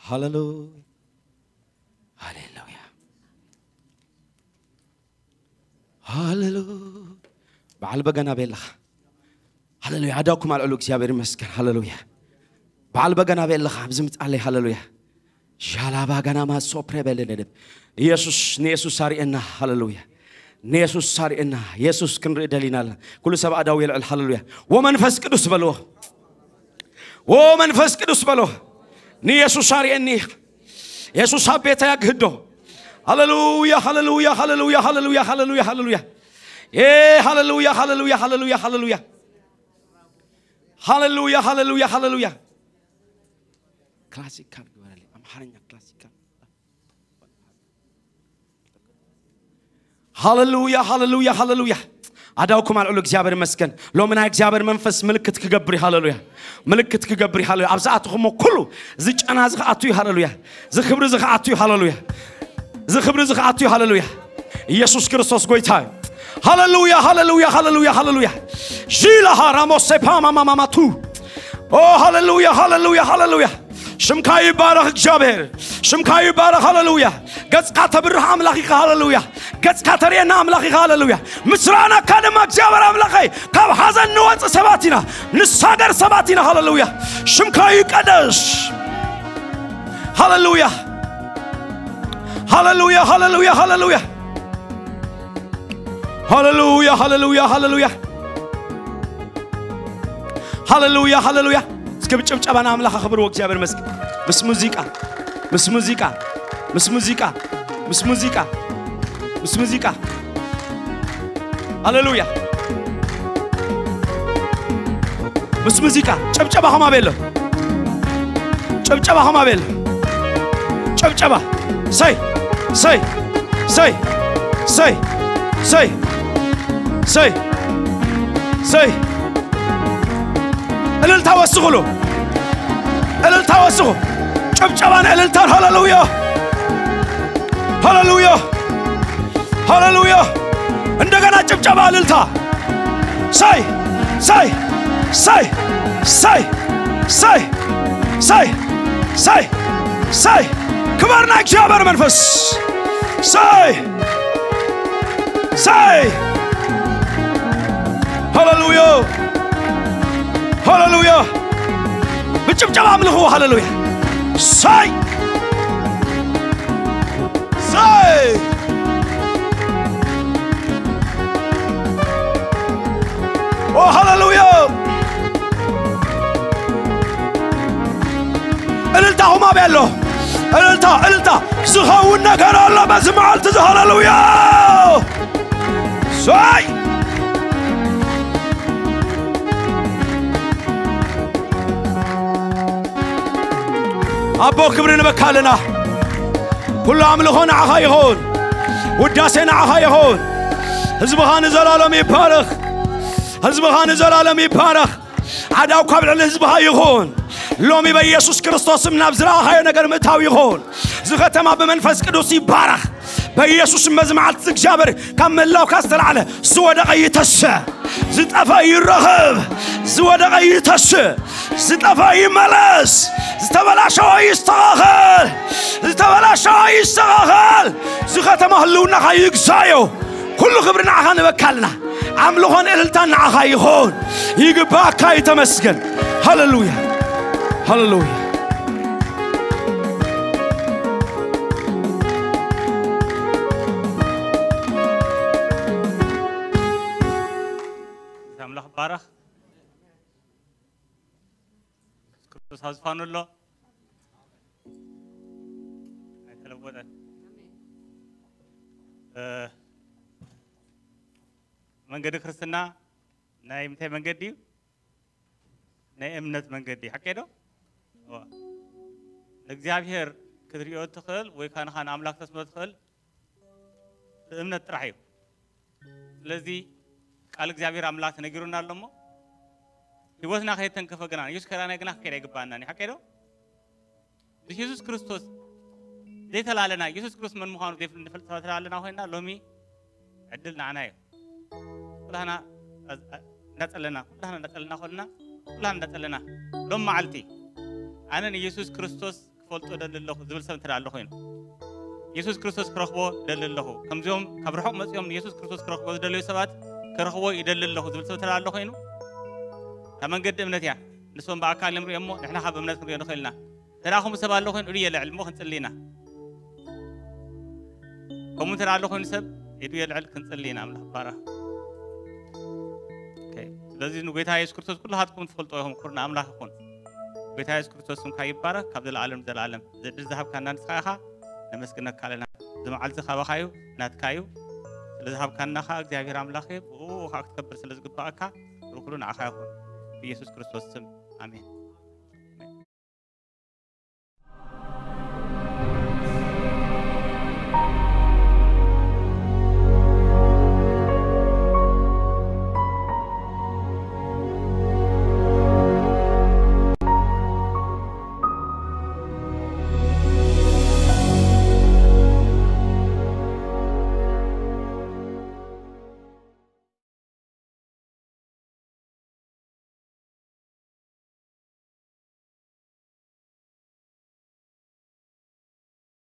ሃሌሉ ሃሌሉያ። ሃሌሉ በዓል በገና ቤለኻ። ሃሌሉያ። ኣዳውኩም ኣልዕሉ። እግዚኣብሔር ይመስገን። ሃሌሉያ። በዓል በገና ቤለኻ ኣብዚ ምጻለይ። ሃሌሉያ። ሻላባ ገናማ ሶፕሬ በለደደብ። ኢየሱስ ንየሱስ ኣርእየና። ሃሌሉያ። ንየሱስ ኣርእየና። የሱስ ክንርኢ ደሊና ኣለና። ኩሉ ሰብ ኣዳው የልዕል። ሃሌሉያ። ወመንፈስ ቅዱስ በልዎ። ወመንፈስ ቅዱስ በልዎ። ንየሱስ ኣርእየኒ። የሱስ ኣብ ቤተይ ኣግህዶ። ሃሌሉያ፣ ሃሌሉያ፣ ሃሌሉያ፣ ሃሌሉያ፣ ሃሌሉያ፣ ሃሌሉያ። ኤ፣ ሃሌሉያ፣ ሃሌሉያ፣ ሃሌሉያ፣ ሃሌሉያ። ሃሌሉያ፣ ሃሌሉያ፣ ሃሌሉያ። ክላሲካል ግበረለይ፣ ኣምሓርኛ ክላሲካል። ሃሌሉያ፣ ሃሌሉያ፣ ሃሌሉያ። ኣዳውኩም ኣልዕሉ። እግዚኣብሔር ይመስገን። ሎሚ ናይ እግዚኣብሔር መንፈስ ምልክት ክገብር እዩ። ሃሌሉያ። ምልክት ክገብር እዩ። ሃሌሉያ። ኣብ ዝኣተኹሞ ኩሉ እዚ ጨና እዚ ክኣቱ እዩ። ሃሌሉያ። እዚ ክብሪ እዚ ክኣቱ እዩ። ሃሌሉያ። እዚ ክብሪ እዚ ክኣቱ እዩ። ሃሌሉያ። ኢየሱስ ክርስቶስ ጎይታ እዩ። ሃሌሉያ፣ ሃሌሉያ፣ ሃሌሉያ፣ ሃሌሉያ። ሺላሃ ራሞሴ ፓማማማማቱ። ኦ ሃሌሉያ፣ ሃሌሉያ፣ ሃሌሉያ። ሽምካ ይባረኽ እግዚኣብሔር። ሽምካ ይባረኽ። ሃሌሉያ። ገጽካ ተብርህ ኣምላኽ ኢኻ። ሃሌሉያ። ገጽካ ተርእየና ኣምላኽ ኢኻ። ሃሌሉያ። ምስራናካ ድማ እግዚኣብሔር ኣምላኸይ ካብ ሓዘን ንወጽእ ሰባት ኢና። ንሳገር ሰባት ኢና። ሃሌሉያ። ሽምካ ይቀደስ። ሃሌሉያ። ሃሌሉያ፣ ሃሌሉያ፣ ሃሌሉያ። ሃሌሉያ፣ ሃሌሉያ፣ ሃሌሉያ። ሃሌሉያ፣ ሃሌሉያ። እስኪ ብጭብጨባ ንኣምላኽ ኣኽብርዎ። እግዚኣብሔር ይመስገን። ምስ ሙዚቃ፣ ምስ ሙዚቃ፣ ምስ ሙዚቃ፣ ምስ ሙዚቃ፣ ምስ ሙዚቃ። ሃሌሉያ። ምስ ሙዚቃ ጭብጨባኹም ኣበይ ኣሎ? ጭብጨባኹም ኣበይ ኣሎ? ጭብጨባ። ሰይ፣ ሰይ፣ ሰይ፣ ሰይ፣ ሰይ፣ ሰይ፣ ሰይ። እልልታ ወስኹሉ። እልልታ ወስኹ። ጭብጨባን እልልታን። ሃሌሉያ። ሃሌሉያ። ሃሌሉያ። እንደገና ጭብጨባ፣ እልልታ። ሰይ፣ ሰይ፣ ሰይ፣ ሰይ፣ ሰይ፣ ሰይ፣ ሰይ፣ ሰይ። ክበር ናይ እግዚኣብሔር መንፈስ። ሰይ፣ ሰይ። ሃሌሉያ። ሃሌሉያ። ብጭብጨባ ኣምልኽዎ። ሃሌሉያ። ሰይ፣ ሰይ። ኦ ሃሌሉያ። እልልታኹም ኣበይ ኣሎ? እልልታ፣ እልልታ። ዝኸውን ነገር ኣሎ በዚ መዓልቲ እዚ። ሃሌሉያ። ሰይ። ኣቦ ክብሪ ንበካ ኣለና። ኩሉ ኣምልኾ ንዓኻ ይኹን። ውዳሴ ንዓኻ ይኹን። ህዝብኻ ንዘላለም ይባረኽ። ህዝብኻ ንዘላለም ይባረኽ። ኣዳው ካብ ልዕሊ ህዝብኻ ይኹን። ሎሚ በኢየሱስ ክርስቶስ ስም ናብ ዝረኣኻዮ ነገር ምእታው ይኹን። እዚ ከተማ ብመንፈስ ቅዱስ ይባረኽ። በኢየሱስ ስም በዚ መዓልቲ እግዚኣብሔር ካብ መላውካ ዝተላዕለ ዝወደቐ ይተስእ፣ ዝጠፈ ይረኽብ፣ ዝወደቐ ይተስእ፣ ዝጠፈ ይመለስ፣ ዝተበላሸወ ይስተኻኸል፣ ዝተበላሸወ ይስተኻኸል። እዚ ከተማ ህልውናኻ ይግዛዮ። ኩሉ ክብሪ ንዓኻ ንበካ ኣለና። ኣምልኾን እልልታን ንዓኻ ይኹን። ይግባእካ እዩ። ተመስገን። ሃሌሉያ። ሃሌሉያ። ኣምላኽ ባረኽ። ክርስቶስ ኣብ ዝፋኑ ኣሎ። ኣይተለወጠን። እ፣ መንገዲ ክርስትና ናይ ምንታይ መንገዲ እዩ? ናይ እምነት መንገዲ እዩ። ሓቀይ ዶ? እዋ። ንእግዚኣብሔር ክትሪኦ እትኽእል ወይ ካንኻ ንኣምላኽ ተስሞ ትኽእል ብእምነት ጥራሕ እዩ። ስለዚ ቃል እግዚኣብሔር ኣምላኽ ተነጊሩና ኣሎ እሞ ህይወትና ከየተንከፈ ግና ንኢየሱስ ከዳና ግና ክከይድ ኣይግባኣናን እዩ። ሓቀይ ዶ? ብኢየሱስ ክርስቶስ ዘይተላለና ኢየሱስ ክርስቶስ መን ምዃኑ ዘይንፈልጥ ሰባት ተላለና ኮይና ሎሚ ዕድል ንዓና እዩ። ኩላህና እንዳጸለና ኩላህና እንዳጸለና ኮልና ኩላህና እንዳጸለና ሎም መዓልቲ ኣነ ንኢየሱስ ክርስቶስ ክፈልጦ ደሊ ኣለኹ ዝብል ሰብ እንተ ኣሎ ኮይኑ ኢየሱስ ክርስቶስ ክረኽቦ ደሊ ኣለኹ። ከምዚኦም ካብ ርሑቕ መጺኦም ንኢየሱስ ክርስቶስ ክረኽቦ ዝደለዩ ሰባት ክረኽቦ ይደሊ ኣለኹ ዝብል ሰብ እንተ ኣሎ ኮይኑ እታ መንገዲ እምነት እያ። ንሶም ብኣካል እዮም ሪኦሞ ንሕና ካብ እምነት ክንሪኦ ንኽእል ኢና። ተራ ከምኡ ሰብ ኣሎ ኮይኑ ኢዱ የልዕል እሞ ክንጽሊ ኢና። ከምኡ እንተ ኣሎ ኮይኑ ሰብ ኢዱ የልዕል ክንጽሊ ኢና። ኣምላኽ ባራ ስለዚ ንጎይታ የሱስ ክርስቶስ ኩላሃትኩም ትፈልጦ ኢኹም። ክብሪ ንኣምላኽ ይኹን። ጎይታ የሱስ ክርስቶስ ስምካ ይባረክ ካብ ዘለኣለም ዘለኣለም። እዚ ዕድል ዝሃብካና ንስኻ ኢኻ። ነመስግነካ ኣለና። እዚ መዓልቲ ካባኻ እዩ ናትካ እዩ። ስለ ዝሃብካና ኸዓ እግዚኣብሔር ኣምላኽ እዩ። ብኡ ኸዓ ክትከብር ስለ ዝግባኣካ ክብሪ ኩሉ ንዓኻ ይኹን። ብኢየሱስ ክርስቶስ ስም ኣሜን።